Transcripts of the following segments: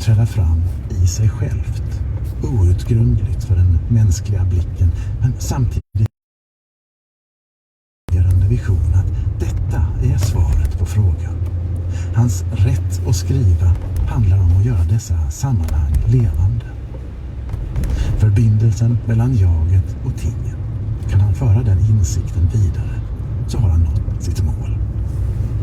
träda fram i sig självt. Outgrundligt för den mänskliga blicken, men samtidigt en vision att detta är svaret på frågan. Hans rätt att skriva handlar om att göra dessa sammanhang levande. Förbindelsen mellan jaget och tingen. Kan han föra den insikten vidare så har han nått sitt mål.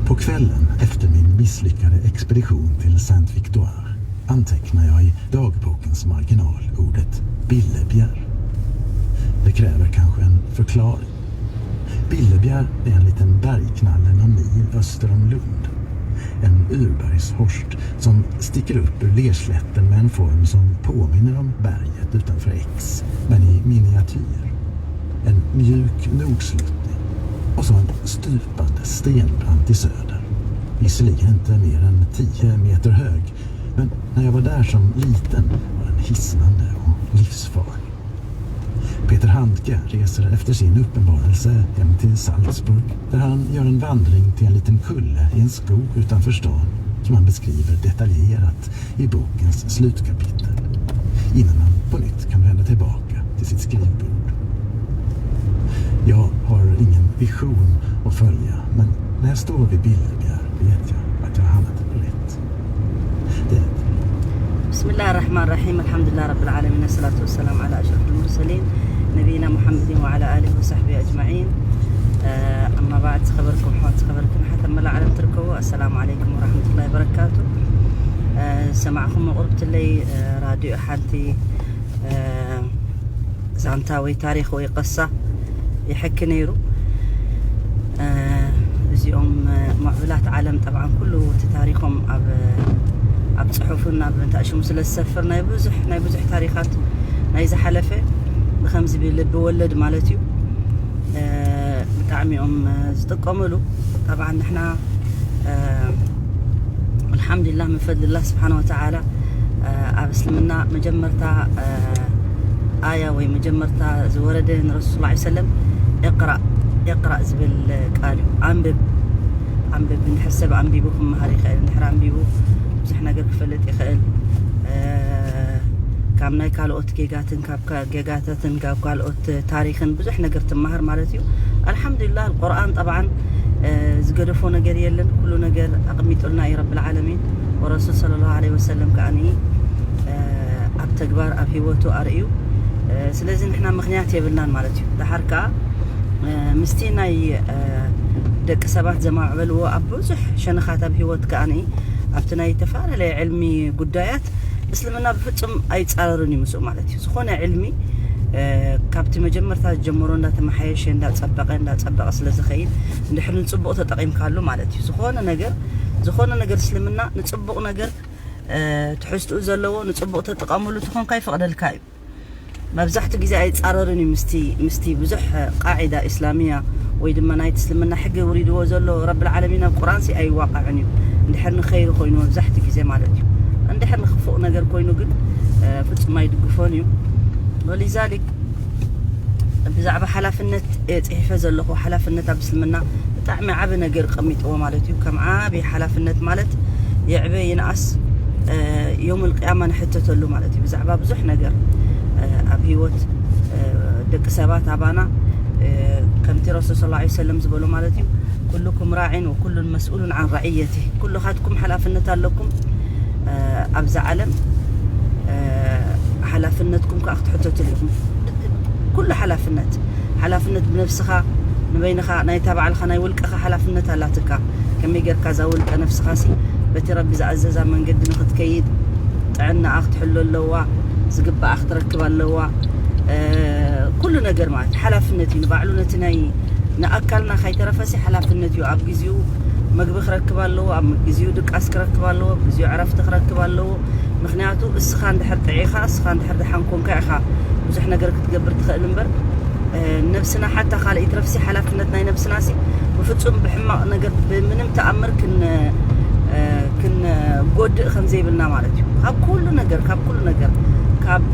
På kvällen efter min misslyckade expedition till Saint Victoire antecknar jag i dagbokens marginal ordet Billebjerg. Det kräver kanske en förklaring. Billebjerg är en liten bergknalle någon mil öster om Lund. En urbergshorst som sticker upp ur lerslätten med en form som påminner om berget utanför Aix, men i miniatyr. En mjuk nordsluttning och så en stupande stenbrant i söder. Visserligen inte mer än tio meter hög, men när jag var där som liten var den hisnande och livsfarlig. Peter Handke reser efter sin uppenbarelse hem till Salzburg, där han gör en vandring till en liten kulle i en skog utanför stan som han beskriver detaljerat i bokens slutkapitel, innan han på nytt kan vända tillbaka till sitt skrivbord. Jag har ingen vision att följa, men när jag står vid Billebjerg vet jag att jag har hamnat rätt. Det är بسم الله الرحمن الرحيم. الحمد لله رب العالمين، الصلاة والسلام على أشرف المرسلين نبينا محمد وعلى آله وصحبه أجمعين. أما بعد، ዝኸበርኩም ኣሕዋት፣ ዝኸበርኩም ሓት ኣብ መላእ ዓለም ትርከቡ፣ ኣሰላሙ ዓለይኩም ወራሕመቱላሂ ወበረካቱ። ዝሰማዕኹም መቕርብትለይ ራድዮ ሓንቲ ዛንታ ወይ ታሪኽ ወይ ቐሳ ይሕኪ ነይሩ። እዚኦም ምዕቡላት ዓለም ጠብዓን ኩሉ እቲ ታሪኾም ኣብ ኣብ ጽሑፍን ኣብ እንታይ ሽሙ ስለ ዝሰፍር ናይ ብዙሕ ናይ ብዙሕ ታሪኻት ናይ ዝሓለፈ ብኸምዚ ብልቢ ወለድ ማለት እዩ ብጣዕሚ እዮም ዝጥቀምሉ። ጠብዓን ንሕና ኣልሓምዱሊላህ ምን ፈድልላህ ስብሓን ወተዓላ ኣብ እስልምና መጀመርታ ኣያ ወይ መጀመርታ ዝወረደ ንረሱል ላ ሰለም እቅራእ እቅራእ ዝብል ቃል እዩ። ኣንብብ ኣንብብ። እንድሕር ሰብ ኣንቢቡ ክመሃር ይኽእል፣ እንድሕር ኣንቢቡ ብዙሕ ነገር ክፈልጥ ይኽእል። ካብ ናይ ካልኦት ጌጋትን ካብ ጌጋታትን ካብ ካልኦት ታሪኽን ብዙሕ ነገር ትመሃር ማለት እዩ። ኣልሓምዱሊላህ ቁርኣን ጠብዓን ዝገደፎ ነገር የለን። ኩሉ ነገር ኣቐሚጡልና እዩ ረብል ዓለሚን። ወረሱል ሰለላሁ ዐለይሂ ወሰለም ከኣ ኣብ ተግባር ኣብ ህይወቱ ኣርእዩ። ስለዚ ንሕና ምኽንያት የብልናን ማለት እዩ። ደሓር ከኣ ምስቲ ናይ ደቂ ሰባት ዘማዕበልዎ ኣብ ብዙሕ ሸነኻት ኣብ ህይወት ከኣ ኣብቲ ናይ ዝተፈላለየ ዕልሚ ጉዳያት እስልምና ብፍጹም ኣይጻረርን እዩ ምስኡ ማለት እዩ። ዝኾነ ዕልሚ ካብቲ መጀመርታ ዝጀመሮ እንዳተመሓየሸ እንዳጸበቐ እንዳጸበቐ ስለ ዝኸይድ እንድሕር ንጽቡቕ ተጠቒምካሉ ማለት እዩ። ዝኾነ ነገር ዝኾነ ነገር እስልምና ንጽቡቕ ነገር ትሕዝትኡ ዘለዎ ንጽቡቕ ተጠቐምሉ ትኾንካ ይፈቕደልካ እዩ። መብዛሕትኡ ግዜ ኣይጻረርን እዩ ምስቲ ምስቲ ብዙሕ ቃዒዳ ኢስላሚያ ወይ ድማ ናይቲ እስልምና ሕጊ ውሪድዎ ዘሎ ረብል ዓለሚን ኣብ ቁርኣንሲ ኣይዋቃዕን እዩ። እንድሕር ንኸይሪ ኮይኑ መብዛሕትኡ ግዜ ማለት እዩ። እንድሕር ንክፉእ ነገር ኮይኑ ግን ፍጹም ኣይድግፎን እዩ። ወሊዛሊክ ብዛዕባ ሓላፍነት እየ ጽሒፈ ዘለኹ። ሓላፍነት ኣብ እስልምና ብጣዕሚ ዓቢ ነገር ቀሚጥዎ ማለት እዩ። ከም ዓቢ ሓላፍነት ማለት የዕበ ይንኣስ ዮም ልቅያማ ንሕተተሉ ማለት እዩ። ብዛዕባ ብዙሕ ነገር ኣብ ህይወት ደቂ ሰባት ኣባና ከምቲ ረሱል ስ ሰለም ዝበሉ ማለት እዩ፣ ኩልኩም ራዒን ወኩሉን መስኡሉን ዓን ራዕየቲ። ኩልኻትኩም ሓላፍነት ኣለኩም ኣብዛ ዓለም ሓላፍነትኩም ከዓ ክትሕተትሉ ኢኹም። ኩሉ ሓላፍነት ሓላፍነት ብነብስኻ ንበይንኻ ናይታ ባዕልኻ ናይ ውልቅኻ ሓላፍነት ኣላትካ። ከመይ ጌርካ እዛ ውልቀ ነብስኻሲ በቲ ረቢ ዝኣዘዛ መንገዲ ንኽትከይድ ጥዕናኣ ክትሕሎ ኣለዋ፣ ዝግባኣ ክትረክብ ኣለዋ። ኩሉ ነገር ማለት ሓላፍነት እዩ። ንባዕሉ ነቲ ናይ ንኣካልና ካይተረፈሲ ሓላፍነት እዩ። ኣብ ግዜኡ መግቢ ክረክብ ኣለዎ፣ ኣብ ግዜኡ ድቃስ ክረክብ ኣለዎ፣ ኣብ ግዜኡ ዕረፍቲ ክረክብ ኣለዎ። ምክንያቱ እስኻ እንድሕር ጥዒኻ እስኻ እንድሕር ደሓን ኮንካ ኢኻ ብዙሕ ነገር ክትገብር ትኽእል እምበር ነብስና ሓታ ካልእ ይትረፍሲ ሓላፍነት ናይ ነብስናሲ ብፍጹም ብሕማቕ ነገር ብምንም ተኣምር ክንጎድእ ከም ዘይብልና ማለት እዩ። ካብ ኩሉ ነገር ካብ ኩሉ ነገር ካብ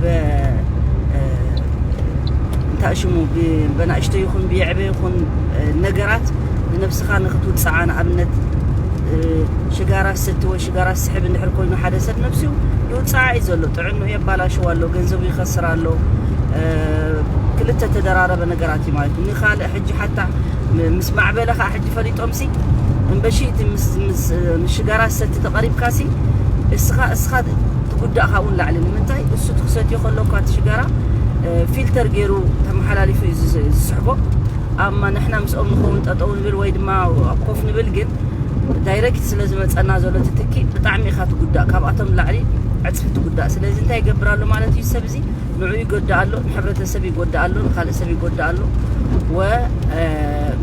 እንታይ ሽሙ ብናእሽቶ ይኹን ብየዕበ ይኹን ነገራት ንነብስኻ ንክትውፅዓ ንኣብነት ሽጋራ ዝሰቲ ወይ ሽጋራ ዝስሕብ እንድሕር ኮይኑ ሓደ ሰብ ነብሱ ይውፅዓ እዩ ዘሎ። ጥዕንኡ የባላሽው ኣሎ፣ ገንዘቡ ይኸስር ኣሎ። ክልተ ተደራረበ ነገራት እዩ ማለት እዩ። ንኻልእ ሕጂ ሓታ ምስ ማዕበለ ከዓ ሕጂ ፈሊጦምሲ እምበሺ እቲ ምስ ሽጋራ ዝሰቲ ተቐሪብካሲ እስኻ እስኻ ትጉዳእ ካብኡ ንላዕሊ። ንምንታይ? እሱ ትክሰትዮ ከሎ እኳ እቲ ሽጋራ ፊልተር ገይሩ ተመሓላሊፉ እዩ ዝስሕቦ። ኣማ ንሕና ምስኦም ንኸውን ጠጠው ንብል ወይ ድማ ኮፍ ንብል ግን ዳይሬክት ስለ ዝመፀና ዘሎ ትትኪ ብጣዕሚ ኢኻ ትጉዳእ። ካብኣቶም ላዕሊ ዕፅፊ ትጉዳእ። ስለዚ እንታይ ይገብር ኣሎ ማለት እዩ ሰብ እዚ? ንዑ ይጎዳእ ኣሎ፣ ንሕብረተሰብ ይጎዳእ ኣሎ፣ ንካልእ ሰብ ይጎዳእ ኣሎ። ወ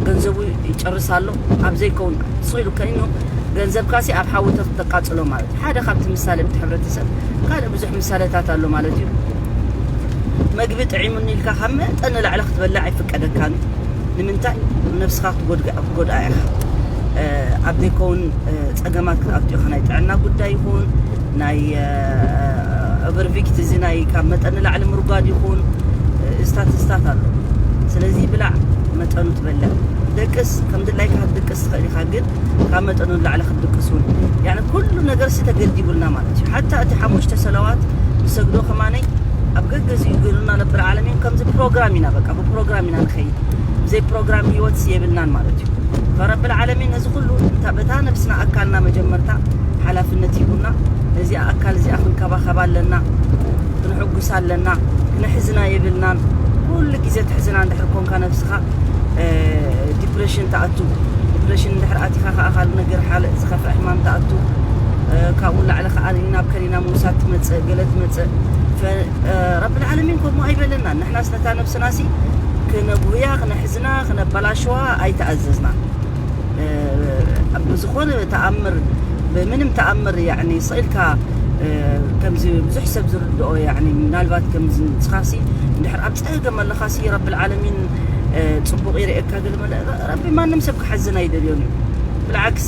ገንዘቡ ይጨርስ ኣሎ። ኣብ ዘይከውን ስቕ ኢሉ ከይኑ ገንዘብካሲ ኣብ ሓዊ ተቃፅሎ ማለት ሓደ ካብቲ ምሳሌ እቲ ሕብረተሰብ። ካልእ ብዙሕ ምሳሌታት ኣሎ ማለት እዩ። መግቢ ጥዒሙኒ ኢልካ ካብ መጠን ንላዕሊ ክትበልዕ ኣይፍቀደካን። ንምንታይ? ነብስኻ ክትጎድኣ ኢኻ። ኣብ ዘይከውን ፀገማት ክትኣቱ ኢኻ። ናይ ጥዕና ጉዳይ ይኹን ናይ ኦቨርቪክት እዚ ናይ ካብ መጠን ንላዕሊ ምርጓድ ይኹን እስታት እስታት ኣሎ። ስለዚ ብላዕ መጠኑ ትበልዕ፣ ደቅስ ከም ድላይካ ክትድቅስ ትኽእል ኢኻ፣ ግን ካብ መጠኑ ንላዕሊ ክትድቅስ እውን ያኒ ኩሉ ነገር ሲ ተገዲቡልና ማለት እዩ። ሓታ እቲ ሓሙሽተ ሰለዋት ንሰግዶ ከማነይ ኣብ ገገዚኡ ገይሩና ረብል ዓለሚን። ከምዚ ፕሮግራም ኢና፣ በቃ ብፕሮግራም ኢና ንኸይድ። ብዘይ ፕሮግራም ህይወት የብልናን ማለት እዩ። ፈረብል ዓለሚን ነዚ ኩሉ በታ ነብስና ኣካልና መጀመርታ ሓላፍነት ሂቡና፣ ነዚኣ ኣካል እዚኣ ክንከባኸባ ኣለና፣ ክንሕጉሳ ኣለና፣ ክነሕዝና የብልናን። ኩሉ ግዜ ትሕዝና እንድሕር ኮንካ ነብስኻ ዲፕሬሽን ትኣቱ። ዲፕሬሽን እንድሕር ኣቲኻ ከዓ ካልእ ነገር ሓለ ዝኸፍአ ሕማም ትኣቱ። ካብኡ ላዕሊ ከዓ ናብ ከኒና ምውሳድ ትመፅእ፣ ገለ ትመፅእ። ረብል ዓለሚን ከምኡ ኣይበለናን። ንሕናስ ነታ ነብስናሲ ክነጉህያ፣ ክነሕዝና፣ ክነበላሽዋ ኣይተኣዘዝናን። ብዝኾነ ተኣምር፣ ብምንም ተኣምር ያኒ ስቕ ኢልካ ከምዚ ብዙሕ ሰብ ዝርድኦ ያኒ ምናልባት ከምዚ ንስኻሲ እንድሕር ኣብ ፀገም ኣለኻሲ ረብል ዓለሚን ፅቡቕ ይርእየካ ገለ መለ። ረቢ ማንም ሰብ ክሓዝን ኣይደልዮን እዩ። ብልዓክስ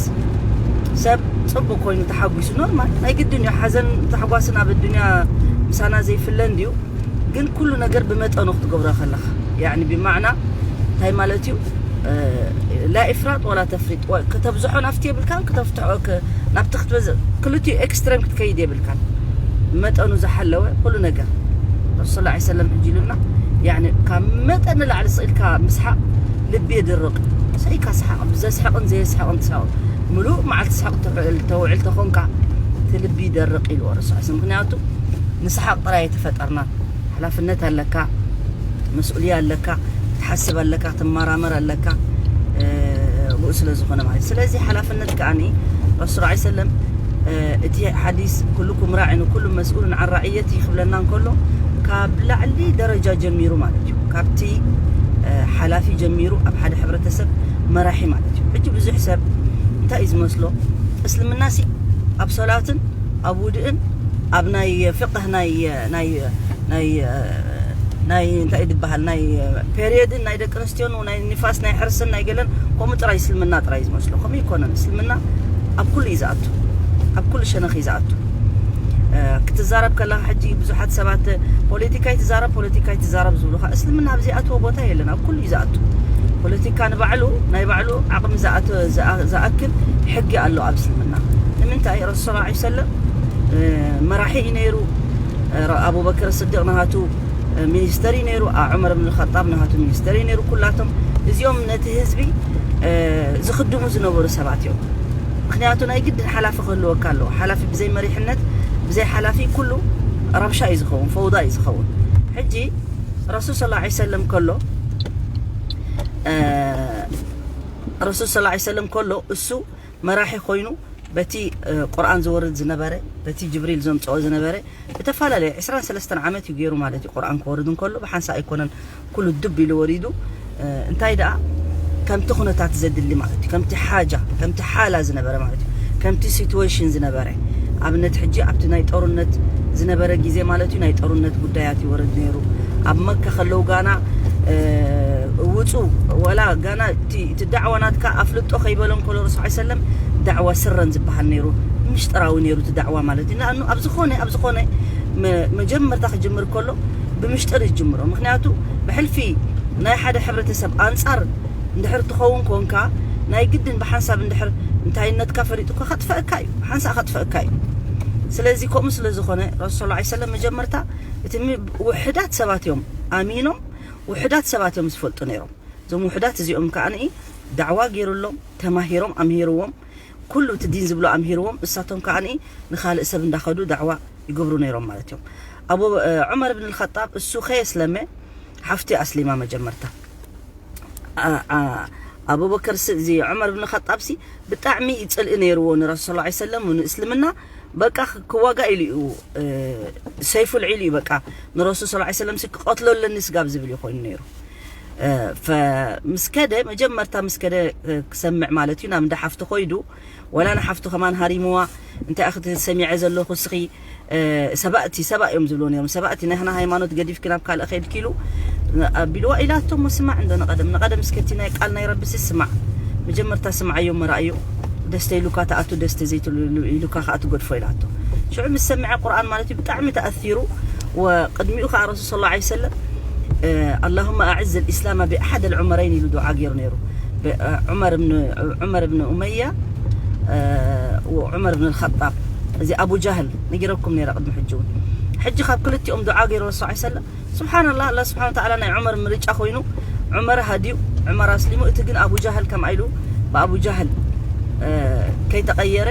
ሰብ ፅቡቕ ኮይኑ ተሓጒሱ ኖርማል ናይ ግድን እዩ። ሓዘን ታሕጓስን ኣብ ኣዱንያ ምሳና ዘይፍለ እንድዩ። ግን ኩሉ ነገር ብመጠኑ ክትገብሮ ከለኻ ያኒ ብማዕና እንታይ ማለት እዩ? ላ ኢፍራጥ ወላ ተፍሪጥ። ከተብዝሖ ናፍቲ የብልካን፣ ከተፍትሖ ናብቲ ክትበዝእ፣ ክልቲኡ ኤክስትሬም ክትከይድ የብልካን። መጠኑ ዝሓለወ ኩሉ ነገር ረሱል ላ ሰለም ሕጂ ኢሉና። ያኒ ካብ መጠን ንላዕሊ ስኢልካ ምስሓቕ ልቢ የድርቕ። ሰይካ ስሓቕ፣ ብዘስሕቕን ዘየስሕቕን ትስሕቕ። ምሉእ መዓልቲ ስሓቕ ተውዕል ተውዕል ተኾንካ እቲ ልቢ ይደርቕ ኢልዎ ረሱል። ምክንያቱ ንስሓቕ ጥራይ የተፈጠርና። ሓላፍነት ኣለካ፣ መስኡልያ ኣለካ፣ ትሓስብ ኣለካ፣ ትመራመር ኣለካ። ብኡ ስለ ዝኾነ ማለት ስለዚ ሓላፍነት ከዓኒ ረሱል ላ ሰለም እቲ ሓዲስ ኩልኩም ራዕን ኩሉ መስኡሉን ዓን ራዕየት ክብለና እንከሎ ካብ ላዕሊ ደረጃ ጀሚሩ ማለት እዩ። ካብቲ ሓላፊ ጀሚሩ ኣብ ሓደ ሕብረተሰብ መራሒ ማለት እዩ። ሕጂ ብዙሕ ሰብ እንታይ እዩ ዝመስሎ? እስልምናሲ ኣብ ሶላትን ኣብ ውድእን ኣብ ናይ ፍቅህ ናይ ናይ ናይ ናይ እንታይ ዝበሃል ናይ ፔሪየድን ናይ ደቂ ኣንስትዮን ናይ ንፋስ ናይ ሕርስን ናይ ገለን ከምኡ ጥራይ እስልምና ጥራይ ዝመስሎ። ከምኡ ይኮነን። እስልምና ኣብ ኩሉ እዩ ዝኣቱ፣ ኣብ ኩሉ ሸነኽ እዩ ዝኣቱ። ክትዛረብ ከለካ ሕጂ ብዙሓት ሰባት ፖለቲካ ይትዛረብ ፖለቲካ ይትዛረብ ዝብሉካ፣ እስልምና ኣብ ዘይኣትዎ ቦታ የለን፣ ኣብ ኩሉ እዩ ዝኣቱ። ፖለቲካ ንባዕሉ ናይ ባዕሉ ዓቕሚ ዝኣክል ሕጊ ኣሎ ኣብ እስልምና። ንምንታይ ረሱል ሰለም መራሒ እዩ ነይሩ። ኣቡበክር ስዲቅ ናሃቱ ሚኒስተር እዩ ነይሩ። ዑመር ብን ኸጣብ ናሃቱ ሚኒስተር እዩ ነይሩ። ኩላቶም እዚኦም ነቲ ህዝቢ ዝኽድሙ ዝነበሩ ሰባት እዮም። ምክንያቱ ናይ ግድን ሓላፊ ክህልወካ ኣለዎ። ሓላፊ ብዘይ መሪሕነት ብዘይ ሓላፊ ኩሉ ረብሻ እዩ ዝኸውን፣ ፈውዳ እዩ ዝኸውን። ሕጂ ረሱል ሰለላሁ ዐለይሂ ወሰለም ከሎ ረሱል ሰለላሁ ዐለይሂ ወሰለም ከሎ እሱ መራሒ ኮይኑ በቲ ቁርኣን ዝወርድ ዝነበረ በቲ ጅብሪል ዘምፅኦ ዝነበረ ብተፈላለየ ዕስራን ሰለስተን ዓመት እዩ ገይሩ ማለት እዩ። ቁርኣን ክወርድ እንከሎ ብሓንሳ ኣይኮነን ኩሉ ድብ ኢሉ ወሪዱ። እንታይ ደኣ ከምቲ ኩነታት ዘድሊ ማለት እዩ፣ ከምቲ ሓጃ ከምቲ ሓላ ዝነበረ ማለት እዩ፣ ከምቲ ሲትዌሽን ዝነበረ ኣብነት ሕጂ ኣብቲ ናይ ጦርነት ዝነበረ ግዜ ማለት እዩ ናይ ጦርነት ጉዳያት ይወርድ ነይሩ። ኣብ መካ ከለዉ ጋና ውፁ ወላ ጋና እቲ ዳዕዋ ናትካ ኣፍልጦ ከይበሎም ከሎ ረሱል ሰለም ዳዕዋ ስረን ዝበሃል ነይሩ፣ ምሽጥራዊ ነይሩ እቲ ዳዕዋ ማለት እዩ። ንኣኑ ኣብ ዝኾነ ኣብ ዝኾነ መጀመርታ ክጅምር ከሎ ብምሽጥር ይጅምሮ። ምክንያቱ ብሕልፊ ናይ ሓደ ሕብረተሰብ ኣንፃር እንድሕር ትኸውን ኮንካ ናይ ግድን ብሓንሳብ እንድሕር እንታይነትካ ፈሊጡ እኮ ከጥፈእካ እዩ፣ ሓንሳእ ከጥፈእካ እዩ። ስለዚ ከምኡ ስለ ዝኾነ ረሱል ሰለላሁ ዐለይሂ ወሰለም መጀመርታ እቲ ሚ-፣ ውሑዳት ሰባት እዮም ኣሚኖም፣ ውሑዳት ሰባት እዮም ዝፈልጡ ነይሮም። እዞም ውሑዳት እዚኦም ከዓኒ ዳዕዋ ገይሩሎም፣ ተማሂሮም፣ ኣምሂርዎም፣ ኩሉ እቲ ዲን ዝብሎ ኣምሂርዎም፣ እሳቶም ከዓኒ ንኻልእ ሰብ እንዳኸዱ ዳዕዋ ይገብሩ ነይሮም ማለት እዮም። ኣቡ ዑመር ብን ልኸጣብ እሱ ከየስለመ ሓፍቲ ኣስሊማ መጀመርታ። ኣቡበከር እዚ ዑመር ብን ኸጣብ ሲ ብጣዕሚ ይፅልኢ ነይርዎ ንረሱል ሰለላሁ ዐለይሂ ወሰለም ንእስልምና። በቃ ክዋጋ ኢሉ እዩ፣ ሰይፉ ልዒሉ እዩ። በቃ ንረሱል ሰለላሁ ዐለይሂ ወሰለም ሲ ክቐትሎ ኣለኒ ስጋብ ዝብል እዩ ኮይኑ ነይሩ። ፈ-፣ ምስ ከደ፣ መጀመርታ ምስ ከደ ክሰምዕ ማለት እዩ። ናብ እንዳ ሓፍቱ ኮይዱ፣ ወላ ንሓፍቱ ከማን ሃሪምዋ፣ እንታይ ኢኺ ሰሚዐ ዘለኹ እስኺ ሰባእቲ፣ ሰባእ እዮም ዝብልዎ ነይሮም። ሰባእቲ ናህና ሃይማኖት ገዲፍኪ ናብ ካልእ ኸይድኪ ኢሉ ኣቢልዋ ኢላቶ እሞ ስማዕ እንዶ ንቐደም፣ ንቐደም እስከ እቲ ናይ ቃል ናይ ረቢ ሲ ስማዕ። መጀመርታ ስምዓዮ እሞ ረኣዮ። ደስተ ኢሉካ ትኣቱ፣ ደስተ ዘይትሉ ኢሉካ ከኣ ትገድፎ ኢላቶ። ሽዑ ምስ ሰምዐ ቁርኣን ማለት እዩ ብጣዕሚ ተኣሲሩ። ወቅድሚኡ ከኣ ረሱል ሰለላሁ ዐለይሂ ወሰለም ኣላሁመ ኣዕዝ ልኢስላማ ብኣሓደ ልዑመረይን ኢሉ ዱዓ ገይሩ ነይሩ። ዑመር ብን ዑመር ብን ኡመያ ወዑመር ብን ልኸጣብ፣ እዚ ኣቡ ጃህል ነጊረኩም ነይረ ቅድሚ ሕጂ እውን። ሕጂ ካብ ክልቲኦም ዱዓ ገይሩ ረሱል ሰለላሁ ዐለይሂ ወሰለም። ስብሓንላህ፣ ኣላህ ስብሓን ወተዓላ ናይ ዑመር ምርጫ ኮይኑ ዑመር ሃድዩ፣ ዑመር ኣስሊሙ። እቲ ግን ኣቡ ጃህል ከምኣ ኢሉ ብኣቡ ጃህል ከይተቐየረ፣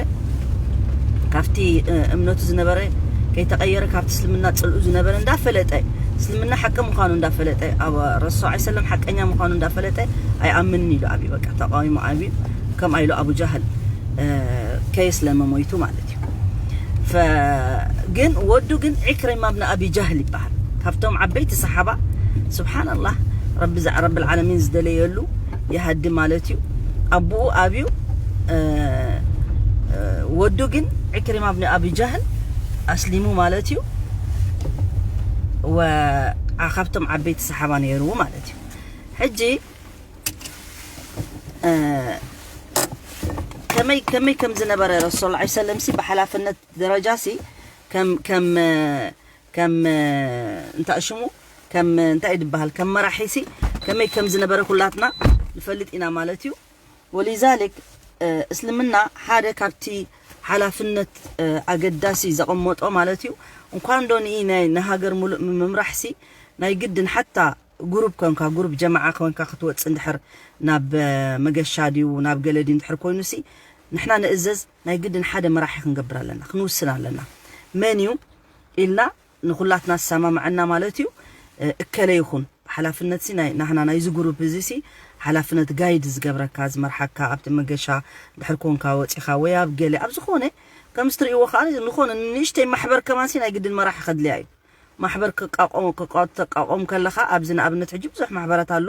ካብቲ እምነቱ ዝነበረ ከይተቐየረ፣ ካብቲ እስልምና ጽልኡ ዝነበረ እንዳፈለጠ፣ እስልምና ሓቂ ምዃኑ እንዳፈለጠ፣ ኣብ ረሱል ሰለላሁ ዐለይሂ ወሰለም ሓቀኛ ምዃኑ እንዳፈለጠ ኣይኣምንን ኢሉ ኣብዩ። በቃ ተቃዊሙ ኣብዩ። ከምኣ ኢሉ ኣቡ ጃህል ከየስለመ ሞይቱ ማለት እዩ። ፈ-፣ ግን ወዱ ግን ዒክሪማ ብን ኣቢ ጃህል ይበሃል። ካብቶም ዓበይቲ ሰሓባ፣ ስብሓንላህ፣ ረቢ ዘ-፣ ረብል ዓለሚን ዝደለየሉ ይሃዲ ማለት እዩ። ኣቡኡ ኣብዩ፣ እ፣ እ፣ ወዱ ግን ዒክሪማ ብን ኣቢ ጃህል ኣስሊሙ ማለት እዩ። ወ-፣ ዓ-፣ ካብቶም ዓበይቲ ሰሓባ ነይሩ ማለት እዩ። ሕጂ፣ እ፣ ከመይ፣ ከመይ ከም ዝነበረ ረሱል ሰለላሁ ዐለይሂ ወሰለም ሲ ብሓላፍነት ደረጃ ሲ ከም፣ ከም፣ ከም እንታይ ሽሙ፣ ከም እንታይ ድበሃል፣ ከም መራሒ ሲ ከመይ ከም ዝነበረ ኩላትና ንፈልጥ ኢና ማለት እዩ። ወሊዛሊክ፣ እ፣ እስልምና ሓደ ካብቲ ሓላፍነት፣ እ፣ ኣገዳሲ ዘቐመጦ ማለት እዩ። እንኳን ዶ ንኢ ናይ፣ ንሃገር ሙሉእ ምምራሕ ሲ ናይ ግድን ሓታ ጉሩብ ኮንካ፣ ጉሩብ ጀማዓ ኮንካ ክትወጽእ እንድሕር ናብ፣ እ፣ መገሻ ድዩ፣ ናብ ገለ ድዩ እንድሕር ኮይኑ ሲ ንሕና ንእዘዝ ናይ ግድን ሓደ መራሒ ክንገብር ኣለና፣ ክንውስን ኣለና። መን እዩ ኢልና ንኹላትና ዝሰማምዐና ማለት እዩ። እ፣ እከለ ይኹን ሓላፍነት ሲ ናይ ናህና ናይዚ ጉሩፕ እዚ ሲ ሓላፍነት ጋይድ ዝገብረካ፣ ዝመርሓካ፣ ኣብቲ መገሻ ድሕር ኮንካ ወፂኻ ወይ ኣብ ገለ ኣብ ዝኾነ፣ ከም ዝትርእይዎ ከዓ ዝኾነ ንእሽተይ ማሕበር ከማን ሲ ናይ ግድን መራሒ ከድልያ እዩ። ማሕበር ክቃቆም፣ ክቃ-፣ ተቃቆም ከለኻ ኣብዚ ንኣብነት ሕጂ ብዙሕ ማሕበራት ኣሎ።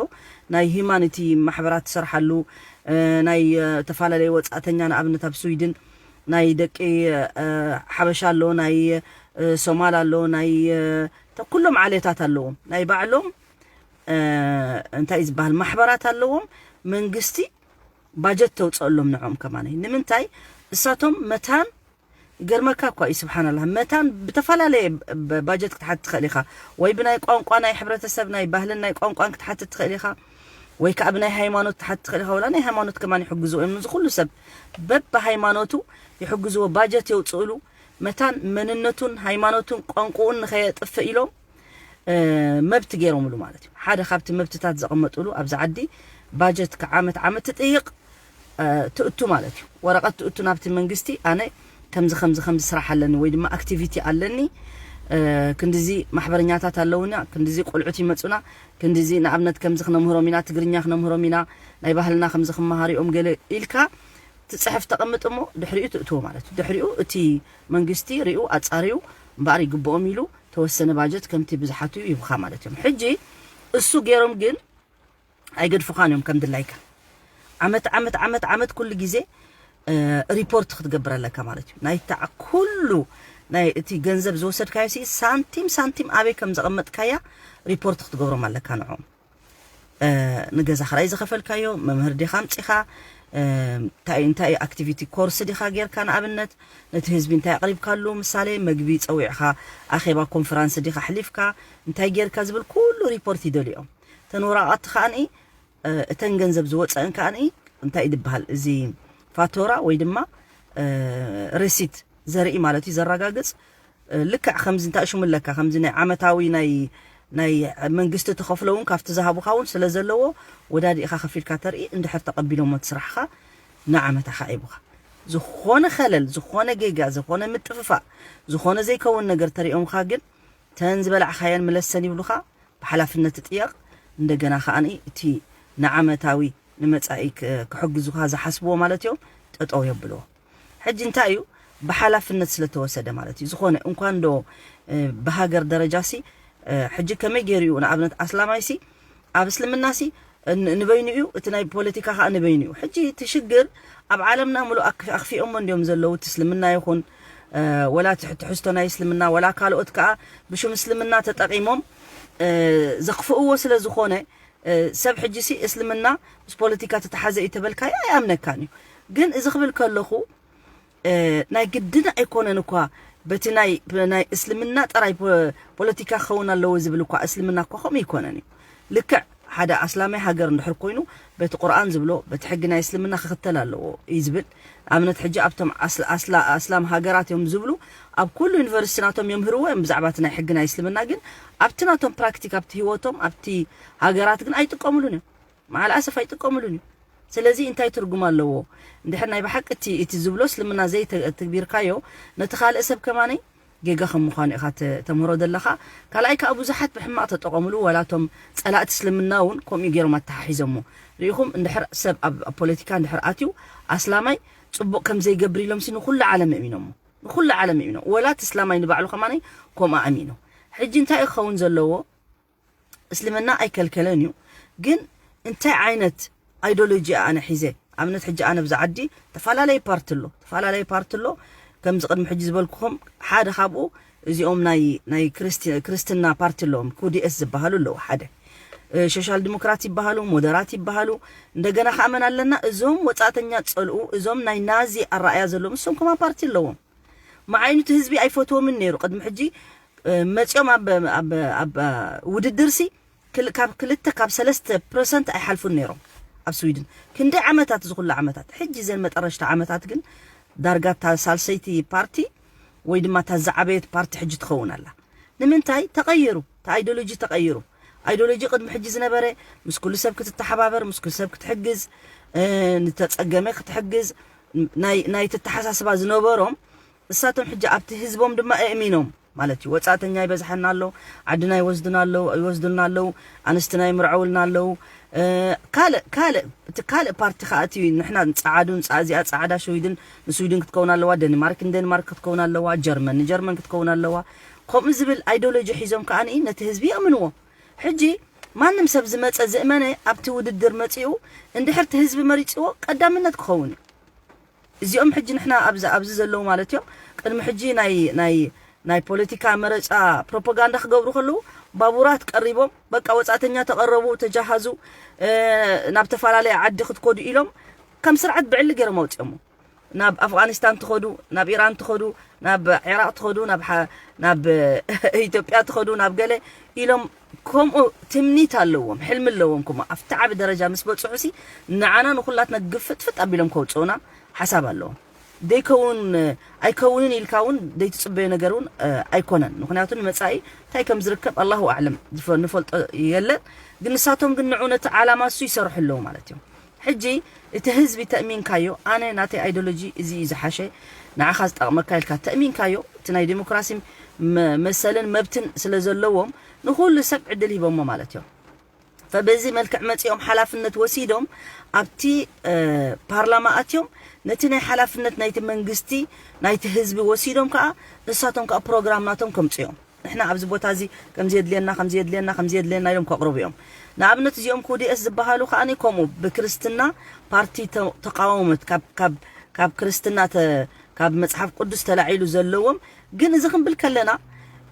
ናይ ሂማኒቲ ማሕበራት ትሰርሓሉ፣ እ፣ ናይ፣ እ፣ ተፈላለየ ወጻእተኛ ንኣብነት ኣብ ስዊድን ናይ ደቂ፣ እ፣ ሓበሻ ኣሎ፣ ናይ፣ እ፣ ሶማል ኣሎ፣ ናይ፣ እ፣ ተ-፣ ኩሎም ዓሌታት ኣለዎም። ናይ ባዕሎም፣ እ፣ እንታይ እዩ ዝበሃል ማሕበራት ኣለዎም። መንግስቲ ባጀት ተውፅአሎም ንዖም ከማነይ። ንምንታይ እሳቶም መታን ይገርመካ እኳ እዩ፣ ስብሓንላህ። መታን ብተፈላለየ ብ-፣ ባጀት ክትሓትት ትኽእል ኢኻ። ወይ ብናይ ቋንቋ ናይ ሕብረተሰብ፣ ናይ ባህልን ናይ ቋንቋን ክትሓትት ትኽእል ኢኻ። ወይ ከዓ ብናይ ሃይማኖት ትሓትት ትኽእል ኢኻ። ወላ ናይ ሃይማኖት ከማን ይሕግዝዎ እዮም። ንዚ ኩሉ ሰብ በብሃይማኖቱ ይሕግዝዎ፣ ባጀት የውፅእሉ። መታን መንነቱን ሃይማኖቱን ቋንቋኡን ንኸየጥፍእ ኢሎም፣ እ፣ መብት ገይሮምሉ ማለት እዩ። ሓደ ካብቲ መብትታት ዘቐመጡሉ ኣብዚ ዓዲ ባጀት ከዓመት ዓመት ትጥይቕ፣ እ፣ ትእቱ ማለት እዩ። ወረቐት ትእቱ ናብቲ መንግስቲ፣ ኣነ ከምዚ፣ ከምዚ፣ ከምዚ ስራሕ ኣለኒ ወይ ድማ ኣክቲቪቲ ኣለኒ፣ እ፣ ክንድዚ ማሕበረኛታት ኣለውና፣ ክንድዚ ቆልዑት ይመጹና፣ ክንድዚ ንኣብነት ከምዚ ክነምህሮም ኢና፣ ትግርኛ ክነምህሮም ኢና፣ ናይ ባህልና ከምዚ ክመሃሩ እዮም ገለ ኢልካ ትጽሕፍ ተቐምጥ እሞ ድሕሪኡ ትእትዎ ማለት እዩ። ድሕሪኡ እቲ መንግስቲ ሪኡ ኣጻሪዩ እምበኣር ይግብኦም ኢሉ ተወሰነ ባጀት ከምቲ ብዝሓቱ ይህብኻ ማለት እዮም። ሕጂ እሱ ገይሮም ግን ኣይገድፉኻን እዮም ከም ድላይካ። ዓመት፣ ዓመት፣ ዓመት፣ ዓመት ኩሉ ግዜ፣ እ፣ ሪፖርት ክትገብር ኣለካ ማለት እዩ። ናይታ ኩሉ ናይ እቲ ገንዘብ ዝወሰድካዮ ሲ ሳንቲም፣ ሳንቲም ኣበይ ከም ዘቐመጥካያ ሪፖርት ክትገብሮም ኣለካ ንዕኦም። እ፣ ንገዛ ክራይ ዝኸፈልካዮ፣ መምህር ዲኻ ኣምጺኻ፣ እ፣ እንታይ፣ እንታይ ኣክቲቪቲ ኮርስ ዲኻ ጌርካ፣ ንኣብነት ነቲ ህዝቢ እንታይ ኣቕሪብካሉ፣ ምሳሌ መግቢ ጸዊዕኻ፣ ኣኼባ ኮንፈራንስ ዲኻ ኣሕሊፍካ፣ እንታይ ጌርካ ዝብል ኩሉ ሪፖርት ይደልዮም። እተን ወረቓቕቲ ከኣ ንኢ፣ እ፣ እተን ገንዘብ ዝወጸእን ከኣ ንኢ እንታይ እዩ ዝበሃል፣ እዚ ፋቶራ ወይ ድማ እ፣ ሪሲት ዘርኢ ማለት እዩ፣ ዘረጋግጽ። እ፣ ልክዕ ከምዚ እንታይ ሽሙ ኣለካ፣ ከምዚ ናይ ዓመታዊ ናይ ናይ መንግስቲ ትኸፍሎ እውን ካብቲ ዝሃቡኻ እውን ስለ ዘለዎ ወዳዲ ኢኻ ከፊልካ ተርኢ። እንድሕር ተቐቢሎሞ እቲ ስራሕኻ ንዓመታ ከዓ ይቡኻ። ዝኾነ ኸለል፣ ዝኾነ ጌጋ፣ ዝኾነ ምጥፍፋእ፣ ዝኾነ ዘይከውን ነገር ተሪኦምኻ ግን ተን ዝበላዕኻየን ምለሰን ይብሉኻ። ብሓላፍነት ትጥየቕ። እንደገና ከዓኒ እቲ ንዓመታዊ ንመጻኢ ክ- ክሕግዙኻ ዝሓስብዎ ማለት እዮም፣ ጠጠው የብልዎ። ሕጂ እንታይ እዩ? ብሓላፍነት ስለተወሰደ ማለት እዩ። ዝኾነ እንኳን ዶ እ፣ ብሃገር ደረጃ ሲ እ፣ ሕጂ ከመይ ገይሩ እዩ ንኣብነት ኣስላማይ ሲ ኣብ እስልምና ሲ ን- ንበይኑ እዩ፣ እቲ ናይ ፖለቲካ ከዓ ንበይኑ እዩ። ሕጂ እቲ ሽግር ኣብ ዓለምና ሙሉእ ኣክ- ኣኽፊኦሞ እንዲዮም ዘለዉ፣ እቲ እስልምና ይኹን እ፣ ወላ ትሕ- ትሕዝቶ ናይ እስልምና ወላ ካልኦት ከዓ ብሽም እስልምና ተጠቂሞም እ፣ ዘኽፍእዎ ስለ ዝኾነ እ፣ ሰብ ሕጂ ሲ እስልምና ምስ ፖለቲካ ተተሓዘ እዩ ተበልካዮ ኣይኣምነካን እዩ። ግን እዚ ክብል ከለኹ እ፣ ናይ ግድን ኣይኮነን እኳ በቲ ናይ ናይ እስልምና ጥራይ ፖ- ፖለቲካ ክኸውን ኣለዎ ዝብል እኳ እስልምና እኳ ከምኡ ይኮነን እዩ። ልክዕ ሓደ ኣስላማይ ሃገር እንድሕር ኮይኑ በቲ ቁርኣን ዝብሎ በቲ ሕጊ ናይ እስልምና ክኽተል ኣለዎ እዩ ዝብል። ኣብነት ሕጂ ኣብቶም ኣስላ- ኣስላ- ኣስላም ሃገራት እዮም ዝብሉ ኣብ ኩሉ ዩኒቨርሲቲ ናቶም የምህርዎ እዮም ብዛዕባ እቲ ናይ ሕጊ ናይ እስልምና፣ ግን ኣብቲ ናቶም ፕራክቲክ ኣብቲ ህይወቶም ኣብቲ ሃገራት ግን ኣይጥቀምሉን እዮም። መዓል ኣሰፍ ኣይጥቀምሉን እዩ። ስለዚ እንታይ ትርጉም ኣለዎ? እንድሕር ናይ ብሓቂ እቲ እቲ ዝብሎ እስልምና ዘይተግቢርካዮ ነቲ ካልእ ሰብ ከማነይ ጌጋ ከም ምዃኑ ኢኻ ተ- ተምህሮ ዘለኻ። ካልኣይ ከዓ ብዙሓት ብሕማቕ ተጠቐምሉ፣ ወላቶም ጸላእቲ እስልምና እውን ከምኡ ገይሮም ኣተሓሒዞሞ። ርኢኹም እንድሕር ሰብ ኣብ ኣብ ፖለቲካ እንድሕር ኣትዩ ኣስላማይ ጽቡቕ ከም ዘይገብር ኢሎም ሲ ንኹሉ ዓለም እሚኖሞ። ንኹሉ ዓለም እሚኖም። ወላ እቲ እስላማይ ንባዕሉ ከማነይ ከምኡ ኣሚኖ። ሕጂ እንታይ እዩ ክኸውን ዘለዎ? እስልምና ኣይከልከለን እዩ። ግን እንታይ ዓይነት ኣይዶሎጂ ኣነ ሒዘ? ኣብነት ሕጂ ኣነ ብዛ ዓዲ ተፈላለየ ፓርቲ ኣሎ፣ ተፈላለየ ፓርቲ ኣሎ። ከምዚ ቅድሚ ሕጂ ዝበልኩኹም ሓደ ካብኡ እዚኦም ናይ ናይ ክርስቲ- ክርስትና ፓርቲ ኣለዎም፣ ኩዲኤስ ዝበሃሉ ኣለዉ። ሓደ እ፣ ሶሻል ዲሞክራት ይበሃሉ፣ ሞደራት ይበሃሉ። እንደገና ከዓ መን ኣለና? እዞም ወጻእተኛ ጸልኡ፣ እዞም ናይ ናዚ ኣረኣያ ዘለዎም፣ እሶም ከማ ፓርቲ ኣለዎም። መዓይኑ እቲ ህዝቢ ኣይፈትዎምን ነይሩ። ቅድሚ ሕጂ እ፣ መፂኦም ኣብ ኣብ ኣብ ውድድር ሲ ክል- ካብ ክልተ ካብ ሰለስተ ፐርሰንት ኣይሓልፉን ነይሮም ኣብ ስዊድን። ክንደይ ዓመታት፣ እዚ ኩሉ ዓመታት። ሕጂ ዘን መጠረሽታ ዓመታት ግን ዳርጋ እታ ሳልሰይቲ ፓርቲ ወይ ድማ እታ ዝዓበየት ፓርቲ ሕጂ ትኸውን ኣላ። ንምንታይ ተቐይሩ? እቲ ኣይዶሎጂ ተቐይሩ። ኣይዶሎጂ ቅድሚ ሕጂ ዝነበረ ምስ ኩሉ ሰብ ክትተሓባበር፣ ምስ ኩሉ ሰብ ክትሕግዝ፣ እ፣ ንተጸገመ ክትሕግዝ፣ ናይ ናይ ተተሓሳስባ ዝነበሮም እሳቶም ሕጂ ኣብቲ ህዝቦም ድማ ኣእሚኖም ማለት እዩ። ወጻእተኛ ይበዝሓና ኣሎ፣ ዓድና ይወስዱና ኣለዉ፣ ይወስዱልና ኣለዉ፣ ኣንስትና ይምርዐውልና ኣለዉ። እ፣ ካልእ ካልእ እቲ ካልእ ፓርቲ ከዓ እቲ ንሕና ጸዓዱ ንጻ- እዚኣ ጸዓዳ ሽዊድን ንስዊድን ክትከውን ኣለዋ፣ ደንማርክ ንደንማርክ ክትከውን ኣለዋ፣ ጀርመን ንጀርመን ክትከውን ኣለዋ። ከምኡ ዝብል ኣይዶሎጂ ሒዞም ከዓ ነቲ ህዝቢ የእምንዎ። ሕጂ ማንም ሰብ ዝመጸ ዝእመነ ኣብቲ ውድድር መጺኡ እንድሕር እቲ ህዝቢ መሪጽዎ ቀዳምነት ክኸውን እዩ። እዚኦም ሕጂ ንሕና ኣብዚ ኣብዚ ዘለዉ ማለት እዮም። ቅድሚ ሕጂ ናይ ናይ ናይ ፖለቲካ መረጻ ፕሮፓጋንዳ ክገብሩ ከለዉ ባቡራት ቀሪቦም በቃ ወጻእተኛ ተቐረቡ፣ ተጃሃዙ፣ እ፣ ናብ ተፈላለየ ዓዲ ክትኮዱ ኢሎም ከም ስርዓት ብዕሊ ገይሮም ኣውፅኦሞ። ናብ ኣፍጋኒስታን ትኸዱ፣ ናብ ኢራን ትኸዱ፣ ናብ ዒራቕ ትኸዱ፣ ናብ ሓ- ናብ ኢትዮጵያ ትኸዱ፣ ናብ ገለ ኢሎም ከምኡ ትምኒት ኣለዎም፣ ሕልሚ ኣለዎም። ከምኡ ኣብቲ ዓቢ ደረጃ ምስ በፅሑ ሲ ንዓና ንኹላትና ግፍጥፍጥ ኣቢሎም ከውፅኡና ሓሳብ ኣለዎም። ደይከውን ኣይከውንን ኢልካ እውን ደይትፅበዮ ነገር እውን እ፣ ኣይኮነን። ምክንያቱ ንመፃኢ እንታይ ከም ዝርከብ ኣላሁ ኣዕለም ዝፈ- ንፈልጦ የለን። ግን ንሳቶም ግን ንዑ ነቲ ዓላማ እሱ ይሰርሑ ኣለዉ ማለት እዮም። ሕጂ እቲ ህዝቢ ተእሚንካዮ፣ ኣነ ናተይ ኣይዶሎጂ እዚ እዩ ዝሓሸ፣ ንዓኻ ዝጠቕመካ ኢልካ ተእሚንካዮ፣ እቲ ናይ ዴሞክራሲ መ- መሰልን መብትን ስለ ዘለዎም ንኹሉ ሰብ ዕድል ሂቦሞ ማለት እዮም። ፈበዚ መልክዕ መጺኦም ሓላፍነት ወሲዶም ኣብቲ እ፣ ፓርላማ ኣትዮም ነቲ ናይ ሓላፍነት ናይቲ መንግስቲ ናይቲ ህዝቢ ወሲዶም ከኣ ንሳቶም ከኣ ፕሮግራም ናቶም ከምጽዮም ንሕና ኣብዚ ቦታ እዚ ከምዚ የድልየና ከምዚ የድልየና ከምዚ የድልየና ኢሎም ከቕርቡ እዮም። ንኣብነት እዚኦም ኩዲኤስ ዝበሃሉ ከኣ ከምኡ ብክርስትና ፓርቲ ተ- ተቃወመት ካብ ካብ ካብ ክርስትና ተ- ካብ መጽሓፍ ቅዱስ ተላዒሉ ዘለዎም ግን እዚ ክንብል ከለና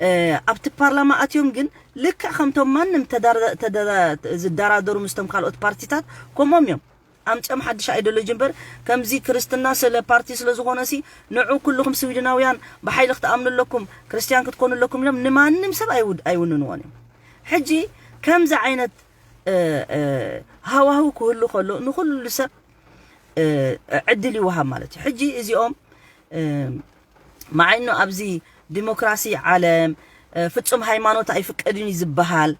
እ፣ ኣብቲ ፓርላማ ኣትዮም ግን ልክዕ ከምቶም ማንም ተዳረ- ተደራ- ዝደራደሩ ምስቶም ካልኦት ፓርቲታት ከምኦም እዮም ኣምፅኦም ሓድሽ ኣይዶሎጂ እምበር ከምዚ ክርስትና ስለ ፓርቲ ስለ ዝኾነ ሲ ንዑ ኩልኹም ስዊድናውያን ብሓይሊ ክትኣምኑ ኣለኩም ክርስትያን ክትኮኑ ኣለኩም ኢሎም ንማንም ሰብ ኣይውድ- ኣይውንንዎን እዮም። ሕጂ ከምዚ ዓይነት እ፣ እ፣ ሃዋህው ክህሉ ከሎ ንኹሉ ሰብ እ፣ ዕድል ይወሃብ ማለት እዩ። ሕጂ እዚኦም፣ እ፣ መዓይኖ ኣብዚ ዲሞክራሲ ዓለም፣ እ፣ ፍጹም ሃይማኖት ኣይፍቀድን እዩ ዝበሃል፣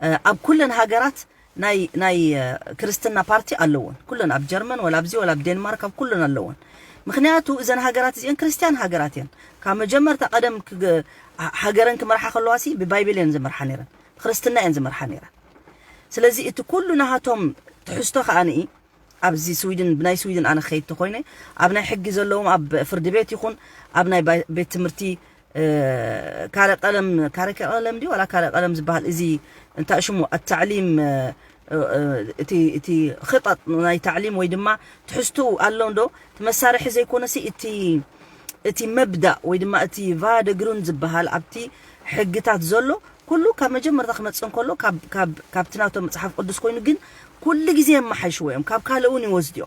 እ፣ ኣብ ኩለን ሃገራት ናይ፣ ናይ፣ እ፣ ክርስትና ፓርቲ ኣለወን። ኩለን ኣብ ጀርመን ወላ ኣብዚ ወላ ኣብ ዴንማርክ ኣብ ኩለን ኣለወን። ምኽንያቱ እዘን ሃገራት እዚአን ክርስትያን ሃገራት እየን። ካብ መጀመርታ ቀደም ክገ-፣ ሃ-፣ ሃገረን ክመርሓ ከለዋ ሲ ብባይብል እየን ዝመርሓ ነይረን። ብክርስትና እየን ዝመርሓ ነይረን። ስለዚ እቲ ኩሉ ናሃቶም ትሕዝቶ ከኣ ንኢ ኣብዚ ስዊድን፣ ብናይ ስዊድን ኣነ ክኸይድ ተኾይነ፣ ኣብ ናይ ሕጊ ዘለዎም ኣብ ፍርዲ ቤት ይኹን ኣብ ናይ ባይ-፣ ቤት ትምህርቲ፣ እ፣ ካረ ቀለም፣ ካረ ቀለም ድዩ ዋላ ካረ ቀለም ዝበሃል እዚ እንታይ ሽሙ ኣታዕሊም፣ እ፣ እ፣ እቲ፣ እቲ ኽጠጥ ናይ ታዕሊም ወይ ድማ ትሕዝትኡ ኣሎ እንዶ፣ እቲ መሳርሒ ዘይኮነሲ እቲ፣ እቲ መብዳእ ወይ ድማ እቲ ቫደ ግሩን ዝበሃል ኣብቲ ሕግታት ዘሎ ኩሉ ካብ መጀመርታ ክመጽእ እንከሎ ካብ፣ ካብ፣ ካብቲ ናቶም መጽሓፍ ቅዱስ ኮይኑ ግን ኩሉ ግዜ የመሓይሽዎ እዮም። ካብ ካልእ እውን ይወስድዮ።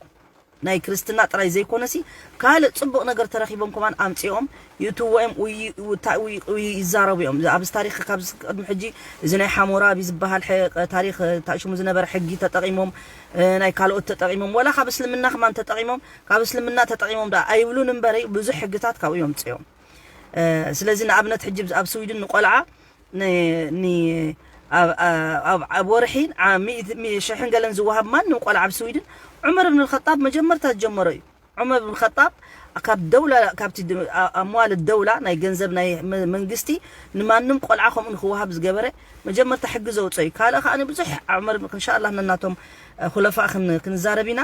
ናይ ክርስትና ጥራይ ዘይኮነሲ ካልእ ጽቡቕ ነገር ተረኺቦም ከማን ኣምጺኦም ይእትዎ እዮም፣ ውይ-፣ ውታ-፣ ውይ-፣ ውይ-፣ ይዛረቡ እዮም። ኣብዚ ታሪኽ ካብዚ ቅድሚ ሕጂ እዚ ናይ ሓሞራቢ ዝበሃል ሐ-፣ ታሪኽ ታሽሙ ዝነበረ ሕጊ ተጠቒሞም፣ እ፣ ናይ ካልኦት ተጠቒሞም፣ ወላ ካብ እስልምና ከማን ተጠቒሞም፣ ካብ እስልምና ተጠቒሞም ደኣ ኣይብሉን እምበረይ ብዙሕ ሕግታት ካብኡ የምጽኦም። እ፣ ስለዚ ንኣብነት ሕጂ ኣብ ስዊድን ንቆልዓ ን-፣ ን-፣ ኣብ፣ ኣብ፣ ኣብ ወርሒ ዓ-፣ ሚእቲ፣ ሚ-፣ ሽሕን ገለን ዝወሃብ ማንም ቆልዓ ኣብ ስዊድን ዑመር ብን ኸጣብ መጀመርታ ዝጀመሮ እዩ። ዑመር ብን ኸጣብ ካብ ደውላ፣ ካብቲ ድ-፣ ኣ-፣ ኣምዋል ደውላ ናይ ገንዘብ ናይ መ-፣ መንግስቲ ንማንም ቆልዓ ከምኡ ንክወሃብ ዝገበረ መጀመርታ ሕጊ ዘውፅኦ እዩ። ካልእ ከኣ ብዙሕ ዑመር ብን፣ እንሻላ ነናቶም፣ እ፣ ኩለፋ ክን-፣ ክንዛረብ ኢና።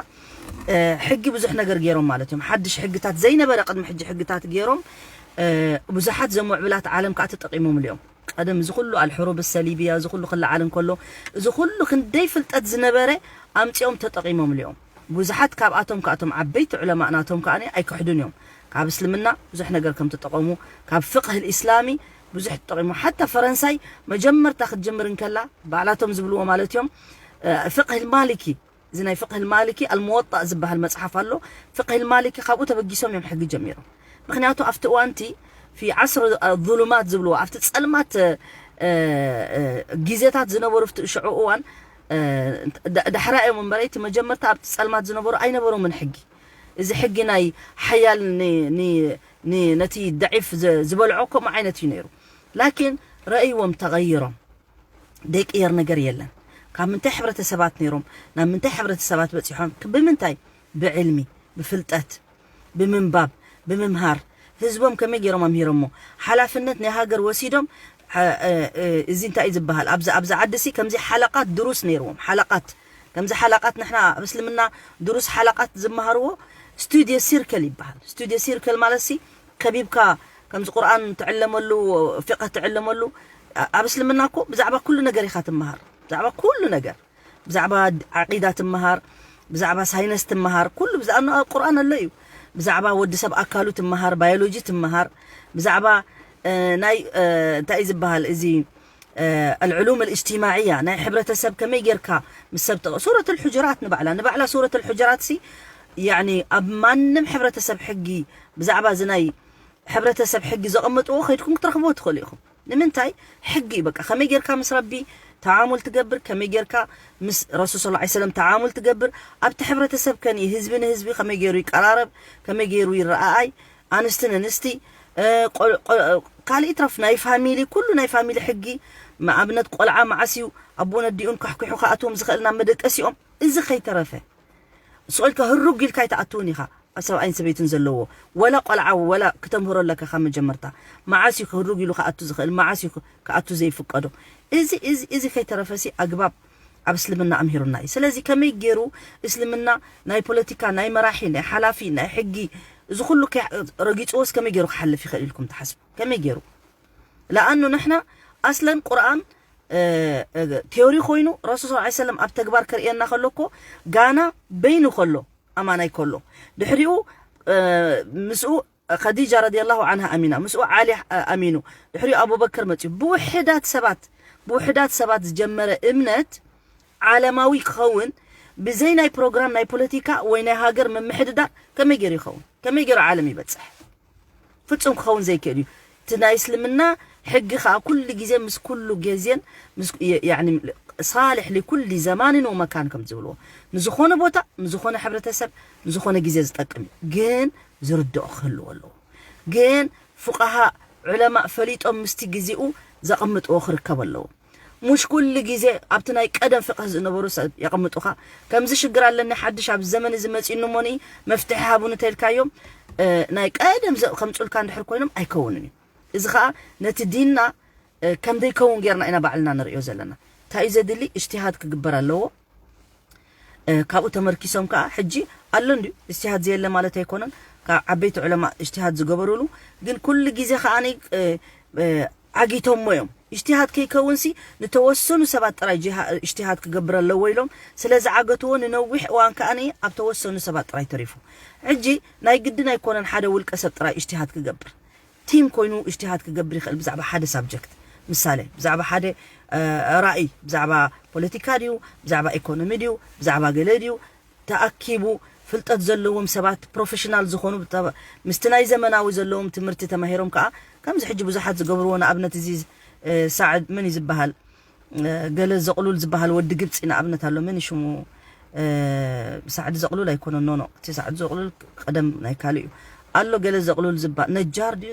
እ፣ ሕጊ ብዙሕ ነገር ገይሮም ማለት እዮም። ሓድሽ ሕግታት ዘይነበረ ቅድሚ ሕጂ ሕግታት ገይሮም፣ እ፣ ብዙሓት ዘምዕብላት ዓለም ከኣ ተጠቒሞምሉ እዮም። ቀደም እዚ ኩሉ ኣልሕሩብ ሰሊብያ እዚ ኩሉ ክለዓል እንከሎ እዚ ኩሉ ክንደይ ፍልጠት ዝነበረ ኣምጺኦም ተጠቒሞምሉ እዮም። ብዙሓት ካብኣቶም ከኣቶም ዓበይቲ ዑለማእ ናቶም ከኣ ኣይክሕዱን እዮም። ካብ እስልምና ብዙሕ ነገር ከም ተጠቐሙ፣ ካብ ፍቅህ ኢስላሚ ብዙሕ ተጠቒሙ። ሓታ ፈረንሳይ መጀመርታ ክትጅምር እንከላ ባዕላቶም ዝብልዎ ማለት እዮም፣ እ፣ ፍቅህ ማሊኪ፣ እዚ ናይ ፍቅህ ማሊኪ ኣልሙወጣእ ዝበሃል መጽሓፍ ኣሎ። ፍቅህ ማሊኪ ካብኡ ተበጊሶም እዮም ሕጊ ጀሚሮም። ምክንያቱ ኣብቲ እዋንቲ ፊ ዓስር ዙሉማት ዝብልዎ ኣብቲ ጸልማት፣ እ፣ እ፣ ግዜታት ዝነበሩ ኣብቲ ሽዑ እዋን፣ እ፣ ዳ-፣ ዳሕራ እዮም እምበረይ እቲ መጀመርታ ኣብቲ ጸልማት ዝነበሩ ኣይነበሮምን ሕጊ። እዚ ሕጊ ናይ ሓያል ን-፣ ን-፣ ን-፣ ነቲ ደዒፍ ዘ-፣ ዝበልዖ ከምኡ ዓይነት እዩ ነይሩ። ላኪን ረእይዎም ተቐይሮም። ደይቅየር ነገር የለን። ካብ ምንታይ ሕብረተሰባት ነይሮም ናብ ምንታይ ሕብረተሰባት በጺሖም? ክ-፣ ብምንታይ? ብዕልሚ፣ ብፍልጠት፣ ብምንባብ፣ ብምምሃር። ህዝቦም ከመይ ገይሮም ኣምሂሮሞ? ሓላፍነት ናይ ሃገር ወሲዶም፣ እ፣ እ፣ እ፣ እዚ እንታይ እዩ ዝበሃል? ኣብዚ፣ ኣብዚ ዓዲ ሲ ከምዚ ሓለቃት ድሩስ ነይርዎም። ሓለቃት፣ ከምዚ ሓለቃት ንሕና ኣብ እስልምና ድሩስ ሓለቃት ዝመሃርዎ ስቱድዮ ሲርከል ይበሃል። ስቱድዮ ሲርከል ማለት ሲ ከቢብካ ከምዚ ቁርኣን ትዕለመሉ፣ ፊቅህ ትዕለመሉ። ኣ-፣ ኣብ እስልምና እኮ ብዛዕባ ኩሉ ነገር ኢኻ ትመሃር። ብዛዕባ ኩሉ ነገር። ብዛዕባ ዓቂዳ ትመሃር፣ ብዛዕባ ሳይነስ ትመሃር፣ ኩሉ ብዛዕባ ቁርኣን ኣሎ እዩ። ብዛዕባ ወዲ ሰብ ኣካሉ ትመሃር፣ ባዮሎጂ ትመሃር፣ ብዛዕባ፣ እ፣ ናይ፣ እ፣ እንታይ እዩ ዝበሃል እዚ፣ እ፣ ኣልዕሉም ኣልእጅትማዕያ፣ ናይ ሕብረተሰብ ከመይ ጌርካ ምስ ሰብ ተቕ-፣ ሱረት ኣልሑጅራት ንባዕላ፣ ንባዕላ ሱረት ኣልሑጅራት ሲ፣ ያዕኒ ኣብ ማንም ሕብረተሰብ ሕጊ ብዛዕባ እዚ ናይ ሕብረተሰብ ሕጊ ዘቐመጥዎ ከይድኩም ክትረኽብዎ ትኽእሉ ኢኹም። ንምንታይ? ሕጊ እዩ በቃ። ከመይ ጌርካ ምስ ረቢ ተዓሙል ትገብር፣ ከመይ ጌርካ ምስ ረሱል ሰለላሁ ዐለይሂ ወሰለም ተዓሙል ትገብር፣ ኣብቲ ሕብረተሰብ ከኒ ህዝቢ ንህዝቢ ከመይ ገይሩ ይቀራረብ፣ ከመይ ገይሩ ይረኣኣይ፣ ኣንስቲ ንንስቲ፣ እ፣ ቆል-፣ ቆል-፣ ካልእ ይትረፍ ናይ ፋሚሊ፣ ኩሉ ናይ ፋሚሊ ሕጊ፣ ንኣብነት ቆልዓ መዓስ እዩ ኣቦን ኣዲኡን ካሕኪሑ ክኣትዎም ዝኽእል ናብ መደቀሲኦም፣ እዚ ከይተረፈ። ስቕ ኢልካ ህሩግ ኢልካ ኣይትኣትውን ኢኻ። ኣብ ሰብኣይን ሰበይትን ዘለዎ፣ ወላ ቆልዓ፣ ወላ ክተምህሮ ኣለካ ካብ መጀመርታ። መዓስ እዩ ህሩግ ኢሉ ክኣቱ ዝኽእል፣ መዓስ እዩ ክኣቱ ዘይፍቀዶ? እዚ፣ እዚ፣ እዚ ከይተረፈሲ ኣግባብ ኣብ እስልምና ኣምሂሩና እዩ። ስለዚ ከመይ ገይሩ እስልምና ናይ ፖለቲካ፣ ናይ መራሒ፣ ናይ ሓላፊ፣ ናይ ሕጊ፣ እዚ ኩሉ ከይ-፣ ረጊጽዎስ ከመይ ገይሩ ክሓልፍ ይኽእል ኢልኩም ትሓስቡ? ከመይ ገይሩ? ለኣኑ ንሕና ኣስለን ቁርኣን፣ እ፣ እ፣ ቴዎሪ ኮይኑ ረሱል ሰለላሁ ዐለይሂ ወሰለም ኣብ ተግባር ከርእየና ከሎ እኮ ጋና በይኑ ከሎ ኣማናይ ከሎ ድሕሪኡ፣ እ፣ ምስኡ ኸዲጃ ረዲየላሁ ዐንሃ ኣሚና፣ ምስኡ ዓሊ፣ እ፣ ኣሚኑ፣ ድሕሪኡ ኣቡበከር መጺኡ። ብውሕዳት ሰባት፣ ብውሕዳት ሰባት ዝጀመረ እምነት ዓለማዊ ክኸውን ብዘይ ናይ ፕሮግራም ናይ ፖለቲካ ወይ ናይ ሃገር ምምሕድዳር ከመይ ገይሩ ይኸውን? ከመይ ገይሩ ዓለም ይበጽሕ? ፍጹም ክኸውን ዘይክእል እዩ። እቲ ናይ እስልምና ሕጊ ኸኣ ኩሉ ግዜ ምስ ኩሉ ግዜን ምስ፣ የ-፣ ያዕኒ ሳልሕ ሊኩሊ ዘማንን ወመካን ከም ዝብልዎ፣ ንዝኾነ ቦታ፣ ንዝኾነ ሕብረተሰብ፣ ንዝኾነ ግዜ ዝጠቅም እዩ። ግን ዝርድኦ ክህልዎ ኣለዎ። ግን ፉቃሃ ዑለማ ፈሊጦም ምስቲ ግዜኡ ዘቐምጥዎ ክርከብ ኣለዎ። ሙሽ ኩሉ ግዜ ኣብቲ ናይ ቀደም ፍቅህ ዝነበሩ ሰብ የቐምጡኻ። ከምዚ ሽግር ኣለኒ ሓድሽ ኣብ ዘመን እዚ መጺእኒ እሞኒ መፍትሒ ሃቡኒ ተልካዮም፣ እ፣ ናይ ቀደም ዘ-፣ ከምጹልካ እንድሕር ኮይኖም ኣይከውንን እዩ። እዚ ኸኣ ነቲ ዲንና፣ እ፣ ከም ዘይከውን ጌርና ኢና ባዕልና ንርእዮ ዘለና። እንታይ እዩ ዘድሊ? እጅትሃድ ክግበር ኣለዎ። እ፣ ካብኡ ተመርኪሶም ከኣ ሕጂ ኣሎ እንድዩ፣ እጅትሃድ ዘየለ ማለት ኣይኮነን። ካብ ዓበይቲ ዑለማ እጅትሃድ ዝገበሩሉ፣ ግን ኩሉ ግዜ ከኣ፣ እ፣ እ፣ ዓጊቶሞ እዮም። እጅትሃድ ከይከውንሲ ንተወሰኑ ሰባት ጥራይ ጅሃ-፣ እጅትሃድ ክገብር ኣለዎ ኢሎም ስለ ዝዓገትዎ ንነዊሕ እዋን ከኣ ኣብ ተወሰኑ ሰባት ጥራይ ተሪፉ። ሕጂ ናይ ግድን ኣይኮነን ሓደ ውልቀ ሰብ ጥራይ እጅትሃድ ክገብር። ቲም ኮይኑ እጅትሃድ ክገብር ይኽእል ብዛዕባ ሓደ ሳብጀክት። ምሳሌ፣ ብዛዕባ ሓደ፣ እ፣ ራእይ፣ ብዛዕባ ፖለቲካ ድዩ፣ ብዛዕባ ኢኮኖሚ ድዩ፣ ብዛዕባ ገለ ድዩ፣ ተኣኪቡ ፍልጠት ዘለዎም ሰባት ፕሮፌሽናል ዝኾኑ ብተ-፣ ምስቲ ናይ ዘመናዊ ዘለዎም ትምህርቲ ተማሂሮም ከኣ ከምዚ ሕጂ ብዙሓት ዝገብርዎ ንኣብነት እዚ፣ እ፣ ሳዕድ መን እዩ ዝበሃል? እ፣ ገለ ዘቕሉል ዝበሃል ወዲ ግብጺ ንኣብነት ኣሎ። መን እዩ ሽሙ? እ፣ ሳዕዲ ዘቕሉል ኣይኮነን። ኖ፣ ኖ። እቲ ሳዕዲ ዘቕሉል ቀደም ናይ ካልእ እዩ። ኣሎ ገለ ዘቕሉል ዝበሃል ነጃር ድዩ?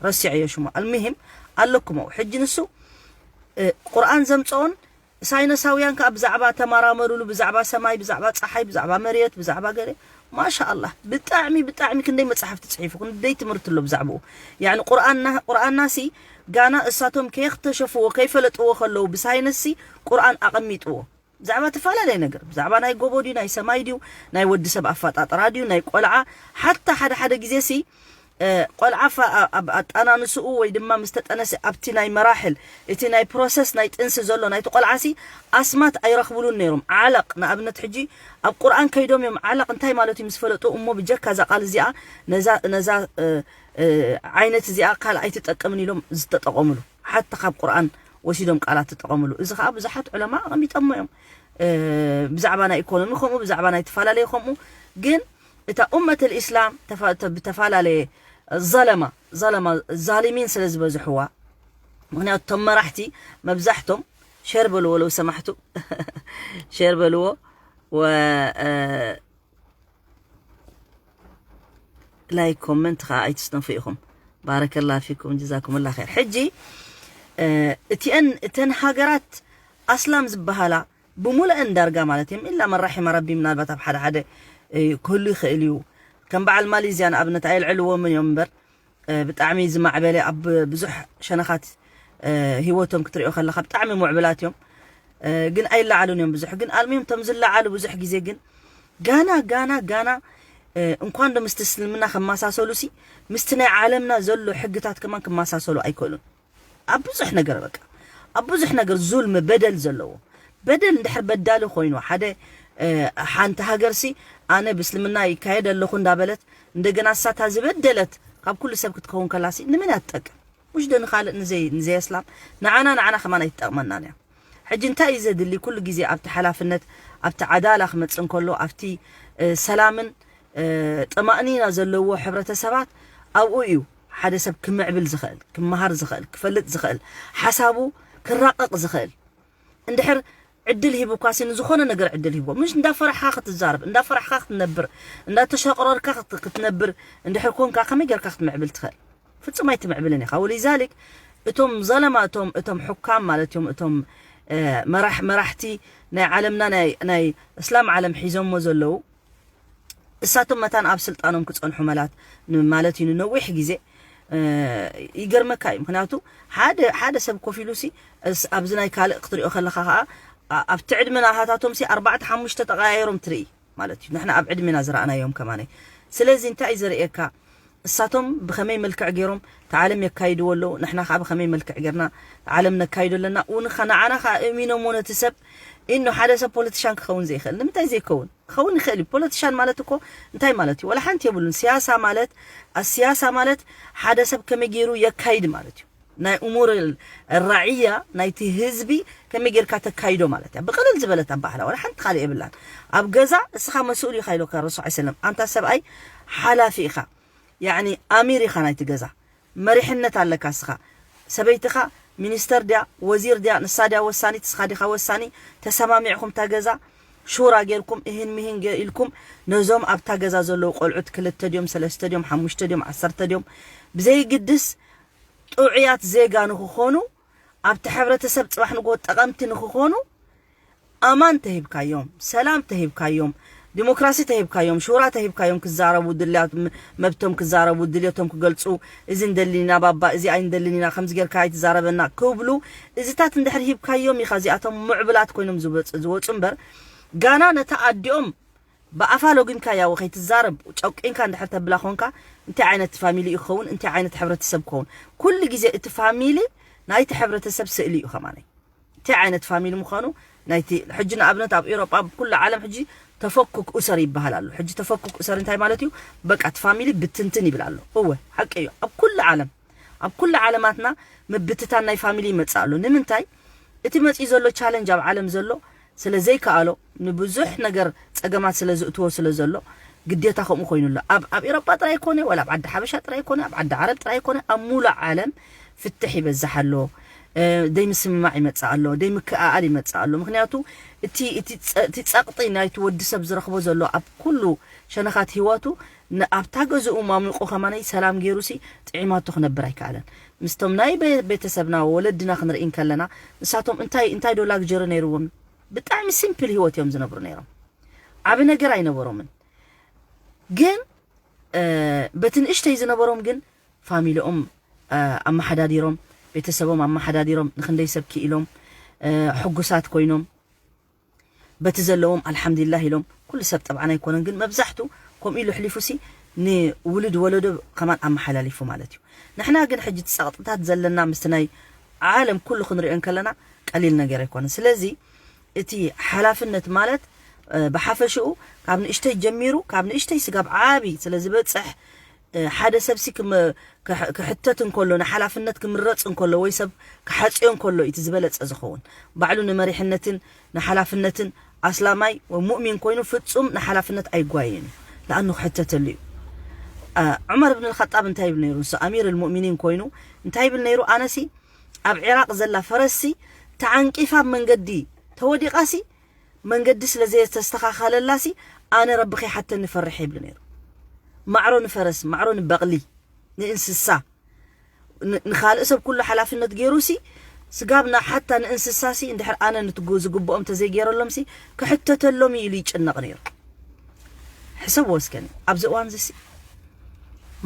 ረሲዐዮ ሽሙ። ኣልሙሂም ኣለኩም ኣብኡ። ሕጂ ንሱ፣ እ፣ ቁርኣን ዘምጽኦን ሳይነሳውያን ከኣ ብዛዕባ ተመራመሩሉ፣ ብዛዕባ ሰማይ፣ ብዛዕባ ጸሓይ፣ ብዛዕባ መሬት፣ ብዛዕባ ገለ። ማሻኣላህ። ብጣዕሚ፣ ብጣዕሚ ክንደይ መጽሓፍቲ ጽሒፉ፣ ክንደይ ትምህርቲ ኣሎ ብዛዕባኡ። ያዕኒ ቁርኣንና፣ ቁርኣንናሲ ጋና እሳቶም ከየክተሸፍዎ፣ ከይፈለጥዎ ከለዉ ብሳይነስሲ ቁርኣን ኣቐሚጥዎ። ብዛዕባ እተፈላለየ ነገር፣ ብዛዕባ ናይ ጎቦ ድዩ፣ ናይ ሰማይ ድዩ፣ ናይ ወዲ ሰብ ኣፈጣጥራ ድዩ፣ ናይ ቆልዓ፣ ሓታ ሓደ ሓደ ግዜሲ፣ እ፣ ቆልዓ ፋ-፣ ኣ-፣ ኣብ ኣጣናንስኡ ወይ ድማ ምስ ተጠነሰ ኣብቲ ናይ መራሕል፣ እቲ ናይ ፕሮሰስ ናይ ጥንሲ ዘሎ ናይቲ ቆልዓሲ ኣስማት ኣይረኽብሉን ነይሮም። ዓለቕ፣ ንኣብነት ሕጂ ኣብ ቁርኣን ከይዶም እዮም ዓለቕ እንታይ ማለት እዩ ምስ ፈለጡ፣ እሞ ብጀካ እዛ ቃል እዚኣ፣ ነዛ፣ ነዛ፣ እ፣ እ፣ ዓይነት እዚኣ ቃል ኣይትጠቅምን ኢሎም ዝተጠቐሙሉ። ሓታ ካብ ቁርኣን ወሲዶም ቃላት ተጠቐሙሉ። እዚ ኸኣ ብዙሓት ዑለማ ኣቐሚጦሞ እዮም። እ፣ ብዛዕባ ናይ ኢኮኖሚ ከምኡ፣ ብዛዕባ ናይ ተፈላለየ ከምኡ። ግን እታ ኡመት ልእስላም ተፋ-፣ ተ-፣ ብተፈላለየ ዘለማ፣ ዘለማ፣ ዛሊሚን ስለ ዝበዝሕዋ፣ ምኽንያቱ እቶም መራሕቲ መብዛሕቶም ሸር በልዎ፣ ለው ሰማሕቱ ሸር በልዎ። ወ-፣ እ፣ ላይክ ኮመንት ኸኣ ኣይትስነፉ ኢኹም። ባረከላ ፊኩም ጀዛኩምላ ኸይር። ሕጂ፣ እ፣ እቲአን፣ እተን ሃገራት ኣስላም ዝበሃላ ብሙሉአን ዳርጋ ማለት እዮም፣ ኢላ መን ረሒመ ረቢ፣ ምናልባት ኣብ ሓደ ሓደ፣ እ፣ ክህሉ ይኽእል እዩ። ከም በዓል ማሌዝያ ንኣብነት ኣየልዕልዎምን እዮም እምበር፣ እ፣ ብጣዕሚ ዝማዕበለ ኣብ ብዙሕ ሸነኻት፣ እ፣ ህይወቶም ክትሪኦ ከለኻ ብጣዕሚ ምዕቡላት እዮም። እ፣ ግን ኣይለዓሉን እዮም ብዙሕ። ግን ኣልሙሂም እቶም ዝለዓሉ ብዙሕ ግዜ ግን ጋና፣ ጋና፣ ጋና፣ እ፣ እንኳን ዶ ምስቲ እስልምና ከመሳሰሉሲ ምስቲ ናይ ዓለምና ዘሎ ሕግታት ከማን ክመሳሰሉ ኣይክእሉን። ኣብ ብዙሕ ነገር በቃ፣ ኣብ ብዙሕ ነገር ዙልሚ፣ በደል ዘለዎ፣ በደል እንድሕር በዳሊ ኮይኑ ሓደ፣ እ፣ ሓንቲ ሃገርሲ ኣነ ብእስልምና ይካየድ ኣለኹ እንዳበለት እንደገና እሳታ ዝበደለት ካብ ኩሉ ሰብ ክትከውን ከላሲ ንመን እያ ትጠቅም? ሙሽ ዶ ንኻልእ ንዘይ-፣ ንዘየስላም ንዓና፣ ንዓና ከማን ኣይትጠቕመናን እያ። ሕጂ እንታይ እዩ ዘድሊ? ኩሉ ግዜ ኣብቲ ሓላፍነት፣ ኣብቲ ዓዳላ ክመጽእ እንከሎ፣ ኣብቲ፣ እ፣ ሰላምን፣ እ፣ ጥማእኒና ዘለዎ ሕብረተሰባት ኣብኡ እዩ ሓደ ሰብ ክምዕብል ዝኽእል፣ ክመሃር ዝኽእል፣ ክፈልጥ ዝኽእል፣ ሓሳቡ ክራቐቕ ዝኽእል። እንድሕር ዕድል ሂቡኳሲ ንዝኾነ ነገር ዕድል ሂቦ። ምሽ እንዳፈራሕኻ ክትዛረብ፣ እንዳፈራሕኻ ክትነብር፣ እንዳተሸቕረርካ ክት-፣ ክትነብር እንድሕር ኮንካ ከመይ ጌርካ ክትምዕብል ትኽእል? ፍጹም ኣይትምዕብልን ኢኻ። ወሊዛሊክ እቶም ዘለማ፣ እቶም፣ እቶም ሕካም ማለት እዮም፣ እቶም፣ እ፣ መራሕ-፣ መራሕቲ ናይ ዓለምና፣ ናይ፣ ናይ እስላም ዓለም ሒዞሞ ዘለዉ፣ እሳቶም መታን ኣብ ስልጣኖም ክጸንሑ መላት ን-፣ ማለት እዩ ንነዊሕ ግዜ፣ እ፣ ይገርመካ እዩ። ምኽንያቱ ሓደ፣ ሓደ ሰብ ኮፍ ኢሉሲ እስ-፣ ኣብዚ ናይ ካልእ ክትሪኦ ከለኻ ኸኣ ኣ-፣ ኣብቲ ዕድመ ናታቶምሲ ኣርባዕተ ሓሙሽተ ተቐያየሮም ትርኢ ማለት እዩ። ንሕና ኣብ ዕድሜና ዝረኣናዮም ከማነይ። ስለዚ እንታይ እዩ ዘርእየካ? እሳቶም ብኸመይ መልክዕ ገይሮም እቲ ዓለም የካይድዎ ኣለዉ፣ ንሕና ኸኣ ብኸመይ መልክዕ ጌርና እቲ ዓለም ነካይዶ ኣለና። እውን ኸ-፣ ንዓና ኸኣ እሚኖሞ ነቲ ሰብ፣ ኢኖ ሓደ ሰብ ፖለቲሻን ክኸውን ዘይኽእል ንምንታይ ዘይከውን? ክኸውን ይኽእል እዩ። ፖለቲሻን ማለት እኮ እንታይ ማለት እዩ? ወላ ሓንቲ የብሉን። ሲያሳ ማለት፣ ኣስያሳ ማለት ሓደ ሰብ ከመይ ገይሩ የካይድ ማለት እዩ። ናይ እሙር ራዕያ ናይቲ ህዝቢ ከመይ ጌርካ ተካይዶ ማለት እያ። ብቕልል ዝበለት ኣባህላ፣ ወላ ሓንቲ ካልእ የብላን። ኣብ ገዛ እስኻ መስኡል ኢኻ ኢሎካ ረሱል ዓለይሂ ሰላም። ኣንታ ሰብኣይ ሓላፊ ኢኻ፣ ያዕኒ ኣሚር ኢኻ ናይቲ ገዛ። መሪሕነት ኣለካ እስኻ። ሰበይትኻ ሚኒስተር ድያ፣ ወዚር ድያ፣ ንሳ ድያ ወሳኒት፣ ንስኻ ዲኻ ወሳኒ? ተሰማሚዕኹም እታ ገዛ ሹራ ጌርኩም፣ እህን ምሂን ገ-፣ ኢልኩም፣ ነዞም ኣብታ ገዛ ዘለዉ ቆልዑት፣ ክልተ ድዮም፣ ሰለስተ ድዮም፣ ሓሙሽተ ድዮም፣ ዓሰርተ ድዮም፣ ብዘይግድስ ጥዑያት ዜጋ ንክኾኑ፣ ኣብቲ ሕብረተሰብ ጽባሕ ንግሆ ጠቐምቲ ንክኾኑ፣ ኣማን ተሂብካዮም፣ ሰላም ተሂብካዮም፣ ዲሞክራሲ ተሂብካዮም፣ ሹራ ተሂብካዮም፣ ክዛረቡ፣ ድልያት ም-፣ መብቶም ክዛረቡ፣ ድልየቶም ክገልጹ፣ እዚ እንደልን ኢና ባባ፣ እዚ ኣይንደልን ኢና፣ ከምዚ ጌርካ ኣይትዛረበና ክብሉ፣ እዚታት እንድሕር ሂብካዮም ኢኻ እዚኣቶም ምዕቡላት ኮይኖም ዝወጽ-፣ ዝወጹ እምበር፣ ጋና ነታ ኣዲኦም ብኣፋ ሎጊምካያ ወይ ከይትዛረብ ጨቂንካ እንድሕር ተብላ ኮንካ፣ እንታይ ዓይነት ፋሚሊ እዩ ክኸውን? እንታይ ዓይነት ሕብረተሰብ ክኸውን? ኩሉ ግዜ እቲ ፋሚሊ ናይቲ ሕብረተሰብ ስእሊ እዩ ከማነይ። እንታይ ዓይነት ፋሚሊ ምዃኑ ናይቲ፣ ሕጂ ንኣብነት ኣብ ኤውሮጳ፣ ኣብ ኩሉ ዓለም ሕጂ ተፈኩክ ኡሰር ይበሃል ኣሎ። ሕጂ ተፈኩክ ኡሰር እንታይ ማለት እዩ? በቃ እቲ ፋሚሊ ብትንትን ይብል ኣሎ። እወ፣ ሓቂ እዩ። ኣብ ኩሉ ዓለም፣ ኣብ ኩሉ ዓለማትና ምብትታን ናይ ፋሚሊ ይመጽእ ኣሎ። ንምንታይ? እቲ መጺኡ ዘሎ ቻለንጅ ኣብ ዓለም ዘሎ ስለ ዘይከኣሎ፣ ንብዙሕ ነገር ጸገማት ስለ ዝእትዎ ስለ ዘሎ፣ ግዴታ ከምኡ ኮይኑ ኣሎ። ኣብ፣ ኣብ ኤውሮጳ ጥራይ ኮነ፣ ወላ ኣብ ዓዲ ሓበሻ ጥራይ ኮነ፣ ኣብ ዓዲ ዓረብ ጥራይ ኮነ፣ ኣብ ሙሉእ ዓለም ፍትሕ ይበዝሕ ኣሎ። እ፣ ደይምስምማዕ ይመጽእ ኣሎ፣ ደይምክእኣል ይመጽእ ኣሎ። ምኽንያቱ እቲ፣ እቲ ጸ-፣ እቲ ጸቕጢ ናይቲ ወዲ ሰብ ዝረኽቦ ዘሎ ኣብ ኩሉ ሸነኻት ህይወቱ፣ ን-፣ ኣብታ ገዝኡ ማሚቑ ከማነይ ሰላም ገይሩሲ ጥዒማቶ ክነብር ኣይከኣለን። ምስቶም ናይ ቤ-፣ ቤተሰብና ወለድና ክንርኢ እንከለና፣ ንሳቶም እንታይ፣ እንታይ ዶ ላግጀሪ ነይርዎም? ብጣዕሚ ሲምፕል ህይወት እዮም ዝነብሩ ነይሮም። ዓቢ ነገር ኣይነበሮምን። ግን፣ እ፣ በቲ ንእሽተይ ዝነበሮም ግን ፋሚሊኦም፣ እ፣ ኣመሓዳዲሮም፣ ቤተሰቦም ኣመሓዳዲሮም፣ ንኽንደይ ሰብ ክኢሎም፣ እ፣ ሕጉሳት ኮይኖም፣ በቲ ዘለዎም ኣልሓምዱሊላህ ኢሎም፣ ኩሉ ሰብ ጠብዓን ኣይኮነን፣ ግን መብዛሕቱ ከምኡ ኢሉ ኣሕሊፉሲ ንውሉድ ወለዶ ከማን ኣመሓላሊፉ ማለት እዩ። ንሕና ግን ሕጂ እቲ ጸቕጥታት ዘለና ምስቲ ናይ ዓለም ኩሉ ክንሪኦ እንከለና ቀሊል ነገር ኣይኮነን። ስለዚ እቲ ሓላፍነት ማለት፣ እ፣ ብሓፈሽኡ ካብ ንእሽተይ ጀሚሩ፣ ካብ ንእሽተይ ስጋብ ዓቢ ስለ ዝበጽሕ፣ እ፣ ሓደ ሰብሲ ክም-፣ ክሕ-፣ ክሕተት እንከሎ፣ ንሓላፍነት ክምረጽ እንከሎ፣ ወይ ሰብ ክሓጽዮ እንከሎ፣ እቲ ዝበለጸ ዝኸውን። ባዕሉ ንመሪሕነትን ንሓላፍነትን ኣስላማይ ወይ ሙእሚን ኮይኑ ፍጹም ንሓላፍነት ኣይጓየን እዩ። ለኣኑ ክሕተተሉ እዩ። እ፣ ዑመር ብን ልኸጣብ እንታይ ይብል ነይሩ? ንሱ ኣሚር ልሙእሚኒን ኮይኑ እንታይ ይብል ነይሩ? ኣነሲ ኣብ ዒራቕ ዘላ ፈረስሲ ተዓንቂፋ ኣብ መንገዲ ተወዲቓሲ፣ መንገዲ ስለ ዘየተስተኻኸለላሲ፣ ኣነ ረቢ ከይሓተኒ ፈርሕ ይብል ነይሩ። ማዕሮ ንፈረስ፣ ማዕሮ ንበቕሊ፣ ንእንስሳ፣ ን-፣ ንኻልእ ሰብ ኩሉ ሓላፍነት ገይሩሲ፣ ስጋብ ና-፣ ሓታ ንእንስሳሲ፣ እንድሕር ኣነ ንትጉ-፣ ዝግብኦም ተዘይገይረሎምሲ፣ ክሕተተሎም እዩ ኢሉ ይጭነቕ ነይሩ። ሕሰብዎ እስከ፣ ኣብዚ እዋን እዚሲ፣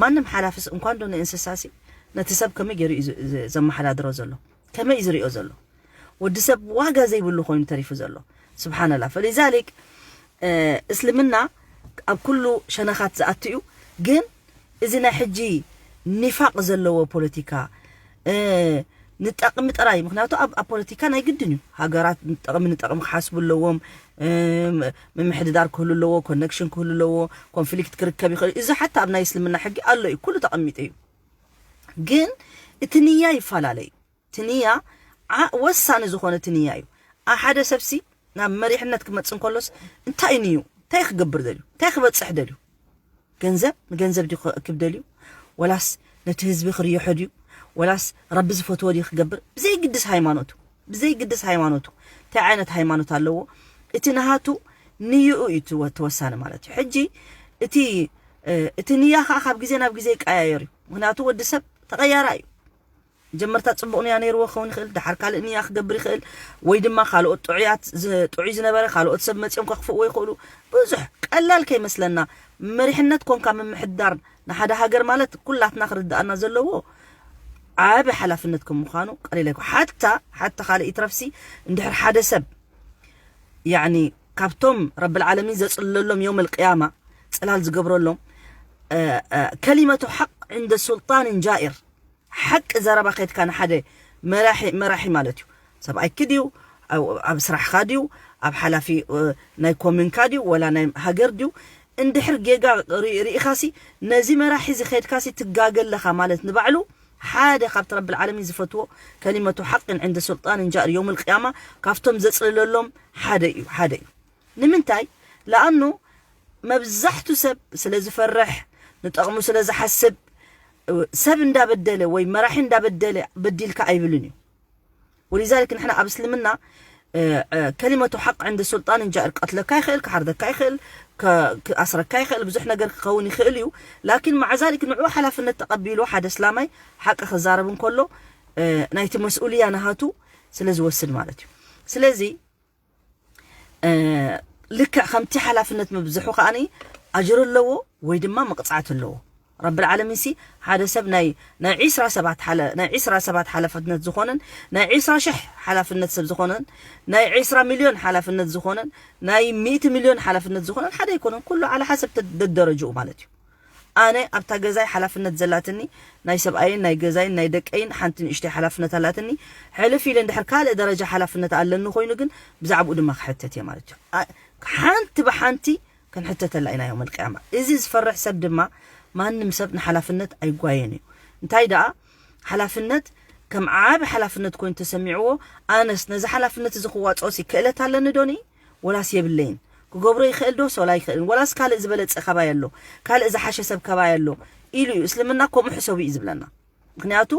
ማንም ሓላፍስ እንኳን ዶ ንእንስሳሲ፣ ነቲ ሰብ ከመይ ገይሩ እዩ ዝ-፣ ዝ-፣ ዘመሓዳድሮ ዘሎ? ከመይ እዩ ዝሪኦ ዘሎ? ወዲ ሰብ ዋጋ ዘይብሉ ኮይኑ ተሪፉ ዘሎ። ስብሓንላ። ፈሊዛሊክ፣ እ፣ እስልምና ኣብ ኩሉ ሸነኻት ዝኣቱ እዩ። ግን እዚ ናይ ሕጂ ኒፋቅ ዘለዎ ፖለቲካ፣ እ፣ ንጠቕሚ ጥራይ፣ ምኽንያቱ ኣብ፣ ኣብ ፖለቲካ ናይ ግድን እዩ። ሃገራት ንጠቕሚ፣ ንጠቕሚ ክሓስቡ ኣለዎም። እ፣ ምምሕድዳር ክህሉ ኣለዎ፣ ኮኔክሽን ክህሉ ኣለዎ፣ ኮንፍሊክት ክርከብ ይኽእል። እዚ ሓታ ኣብ ናይ እስልምና ሕጊ ኣሎ እዩ፣ ኩሉ ተቐሚጡ እዩ። ግን እቲ ንያ ይፈላለ እዩ። እቲ ንያ ዓ-፣ ወሳኒ ዝኾነ እቲ ንያ እዩ። ኣ-፣ ሓደ ሰብሲ ናብ መሪሕነት ክመጽእ እንከሎስ እንታይ እዩ ንዩ? እንታይ ክገብር ደልዩ? እንታይ ክበጽሕ ደልዩ? ገንዘብ፣ ንገንዘብ ድዩ ክእክብ ደልዩ? ወላስ ነቲ ህዝቢ ክርይሖ ድዩ? ወላስ ረቢ ዝፈትዎ ድዩ ክገብር? ብዘይግድስ ሃይማኖቱ፣ ብዘይግድስ ሃይማኖቱ፣ እንታይ ዓይነት ሃይማኖት ኣለዎ? እቲ ንሃቱ ንይኡ እዩ ትወ-፣ ተወሳኒ ማለት እዩ። ሕጂ እቲ፣ እ፣ እቲ ንያ ኸዓ ካብ ግዜ ናብ ግዜ ይቀያየር እዩ። ምኽንያቱ ወዲ ሰብ ተቐያራይ እዩ። መጀመርታ ጽቡቕ ንያ ነይርዎ ክኸውን ይኽእል፣ ደሓር ካልእ ንያ ክገብር ይኽእል፣ ወይ ድማ ካልኦት ጥዑያት ዝ-፣ ጥዑይ ዝነበረ ካልኦት ሰብ መጺኦም ከኽፍእዎ ይኽእሉ። ብዙሕ ቀላል ከይመስለና፣ መሪሕነት ኮንካ ምምሕዳር ንሓደ ሃገር ማለት ኩላትና ክርድኣና ዘለዎ ዓቢ ሓላፍነት ከም ምዃኑ ቀሊል ኣይኮ-፣ ሓታ፣ ሓታ ካልእ ይትረፍሲ፣ እንድሕር ሓደ ሰብ፣ ያዕኒ፣ ካብቶም ረብል ዓለሚን ዘጽልለሎም የውመል ቅያማ ጽላል ዝገብረሎም፣ እ፣ እ፣ ከሊመቱ ሓቅ ዕንደ ሱልጣንን ጃኢር፣ ሓቂ ዘረባ ከድካ ንሓደ መራሒ፣ መራሒ ማለት እዩ። ሰብኣይኪ ድዩ? ኣብ፣ ኣብ ስራሕኻ ድዩ? ኣብ ሓላፊ፣ እ፣ ናይ ኮሚንካ ድዩ? ወላ ናይ ሃገር ድዩ? እንድሕር ጌጋ ርኢ-፣ ርኢኻሲ፣ ነዚ መራሒ እዚ ከድካሲ ትጋገ ኣለኻ ማለት ንባዕሉ ሓደ ካብቲ ረብል ዓለሚን ዝፈትዎ ከሊመቱ ሓቅን ዕንደ ሱልጣንን ጃር የውመል ቅያማ ካብቶም ዘጽልለሎም ሓደ እዩ፣ ሓደ እዩ። ንምንታይ? ለኣኑ መብዛሕቱ ሰብ ስለ ዝፈርሕ፣ ንጠቕሙ ስለ ዝሓስብ፣ ሰብ እንዳበደለ ወይ መራሒ እንዳበደለ በዲልካ ኣይብልን እዩ። ولذلك ንሕና ኣብ እስልምና ከሊመቱ ሓቅ ዕንደ ሱልጣን ጃኢር ቀትለካ ይኽእል፣ ክሓርደካ ይኽእል፣ ክኣስረካ ይኽእል፣ ብዙሕ ነገር ክኸውን ይኽእል እዩ። ላኪን ማዕዛሊክ ንዕኡ ሓላፍነት ተቐቢሉ ሓደ እስላማይ ሓቂ ክዛረብ እንከሎ ናይቲ መስኡልያ ናሃቱ ስለ ዝወስድ ማለት እዩ። ስለዚ ልክዕ ከምቲ ሓላፍነት ምብዝሑ ከዓኒ ኣጅር ኣለዎ ወይ ድማ መቕፃዕቲ ኣለዎ። ረብል ዓለሚን ሲ ሓደ ሰብ ናይ ናይ ዒስራ ሰባት ሓለ ናይ ዒስራ ሰባት ሓላፍነት ዝኾነን ናይ ዒስራ ሽሕ ሓላፍነት ሰብ ዝኾነን ናይ ዒስራ ሚልዮን ሓላፍነት ዝኾነን ናይ ሚእቲ ሚልዮን ሓላፍነት ዝኾነን ሓደ ኣይኮነን። ኩሉ ዓለ ሓሰብ ደደረጅኡ ማለት እዩ። ኣነ ኣብታ ገዛይ ሓላፍነት ዘላትኒ ናይ ሰብኣይን ናይ ገዛይን ናይ ደቀይን ሓንቲ ንእሽተይ ሓላፍነት ኣላትኒ። ሕልፍ ኢለ እንድሕር ካልእ ደረጃ ሓላፍነት ኣለኒ ኮይኑ ግን ብዛዕባኡ ድማ ክሕተት እየ ማለት እዩ። ሓንቲ ብሓንቲ ክንሕተተላ ኢና ዮም ኣልቅያማ። እዚ ዝፈርሕ ሰብ ድማ ማንም ሰብ ንሓላፍነት ኣይጓየን እዩ። እንታይ ደኣ ሓላፍነት ከም ዓቢ ሓላፍነት ኮይኑ ተሰሚዕዎ ኣነስ ነዚ ሓላፍነት እዚ ክዋፅኦ ሲ ክእለት ኣለኒ ዶኒ ወላስ የብለይን? ክገብሮ ይኽእል ዶ ሰውላ ይኽእልን? ወላስ ካልእ ዝበለጸ ከባይ ኣሎ፣ ካልእ ዝሓሸ ሰብ ከባይ ኣሎ ኢሉ እዩ። እስልምና ከምኡ ሕሰቡ እዩ ዝብለና። ምክንያቱ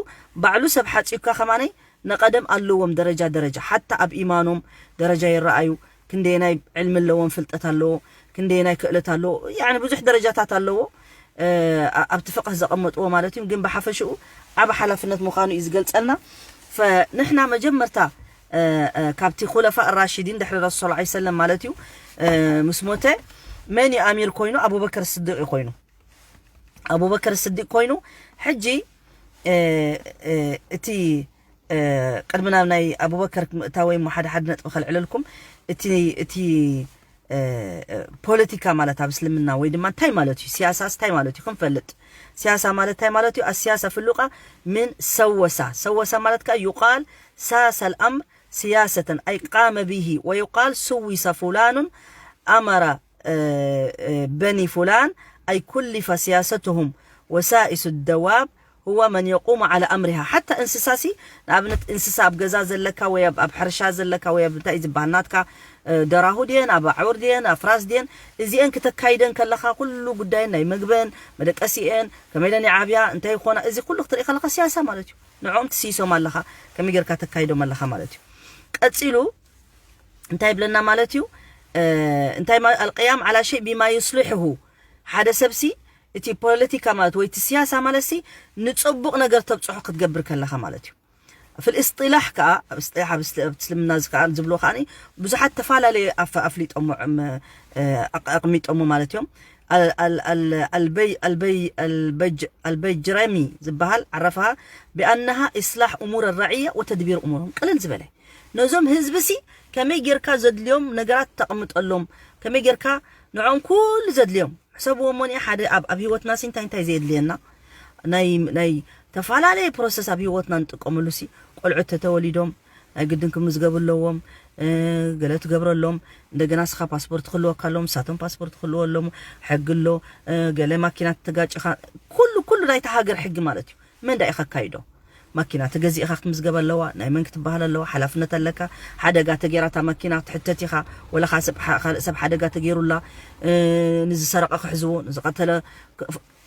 ባዕሉ ሰብ ሓጺዩካ ከማነይ ነቐደም ኣለዎም ደረጃ ደረጃ፣ ሓታ ኣብ ኢማኖም ደረጃ ይረኣዩ። ክንደየናይ ዕልሚ ኣለዎም፣ ፍልጠት ኣለዎ፣ ክንደየናይ ክእለት ኣለዎ፣ ያኒ ብዙሕ ደረጃታት ኣለዎ። ኣብቲ ፍቅህ ዘቐመጥዎ ማለት እዩ። ግን ብሓፈሽኡ ዓብ ሓላፍነት ምዃኑ እዩ ዝገልጸልና። ፈንሕና መጀመርታ ካብቲ ኩለፋ ራሽዲን ድሕሪ ረሱል ሰለላሁ ዐለይሂ ወሰለም ማለት እዩ ምስ ሞተ መን እዩ ኣሚር ኮይኑ? ኣቡበከር ስዲቅ እዩ ኮይኑ። ኣቡበከር ስዲቅ ኮይኑ ሕጂ እቲ ቅድሚ ናብ ናይ ኣቡበከር ምእታወይ እሞ ሓደ ሓደ ነጥቢ ከልዕለልኩም። እቲ እቲ ፖለቲካ ማለት ኣብ እስልምና ወይ ድማ እንታይ ማለት እዩ? ሲያሳስ እንታይ ማለት እዩ? ክንፈልጥ። ሲያሳ ማለት እንታይ ማለት እዩ? السياسة في اللغة من سوس. سوس ማለት ከኣ يقال ساس الأمر سياسة أي قام به ويقال سوس فلان أمر بني فلان أي كلف سياستهم وسائس الدواب هو من يقوم على أمرها. حتى እንስሳ ሲ ንኣብነት እንስሳ ኣብ ገዛ ዘለካ ወይ ኣብ ኣብ ሕርሻ ዘለካ ወይ ኣብ እንታይ ዝበሃል ናትካ ደራሁ ድየን ኣብ ኣዕውር ድየን ኣፍራስ ድየን እዚአን ክተካይደን ከለኻ ኩሉ ጉዳየን ናይ ምግበን መደቀሲአን ከመይ ኢለን ይዓብያ እንታይ ይኾና እዚ ኩሉ ክትርኢ ከለኻ ሲያሳ ማለት እዩ። ንዕኦም ትስይሶም ኣለኻ ከመይ ጌርካ ተካይዶም ኣለኻ ማለት እዩ። ቀጺሉ እንታይ ይብለና ማለት እዩ? እንታይ القيام على شيء بما يصلحه ሓደ ሰብሲ እቲ ፖለቲካ ማለት ወይ እቲ ሲያሳ ማለት ሲ ንጽቡቕ ነገር ተብጽሖ ክትገብር ከለኻ ማለት እዩ። في الاصطلاح ከኣ ኣብ እስጢላሕ ኣብ እስልምና እዚ ከኣ ዝብሎ ከኣ ብዙሓት ተፈላለየ ኣፍሊጦሞ ኣቕሚጦሞ ማለት እዮም። ኣልበይጅረሚ ዝበሃል ዓረፋሃ ብኣነሃ ኢስላሕ እሙር ራዕያ ወተድቢር እሙሮም ቅልል ዝበለ ነዞም ህዝቢ ሲ ከመይ ጌርካ ዘድልዮም ነገራት ተቕምጠሎም ከመይ ጌርካ ንዖም ኩሉ ዘድልዮም ሕሰብዎ እሞ ሓደ ኣብ ኣብ ህይወትና ሲ እንታይ እንታይ ዘየድልየና ናይ ናይ ተፈላለየ ፕሮሰስ ኣብ ህይወትና ንጥቀመሉ ሲ ቆልዑት ተተወሊዶም ናይ ግድን ክምዝገቡ ኣለዎም። ገለ ትገብረሎም እንደገና ስኻ ፓስፖርት ክህልወካ ኣለዎም ሳቶም ፓስፖርት ክህልዎ ኣለዎም። ሕጊ ኣሎ። ገለ ማኪና ተጋጭኻ ኩሉ ኩሉ ናይታ ሃገር ሕጊ ማለት እዩ። መን ዳ ኢኻ ካይዶ ማኪና ተገዚእኻ ክትምዝገብ ኣለዋ ናይ መን ክትበሃል ኣለዋ ሓላፍነት ኣለካ። ሓደጋ ተጌራታ ማኪና ክትሕተት ኢኻ። ወለኻ ሰብ ካልእ ሰብ ሓደጋ ተጌሩላ ንዝሰረቐ ክሕዝዎ ንዝቐተለ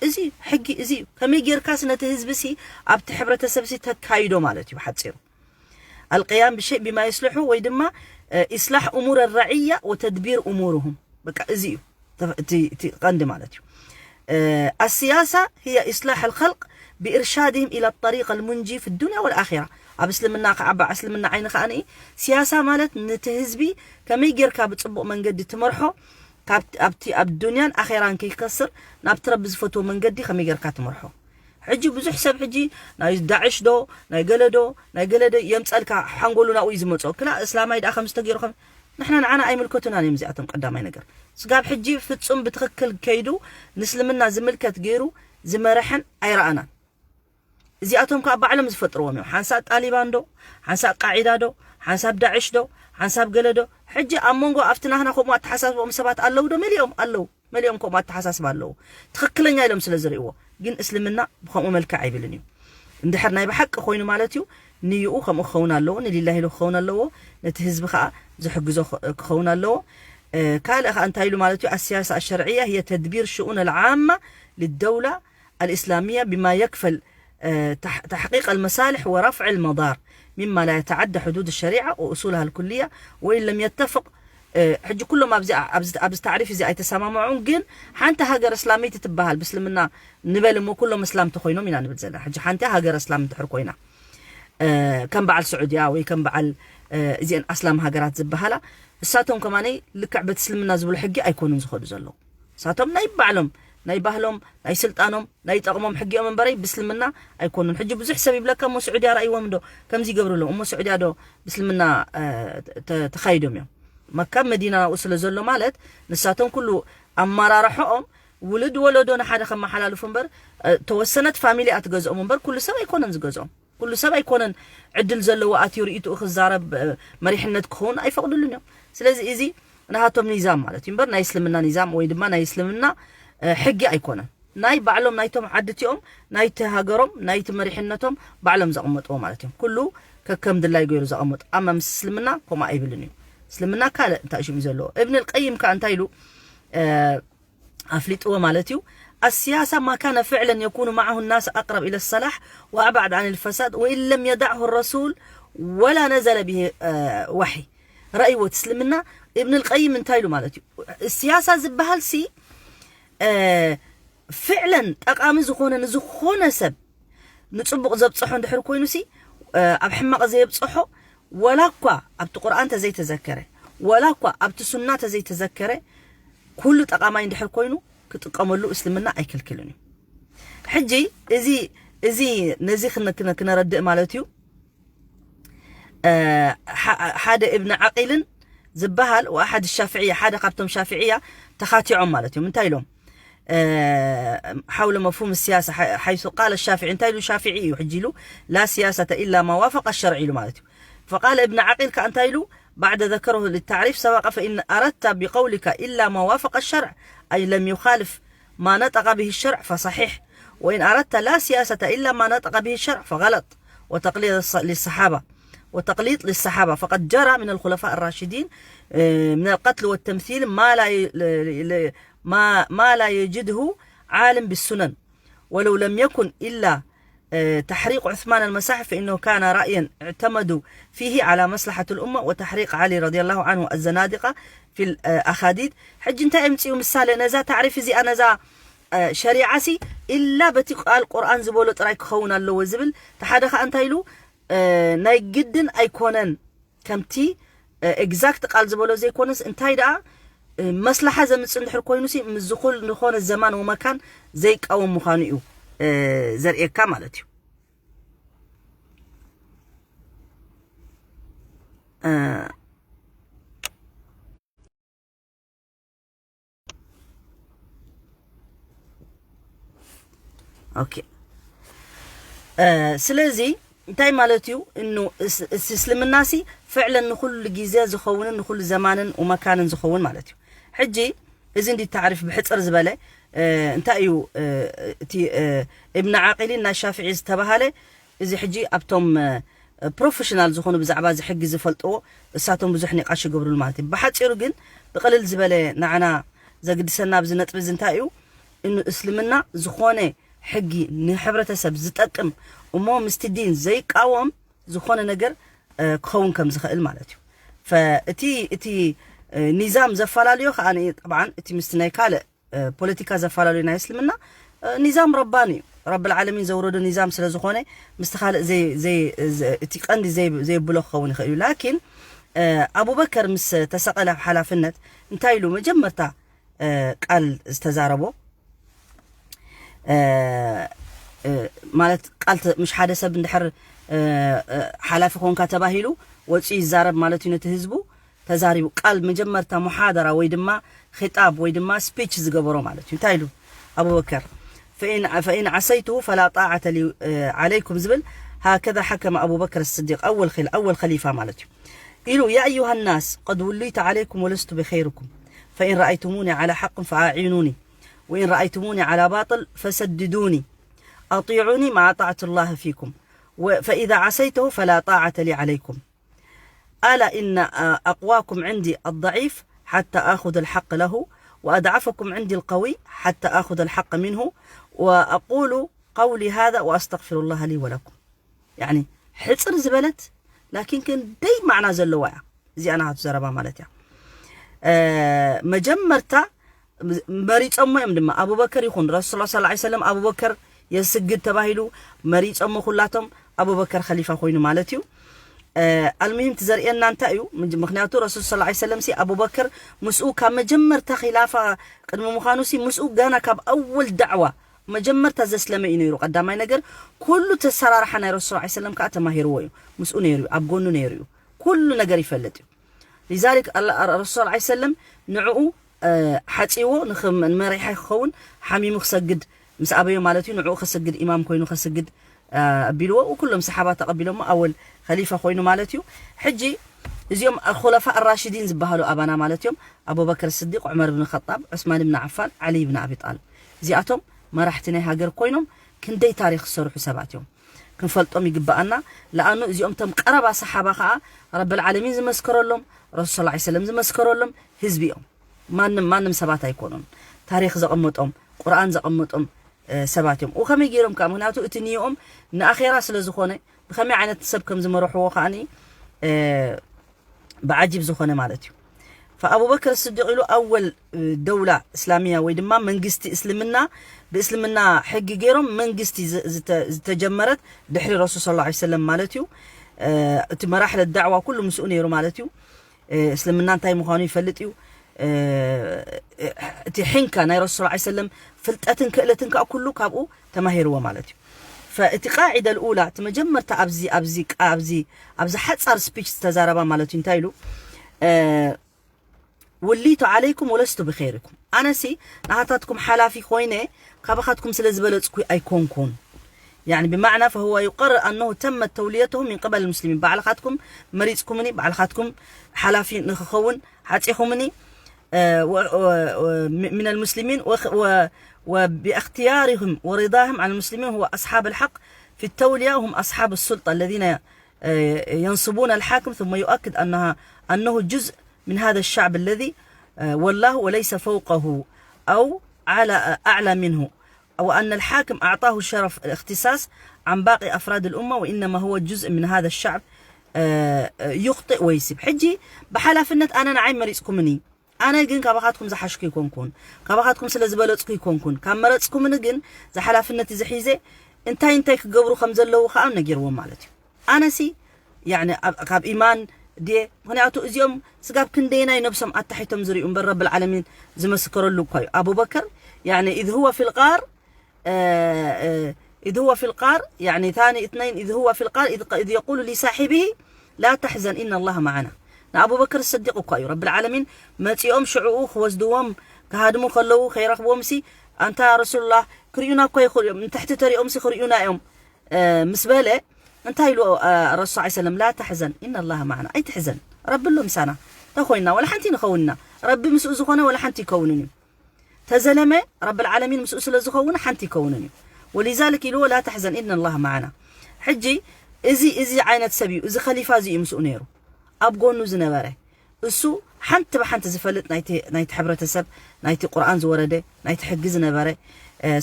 እዚ ሕጊ እዚ ከመይ ጌርካስ ነቲ ህዝቢ ሲ ኣብቲ ሕብረተሰብ ሲ ተካይዶ ማለት እዩ ሓፂሩ። القيام بشيء بما يصلحه ወይ ድማ إصلاح أمور الرعية وتدبير أمورهم በቃ እዚ እዩ እቲ ቀንዲ ማለት እዩ። السياسة هي إصلاح الخلق بإرشادهم إلى الطريق المنجي في الدنيا والآخرة ኣብ እስልምና ከዓባ እስልምና ዓይኒ ከዓኒ ሲያሳ ማለት ነቲ ህዝቢ ከመይ ጌርካ ብፅቡቕ መንገዲ ትመርሖ ኣብቲ ኣብ ዱንያን ኣኼራን ከይከስር ናብቲ ረቢ ዝፈትዎ መንገዲ ከመይ ጌርካ ትመርሖ። ሕጂ ብዙሕ ሰብ ሕጂ ናይ ዳዕሽ ዶ ናይ ገለ ዶ ናይ ገለ ዶ የምፀልካ ሓንጎሉ ናብኡ እዩ ዝመፅኦ ክላ እስላማይ ደኣ ከምዚ ተገይሩ ከም ንሕና ንዓና ኣይምልከቱናን እዮም እዚኣቶም ቀዳማይ ነገር ስጋብ ሕጂ ፍፁም ብትኽክል ከይዱ ንእስልምና ዝምልከት ገይሩ ዝመረሐን ኣይረኣናን። እዚኣቶም ከዓ ባዕሎም ዝፈጥርዎም እዮም ሓንሳእ ጣሊባን ዶ ሓንሳእ ቃዒዳ ዶ ሓንሳብ ዳዕሽ ዶ ሓንሳብ ገለ ዶ ሕጂ ኣብ መንጎ ኣብቲ ናህና ከምኡ ኣተሓሳስቦም ሰባት ኣለዉ ዶ መሊኦም ኣለዉ መሊኦም ከምኡ ኣተሓሳስባ ኣለዉ ትኽክለኛ ኢሎም ስለ ዝርእዎ ግን እስልምና ብከምኡ መልክዕ ኣይብልን እዩ እንድሕር ናይ ብሓቂ ኮይኑ ማለት እዩ ንይኡ ከምኡ ክኸውን ኣለዎ ንሊላሂ ኢሉ ክኸውን ኣለዎ ነቲ ህዝቢ ከዓ ዝሕግዞ ክኸውን ኣለዎ ካልእ ከዓ እንታይ ኢሉ ማለት እዩ السياسة الشرعية هي تدبير شؤون العامة للدولة الإسلامية بما يكفل تحقيق المصالح ورفع المضار مما لا يتعدى حدود الشريعة وأصولها الكلية، وإن لم يتفق، ሕጂ ኩሎም ኣብዚ ኣብዚ ኣብዚ ታዕሪፍ እዚ ኣይተሰማምዑን። ግን ሓንቲ ሃገር እስላመይቲ ትበሃል ብእስልምና ንበል እሞ ኩሎም እስላም ተኮይኖም ኢና ንብል ዘለና። ሕጂ ሓንቲ ሃገር እስላም እንድሕር ኮይና ከም በዓል ስዑድያ ወይ ከም በዓል እዚአን ኣስላም ሃገራት ዝበሃላ እሳቶም ከማነይ ልክዕ በቲ እስልምና ዝብሉ ሕጊ ኣይኮኑን ዝኸዱ ዘለዉ። እሳቶም ናይ ባዕሎም ናይ ባህሎም ናይ ስልጣኖም ናይ ጠቕሞም ሕጊኦም እምበረይ ብእስልምና ኣይኮኑን። ሕጂ ብዙሕ ሰብ ይብለካ እሞ ስዑድያ ራእይዎም እንዶ ከምዚ ይገብሩ ኣለዉ እሞ ስዑድያ ዶ ብእስልምና ተኻይዶም እዮም። መካ መዲና ናብኡ ስለ ዘሎ ማለት ንሳቶም ኩሉ ኣመራርሖኦም ውሉድ ወለዶ ንሓደ ከመሓላልፉ እምበር ተወሰነት ፋሚሊ ኣትገዝኦም እምበር ኩሉ ሰብ ኣይኮነን ዝገዝኦም። ኩሉ ሰብ ኣይኮነን ዕድል ዘለዎ ኣትዩ ርእይትኡ ክዛረብ መሪሕነት ክኸውን ኣይፈቕድሉን እዮም። ስለዚ እዚ ናሃቶም ኒዛም ማለት እዩ እምበር ናይ እስልምና ኒዛም ወይ ድማ ናይ እስልምና ሕጊ ኣይኮነን። ናይ ባዕሎም ናይቶም ዓድቲኦም ናይቲ ሃገሮም ናይቲ መሪሕነቶም ባዕሎም ዘቐመጥዎ ማለት እዮም። ኩሉ ከከም ድላይ ገይሩ ዘቐመጡ። ኣማ ምስ እስልምና ከምኡ ኣይብልን እዩ። እስልምና ካልእ እንታይ ሽም እዩ ዘለዎ። እብን ልቀይም ከ እንታይ ኢሉ ኣፍሊጥዎ ማለት እዩ። السياسة ما كان فعلا يكون معه الناس أقرب إلى الصلاح وأبعد عن الفساد وإن لم يدعه الرسول ولا نزل به وحي። ረእይዎ እቲ እስልምና እብን ልቀይም እንታይ ኢሉ ማለት እዩ። ስያሳ ዝበሃል ሲ ፍዕለን ጠቓሚ ዝኾነ ንዝኾነ ሰብ ንጽቡቕ ዘብጽሖ እንድሕር ኮይኑ ሲ ኣብ ሕማቕ ዘየብጽሖ ወላ እኳ ኣብቲ ቁርኣን ተዘይተዘከረ ወላ እኳ ኣብቲ ሱና ተዘይተዘከረ ኩሉ ጠቓማይ እንድሕር ኮይኑ ክጥቀመሉ እስልምና ኣይክልክልን እዩ። ሕጂ እዚ እዚ ነዚ ክነረድእ ማለት እዩ። ሓደ እብን ዓቂልን ዝበሃል ወኣሓድ ሻፍዕያ ሓደ ካብቶም ሻፍዕያ ተኻቲዖም ማለት እዮም። እንታይ ኢሎም ሓውለ መፍሁም ስያሳ ሓይሱ ቃለ ሻፍዒ እንታይ ኢሉ ሻፍዒ እዩ ሕጂ ኢሉ ላ ስያሰተ ኢላ ማ ዋፈቀ ሸርዕ ኢሉ ማለት እዩ። ፈቃለ እብን ዓቂል ከኣ እንታይ ኢሉ بعد ذكره للتعريف سبق فإن أردت بقولك إلا ما وافق الشرع أي لم يخالف ما نطق به الشرع فصحيح وإن أردت لا سياسة إلا ما نطق به الشرع فغلط وتقليد للصحابة وتقليد للصحابة فقد جرى من الخلفاء الراشدين من القتل والتمثيل ما لا ما ما لا يجده عالم بالسنن ولو لم يكن إلا تحريق عثمان المصاحف فإنه كان رأيا اعتمدوا فيه على مصلحة الأمة وتحريق علي رضي الله عنه الزنادقة في الأخاديد. ሕጂ እንታይ ኣምፅኡ ምሳሌ ነዛ ታዕሪፍ እዚኣ ነዛ ሸሪዓ ሲ ኢላ በቲ ቃል ቁርኣን ዝበሎ ጥራይ ክኸውን ኣለዎ ዝብል ተሓደ ከዓ እንታይ ኢሉ ናይ ግድን ኣይኮነን ከምቲ ኤግዛክት ቃል ዝበሎ ዘይኮነስ እንታይ ደኣ መስላሓ ዘምፅእ እንድሕር ኮይኑ ሲ ምስ ዝኹል ዝኾነ ዘማን ወመካን ዘይቃወም ምዃኑ እዩ ዘርእየካ ማለት እዩ። ኦኬ ስለዚ እንታይ ማለት እዩ እኑ እስልምና ሲ ፍዕለን ንኩሉ ግዜ ዝኸውንን ንኩሉ ዘማንን ወመካንን ዝኸውን ማለት እዩ። ሕጂ እዚ እንዲ ታዕሪፍ ብሕፅር ዝበለ እንታይ እዩ እቲ እብን ዓቂሊን ናይ ሻፍዒ ዝተባሃለ እዚ ሕጂ ኣብቶም ፕሮፌሽናል ዝኾኑ ብዛዕባ እዚ ሕጊ ዝፈልጥዎ እሳቶም ብዙሕ ኒቃሽ ይገብሩሉ ማለት እዩ። ብሓፂሩ ግን ብቕልል ዝበለ ንዓና ዘግድሰና ኣብዚ ነጥቢ እዚ እንታይ እዩ እኑ እስልምና ዝኾነ ሕጊ ንሕብረተሰብ ዝጠቅም እሞ ምስቲ ዲን ዘይቃወም ዝኾነ ነገር ክኸውን ከም ዝኽእል ማለት እዩ። እቲ እቲ ኒዛም ዘፈላለዮ ከዓ ጠብዓን እቲ ምስቲ ናይ ካልእ ፖለቲካ ዘፈላለዩ ናይ እስልምና ኒዛም ረባን እዩ። ረብል ዓለሚን ዘውረዶ ኒዛም ስለ ዝኾነ ምስቲ ካልእ እቲ ቀንዲ ዘየብሎ ክኸውን ይኽእል እዩ። ላኪን ኣቡበከር ምስ ተሰቐለ ኣብ ሓላፍነት እንታይ ኢሉ መጀመርታ ቃል ዝተዛረቦ ማለት ቃል ምሽ ሓደ ሰብ እንድሕር ሓላፊ ኮንካ ተባሂሉ ወፂኡ ይዛረብ ማለት እዩ ነቲ ህዝቡ ተዛሪቡ ቃል መጀመርታ ሙሓደራ ወይ ድማ ኺጣብ ወይ ድማ ስፒች ዝገበሮ ማለት እዩ እንታይ ኢሉ ኣቡበከር فإن, فإن عصيته فلا طاعة لي عليكم ዝብል هكذا حكم أبو بكر الصديق أول خل أول خليفة ማለት እዩ ኢሉ يا أيها الناس قد وليت عليكم ولست بخيركم فإن رأيتموني على حق فأعينوني وإن رأيتموني على باطل فسددوني أطيعوني ما أطعت الله فيكم فإذا عصيته فلا طاعة لي عليكم ألا إن أقواكم عندي الضعيف حتى آخذ الحق له وأضعفكم عندي القوي حتى آخذ الحق منه وأقول قولي هذا وأستغفر الله لي ولكم. يعني ሕፅር ዝበለት ላኪን ክንደይ ማዕና ዘለዋ እያ እዚኣ ናቱ ዘረባ ማለት እያ። መጀመርታ መሪፆሞ እዮም ድማ ኣቡበከር ይኹን ረሱል ላ ሰለም ኣቡበከር የስግድ ተባሂሉ መሪፆሞ ኩላቶም ኣቡበከር ከሊፋ ኮይኑ ማለት እዩ። ኣልሙሂም ትዘርእየና እንታይ እዩ? ምክንያቱ ረሱል ስ ሰለም ሲ ኣቡበከር ምስኡ ካብ መጀመርታ ኪላፋ ቅድሚ ምዃኑ ሲ ምስኡ ገና ካብ ኣወል ዳዕዋ መጀመርታ ዘስለመ እዩ ነይሩ። ቀዳማይ ነገር ኩሉ ተሰራርሓ ናይ ረሱል ስ ሰለም ከዓ ተማሂርዎ እዩ። ምስኡ ነይሩ እዩ፣ ኣብ ጎኑ ነይሩ እዩ። ኩሉ ነገር ይፈልጥ እዩ። ሊዛሊክ ረሱል ስ ሰለም ንዕኡ ሓፂዎ ንመሪሓ ክኸውን ሓሚሙ ክሰግድ ምስ ኣበዮ ማለት እዩ። ንዕኡ ከሰግድ ኢማም ኮይኑ ከሰግድ ኣቢልዎ ኩሎም ሰሓባ ተቐቢሎሞ ኣወል ከሊፋ ኮይኑ ማለት እዩ። ሕጂ እዚኦም ኮለፋ ኣራሽዲን ዝበሃሉ ኣባና ማለት እዮም። ኣቡበክር ስዲቅ፣ ዑመር ብን ኸጣብ፣ ዑስማን ብን ዓፋን፣ ዓሊ ብን ኣቢ ጣልብ እዚኣቶም መራሕቲ ናይ ሃገር ኮይኖም ክንደይ ታሪክ ዝሰርሑ ሰባት እዮም። ክንፈልጦም ይግባኣና። ለኣኑ እዚኦም ቶም ቀረባ ሰሓባ ከዓ ረብል ዓለሚን ዝመስከረሎም ረሱል ስ ሰለም ዝመስከረሎም ህዝቢ እዮም። ማንም ማንም ሰባት ኣይኮኑን። ታሪክ ዘቐመጦም ቁርኣን ዘቐመጦም ሰባት እዮም። ከመይ ገይሮም ከዓ ምክንያቱ እቲ ንኦም ንኣኼራ ስለ ዝኾነ ብከመይ ዓይነት ሰብ ከም ዝመርሕዎ ከዓኒ ብዓጂብ ዝኾነ ማለት እዩ። ፈኣቡበክር ስዲቅ ኢሉ ኣወል ደውላ እስላሚያ ወይ ድማ መንግስቲ እስልምና ብእስልምና ሕጊ ገይሮም መንግስቲ ዝተጀመረት ድሕሪ ረሱል ስ ሰለም ማለት እዩ። እቲ መራሕለ ዳዕዋ ኩሉ ምስኡ ነይሩ ማለት እዩ። እስልምና እንታይ ምዃኑ ይፈልጥ እዩ። እቲ ሕንካ ናይ ረሱል ስ ሰለም ፍልጠትን ክእለትን ከዓ ኩሉ ካብኡ ተማሂርዎ ማለት እዩ። ፈእቲ ቃዒደ ልኡላ እቲ መጀመርታ ኣብዚ ኣብዚ ኣብዚ ኣብዚ ሓፃር ስፒች ዝተዛረባ ማለት እዩ እንታይ ኢሉ ውሊቱ ዓለይኩም ወለስቱ ብኸይርኩም ኣነሲ ናሃታትኩም ሓላፊ ኮይነ ካባኻትኩም ስለ ዝበለፅኩ ኣይኮንኩን። يعني بمعنى فهو يقرر أنه تمت توليته من قبل المسلمين ባዕልኻትኩም መሪፅኩምኒ ባዕልኻትኩም ሓላፊ ንክኸውን ሓፂኹምኒ من المسلمين وباختيارهم ورضاهم عن المسلمين هو أصحاب الحق في التولية هم أصحاب السلطة الذين ينصبون الحاكم ثم يؤكد أنها أنه جزء من هذا الشعب الذي ولاه وليس فوقه أو على أعلى منه وأن الحاكم أعطاه شرف الاختصاص عن باقي أفراد الأمة وإنما هو جزء من هذا الشعب يخطئ ويسيب ሕጂ ብሓላፍነት ኣነ ንዓይ መሪፅኩምኒ ኣነ ግን ካባኻትኩም ዝሓሽኩ ይኮንኩን ካባኻትኩም ስለ ዝበለፅኩ ይኮንኩን ካብ መረፅኩምኒ ግን ዝሓላፍነት እዚ ሒዘ እንታይ እንታይ ክገብሩ ከም ዘለዉ ከዓ ነጊርዎም ማለት እዩ ኣነሲ يعني ካብ ኢማን ድየ ምክንያቱ እዚኦም ስጋብ ክንደየናይ ነብሶም ኣታሒቶም ዝሪኡ እምበር ረብል ዓለሚን ዝመስከረሉ እኳ እዩ ኣቡበከር يعني إذ هو في الغار إذ هو في الغار يعني ثاني اثنين إذ هو في الغار إذ يقول لصاحبه لا تحزن إن الله معنا ንኣቡበክር ስዲቅ እኳ እዩ ረብል ዓለሚን መፂኦም ሽዕኡ ክወስድዎም ክሃድሙ ከለዉ ከይረኽብዎም ሲ ኣንታ ረሱሉላህ ክርእዩና እኳ ይኽእሉ እዮም ንትሕቲ ተሪኦም ሲ ክርእዩና እዮም ምስ በለ እንታይ ኢሉ ረሱ ስ ሰለም ላ ተሕዘን ኢነ ላሃ ማዕና ኣይትሕዘን ረቢ ኣሎ ምሳና ተኮይንና ወላ ሓንቲ ንኸውንና ረቢ ምስኡ ዝኾነ ወላ ሓንቲ ይከውንን እዩ ተዘለመ ረብል ዓለሚን ምስኡ ስለ ዝኸውን ሓንቲ ይከውንን እዩ ወሊዛልክ ኢልዎ ላ ተሕዘን ኢነ ላሃ ማዕና ሕጂ እዚ እዚ ዓይነት ሰብ እዩ እዚ ከሊፋ እዚ እዩ ምስኡ ነይሩ ኣብ ጎኑ ዝነበረ እሱ ሓንቲ ብሓንቲ ዝፈልጥ ናይቲ ናይቲ ሕብረተሰብ ናይቲ ቁርኣን ዝወረደ ናይቲ ሕጊ ዝነበረ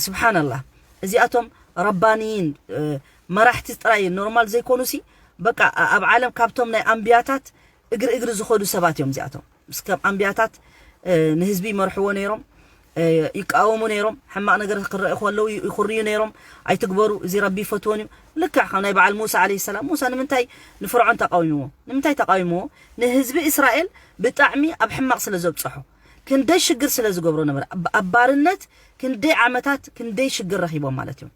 ስብሓንላህ እዚኣቶም ረባንይን መራሕቲ ጥራይ ኖርማል ዘይኮኑ ሲ በቃ ኣብ ዓለም ካብቶም ናይ ኣንብያታት እግሪ እግሪ ዝኸዱ ሰባት እዮም እዚኣቶም ምስ ከም ኣንብያታት ንህዝቢ ይመርሕዎ ነይሮም ይቃወሙ ነይሮም ሕማቕ ነገር ክረአ ከለዉ ይኹርዩ ነይሮም ኣይትግበሩ እዚ ረቢ ይፈትዎን እዩ ልክዕ ካብ ናይ በዓል ሙሳ ዓለይሂ ሰላም ሙሳ ንምንታይ ንፍርዖን ተቃዊምዎ ንምንታይ ተቃዊምዎ ንህዝቢ እስራኤል ብጣዕሚ ኣብ ሕማቕ ስለ ዘብፀሖ ክንደይ ሽግር ስለ ዝገብሮ ነበረ ኣብ ባርነት ክንደይ ዓመታት ክንደይ ሽግር ረኺቦም ማለት እዮም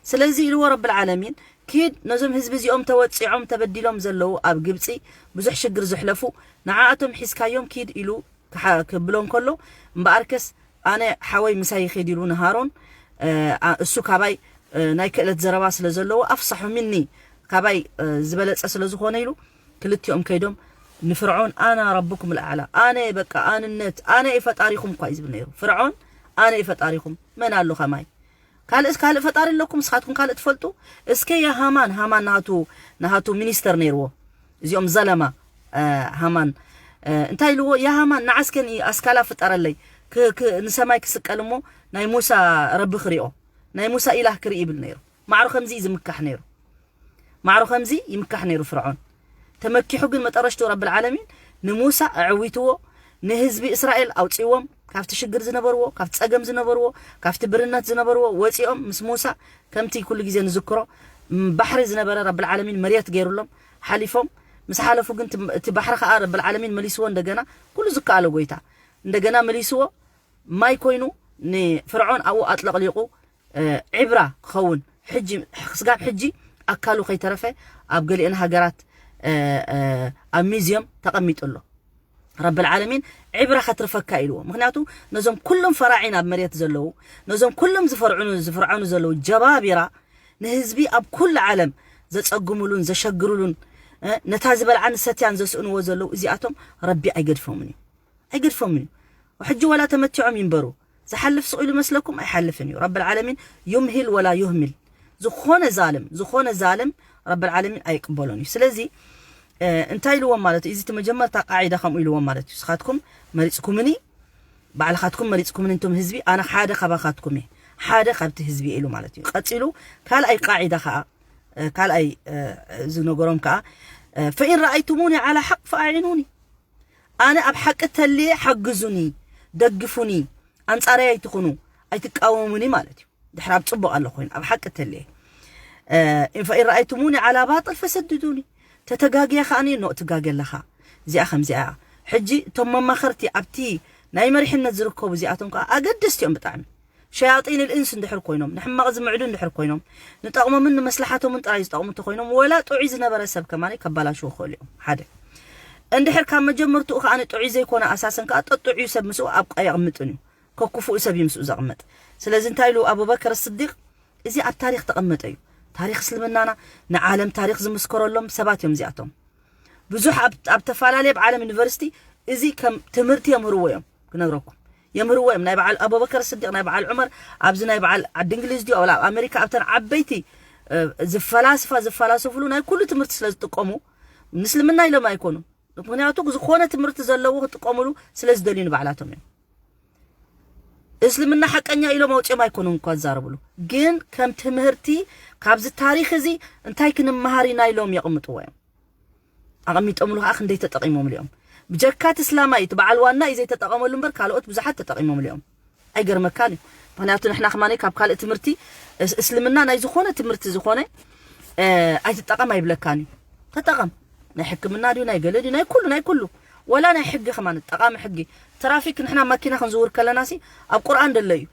ስለዚ ኢልዎ ረብል ዓለሚን ኪድ ነዞም ህዝቢ እዚኦም ተወፂዖም ተበዲሎም ዘለዉ ኣብ ግብፂ ብዙሕ ሽግር ዘሕለፉ ንዓኣቶም ሒዝካዮም ኪድ ኢሉ ክብሎ እንከሎ እምበኣርከስ ኣነ ሓወይ ምሳይ ይኺድ ኢሉ ንሃሮን እሱ ካባይ ናይ ክእለት ዘረባ ስለ ዘለዎ ኣፍሳሑ ሚኒ ካባይ ዝበለፀ ስለ ዝኾነ ኢሉ ክልቲኦም ከይዶም ንፍርዖን ኣና ረብኩም ልኣዕላ ኣነ በቃ ኣንነት ኣነ እየ ፈጣሪኹም እኳ እዩ ዝብል ነይሩ ፍርዖን ኣነ እየ ፈጣሪኹም መን ኣሎ ከማይ ካልእስ ካልእ ፈጣሪ ኣለኩም ንስኻትኩም ካልእ ትፈልጡ እስከ ያ ሃማን ሃማን ናቱ ናቱ ሚኒስተር ነይርዎ እዚኦም ዘለማ ሃማን እንታይ ኢልዎ ያ ሃማን ንዓስከን ኣስካላ ፍጠረለይ ንሰማይ ክስቀል እሞ ናይ ሙሳ ረቢ ክሪኦ ናይ ሙሳ ኢላህ ክርኢ ይብል ነይሩ ማዕሩ ከምዚ ዝምካሕ ነይሩ ማዕሩ ከምዚ ይምካሕ ነይሩ ፍርዖን ተመኪሑ ግን መጠረሽቱ ረብል ዓለሚን ንሙሳ ኣዕዊትዎ፣ ንህዝቢ እስራኤል ኣውፅዎም ካብቲ ሽግር ዝነበርዎ፣ ካብቲ ፀገም ዝነበርዎ፣ ካብቲ ብርነት ዝነበርዎ ወፂኦም ምስ ሙሳ ከምቲ ኩሉ ግዜ ንዝክሮ ባሕሪ ዝነበረ ረብል ዓለሚን መሬት ገይሩሎም ሓሊፎም። ምስ ሓለፉ ግን እቲ ባሕሪ ከዓ ረብል ዓለሚን መሊስዎ። እንደገና ኩሉ ዝከኣሎ ጎይታ እንደገና መሊስዎ። ማይ ኮይኑ ንፍርዖን ኣብኡ ኣጥለቕሊቑ ዕብራ ክኸውን፣ ሕጂ ስጋብ ሕጂ ኣካሉ ከይተረፈ ኣብ ገሊአን ሃገራት ኣብ ሚዝየም ተቐሚጡ ኣሎ። ረብል ዓለሚን ዕብራ ከትርፈካ ኢልዎ። ምክንያቱ ነዞም ኩሎም ፈራዒን ኣብ መሬት ዘለዉ፣ ነዞም ኩሎም ዝፈርዑኑ ዝፍርዓኑ ዘለዉ ጀባቢራ ንህዝቢ ኣብ ኩሉ ዓለም ዘጸግሙሉን ዘሸግሩሉን ነታ ዝበልዓን ሰትያን ዘስእንዎ ዘለዉ እዚኣቶም ረቢ ኣይገድፎምን እዩ። ኣይገድፎምን እዩ። ሕጂ ወላ ተመቲዖም ይንበሩ ዝሓልፍ ስቕ ኢሉ መስለኩም? ኣይሓልፍን እዩ። ረብል ዓለሚን ዩምሂል ወላ ዩህሚል። ዝኾነ ዛልም ዝኾነ ዛልም ረብል ዓለሚን ኣይቅበሎን እዩ። ስለዚ እንታይ ኢልዎም ማለት እዩ? እዚ እቲ መጀመርታ ቃዒዳ ከምኡ ኢልዎም ማለት እዩ። ንስኻትኩም መሪፅኩምኒ፣ ባዕልኻትኩም መሪፅኩምኒ እንቶም ህዝቢ፣ ኣነ ሓደ ካባኻትኩም እየ፣ ሓደ ካብቲ ህዝቢ እየ ኢሉ ማለት እዩ። ቀፂሉ ካልኣይ ቃዒዳ ከዓ ካልኣይ ዝነገሮም ከዓ ፈኢን ረኣይቱሙኒ ዓላ ሓቅ ፈኣዒኑኒ፣ ኣነ ኣብ ሓቂ ተልየ ሓግዙኒ፣ ደግፉኒ፣ ኣንፃረይ ኣይትኹኑ፣ ኣይትቃወሙኒ ማለት እዩ። ድሕር ኣብ ፅቡቕ ኣሎ ኮይኑ ኣብ ሓቂ ተልየ ፈኢን ረኣይቱሙኒ ዓላ ባጥል ፈሰድዱኒ፣ ተተጋግየ ከዓኒ ኖ ትጋገ ኣለኻ፣ እዚኣ ከምዚኣ። ሕጂ እቶም መማኸርቲ ኣብቲ ናይ መሪሕነት ዝርከቡ እዚኣቶም ከዓ ኣገደስቲ እዮም ብጣዕሚ። ሸያጢን ልእንስ እንድሕር ኮይኖም፣ ንሕማቕ ዝምዕዱ እንድሕር ኮይኖም፣ ንጠቕሞምን ንመስላሓቶምን ጥራይ ዝጠቕሙ እንተኮይኖም፣ ወላ ጥዑይ ዝነበረ ሰብ ከማኒ ከባላሽዎ ይኽእሉ እዮም። ሓደ እንድሕር ካብ መጀመርትኡ ከዓ ጥዑይ ዘይኮነ ኣሳሰን ከዓ ጠጥዑዩ ሰብ ምስኡ ኣብ የቕምጥን እዩ። ከኩፍኡ ሰብ እዩ ምስኡ ዘቕምጥ። ስለዚ እንታይ ኢሉ ኣቡበከር ስዲቅ? እዚ ኣብ ታሪክ ተቐመጠ እዩ። ታሪክ እስልምናና ንዓለም ታሪክ ዝምስከረሎም ሰባት እዮም እዚኣቶም። ብዙሕ ኣብ ኣብ ተፈላለየ ኣብ ዓለም ዩኒቨርሲቲ እዚ ከም ትምህርቲ የምህርዎ እዮም። ክነግረኩም የምህርዎ እዮም። ናይ በዓል ኣቡበከር ስዲቅ፣ ናይ በዓል ዑመር፣ ኣብዚ ናይ በዓል ዓዲ እንግሊዝ ድዩ ኣብ ኣሜሪካ ኣብተን ዓበይቲ ዝፈላስፋ ዝፈላሰፍሉ ናይ ኩሉ ትምህርቲ ስለ ዝጥቀሙ ንእስልምና ኢሎም ኣይኮኑን። ምክንያቱ ዝኾነ ትምህርቲ ዘለዎ ክጥቀምሉ ስለ ዝደልዩ ንባዕላቶም እዮም። እስልምና ሓቀኛ ኢሎም ኣውፅኦም ኣይኮኑን እኳ ዝዛረብሉ፣ ግን ከም ትምህርቲ ካብዚ ታሪክ እዚ እንታይ ክንመሃር ኢና ኢሎም የቕምጥዎ እዮም። ኣቐሚጦምሉ ከዓ ክንደይ ተጠቒሞምሉ እዮም። ብጀካ እቲ እስላማይ እቲ በዓል ዋና እዩ ዘይተጠቐመሉ እምበር ካልኦት ብዙሓት ተጠቒሞምሉ እዮም። ኣይገርመካን እዩ። ምክንያቱ ንሕና ከማኒ ካብ ካልእ ትምህርቲ እስ- እስልምና ናይ ዝኾነ ትምህርቲ ዝኾነ እ፣ ኣይትጠቐም ኣይብለካን እዩ። ተጠቐም። ናይ ሕክምና ድዩ ናይ ገለ ድዩ ናይ ኩሉ ናይ ኩሉ ወላ ናይ ሕጊ ከማን ጠቓሚ ሕጊ ትራፊክ ንሕና ማኪና ክንዝውር ከለና ሲ ኣብ ቁርኣን ደሎ እዩ።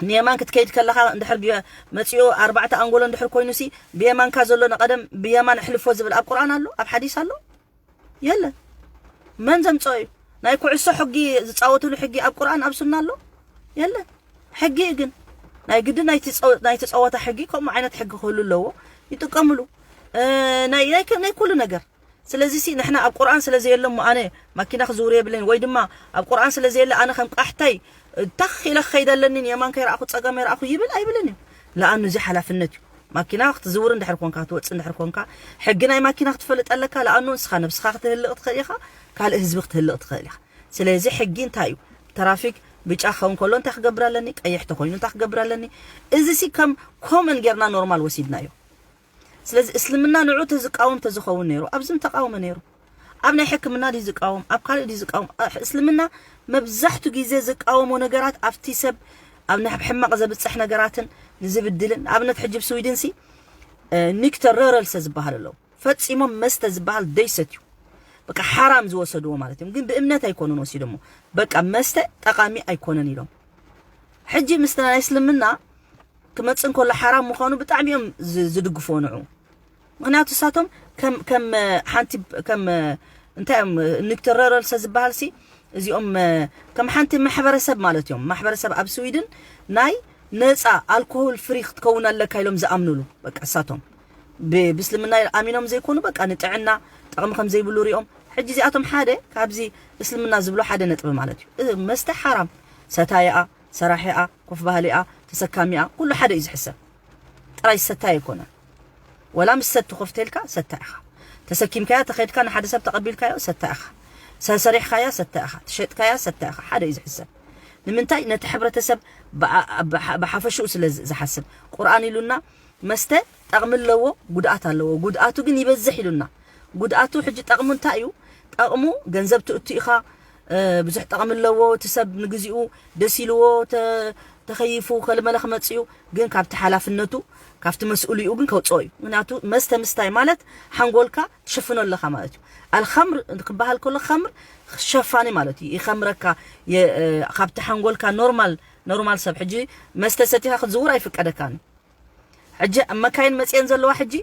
ንየማን ክትከይድ ከለኻ እንድሕር ብየ- መፂኡ ኣርባዕተ ኣንጎሎ እንድሕር ኮይኑ ሲ ብየማንካ ዘሎ ንቐደም ብየማን ኣሕልፎ ዝብል ኣብ ቁርኣን ኣሎ? ኣብ ሓዲስ ኣሎ? የለን። መን ዘምፀኦ እዩ? ናይ ኩዕሶ ሕጊ ዝፃወትሉ ሕጊ ኣብ ቁርኣን ኣብ ሱና ኣሎ? የለን። ሕጊ እዩ ግን ናይ ግዲ ናይቲ ፀወ- ናይቲ ፀወታ ሕጊ ከምኡ ዓይነት ሕጊ ክህሉ ኣለዎ። ይጥቀምሉ እ፣ ናይ ናይ ከ- ናይ ኩሉ ነገር። ስለዚ ሲ ንሕና ኣብ ቁርኣን ስለ ዘየለ እሞ ኣነ ማኪና ክዝውር የብለኝ ወይ ድማ ኣብ ቁርኣን ስለ ዘየለ ኣነ ከም ቃሕታይ ታኽ ኢለ ክኸይድ ኣለኒ ንየማን ከይረኣኹ ፀጋም ይረኣኹ ይብል ኣይብልን እዩ። ለኣኑ እዚ ሓላፍነት እዩ። ማኪና ክትዝውር እንድሕር ኮንካ ክትወፅእ እንድሕር ኮንካ ሕጊ ናይ ማኪና ክትፈልጥ ኣለካ። ለኣኑ ንስኻ ነብስኻ ክትህልቕ ትኽእል ኢኻ፣ ካልእ ህዝቢ ክትህልቕ ትኽእል ኢኻ። ስለዚ ሕጊ እንታይ እዩ? ትራፊክ ብጫ ክኸውን ከሎ እንታይ ክገብር ኣለኒ? ቀይሕ ተኮይኑ እንታይ ክገብር ኣለኒ? እዚ ሲ ከም ኮመን ጌርና ኖርማል ወሲድናዮ። ስለዚ እስልምና ንዑ ተዝቃወም ተዝኸውን ነይሩ ኣብዚ ምተቃወመ ነይሩ። ኣብ ናይ ሕክምና ድዩ ዝቃወም? ኣብ ካልእ ድዩ ዝቃወም? እ፣ እስልምና መብዛሕቱ ግዜ ዝቃወሞ ነገራት ኣብቲ ሰብ ኣብ ናይ ሕማቕ ዘብፅሕ ነገራትን ንዝብድልን ንኣብነት ሕጂ ብስዊድን ሲ እ፣ ኒክተር ረረልሰ ዝበሃል ኣለዉ። ፈጺሞም መስተ ዝበሃል ደይሰትዩ በቃ ሓራም ዝወሰድዎ ማለት እዮም። ግን ብእምነት ኣይኮኑን ወሲዶሞ በቃ መስተ ጠቓሚ ኣይኮነን ኢሎም። ሕጂ ምስቲ ናይ እስልምና ክመጽእ እንከሎ ሓራም ምዃኑ ብጣዕሚ እዮም ዝ- ዝድግፍዎ ንዑ። ምክንያቱ እሳቶም ከም ከም ሓንቲ ከም እንታይ እዮም ንክተረረልሰ ዝበሃል ሲ እዚኦም ከም ሓንቲ ማሕበረሰብ ማለት እዮም። ማሕበረሰብ ኣብ ስዊድን ናይ ነፃ ኣልኮሆል ፍሪ ክትከውን ኣለካ ኢሎም ዝኣምኑሉ በቃ እሳቶም ብ- ብእስልምና ኣሚኖም ዘይኮኑ በቃ ንጥዕና ጠቕሚ ከም ዘይብሉ ሪኦም። ሕጂ እዚኣቶም ሓደ ካብዚ እስልምና ዝብሎ ሓደ ነጥቢ ማለት እዩ። እ- መስተ ሓራም፣ ሰታይኣ፣ ሰራሒኣ፣ ኮፍ ባህሊኣ፣ ተሰካሚኣ ኩሉ ሓደ እዩ ዝሕሰብ። ጥራይ ሰታይ ኣይኮነን። ወላ ምስ ሰብ ትኾፍተልካ ሰታ ኢኻ። ተሰኪምካያ ተኸድካ ንሓደ ሰብ ተቐቢልካዮ ሰታ ኢኻ። ሰሰሪሕካያ ሰታ ኢኻ። ትሸጥካያ ሰታ ኢኻ። ሓደ እዩ ዝሕሰብ። ንምንታይ ነቲ ሕብረተሰብ ብሓፈሽኡ ስለ ዝሓስብ ቁርኣን ኢሉና መስተ ጠቕሚ ኣለዎ፣ ጉድኣት ኣለዎ። ጉድኣቱ ግን ይበዝሕ ኢሉና። ጉድኣቱ ሕጂ ጠቕሙ እንታይ እዩ? ጠቕሙ ገንዘብ ትእቱ ኢኻ፣ እ፣ ብዙሕ ጠቕሚ ኣለዎ። እቲ ሰብ ንግዚኡ ደስ ኢልዎ ተ-፣ ተኸይፉ ከልመለ ክመጽእ እዩ። ግን ካብቲ ሓላፍነቱ ካብቲ መስኡልኡ ግን ከውፅኦ እዩ። ምክንያቱ መስተ ምስታይ ማለት ሓንጎልካ ትሽፍኖ ኣለኻ ማለት እዩ። ኣልኸምር ክበሃል ከሎ ኸምር ሸፋኒ ማለት እዩ። ይኸምረካ የ-፣ እ፣ ካብቲ ሓንጎልካ ኖርማል፣ ኖርማል ሰብ ሕጂ መስተ ሰቲኻ ክትዝውር ኣይፍቀደካን እዩ። ሕጂ ኣብ መካይን መፅየን ዘለዋ ሕጂ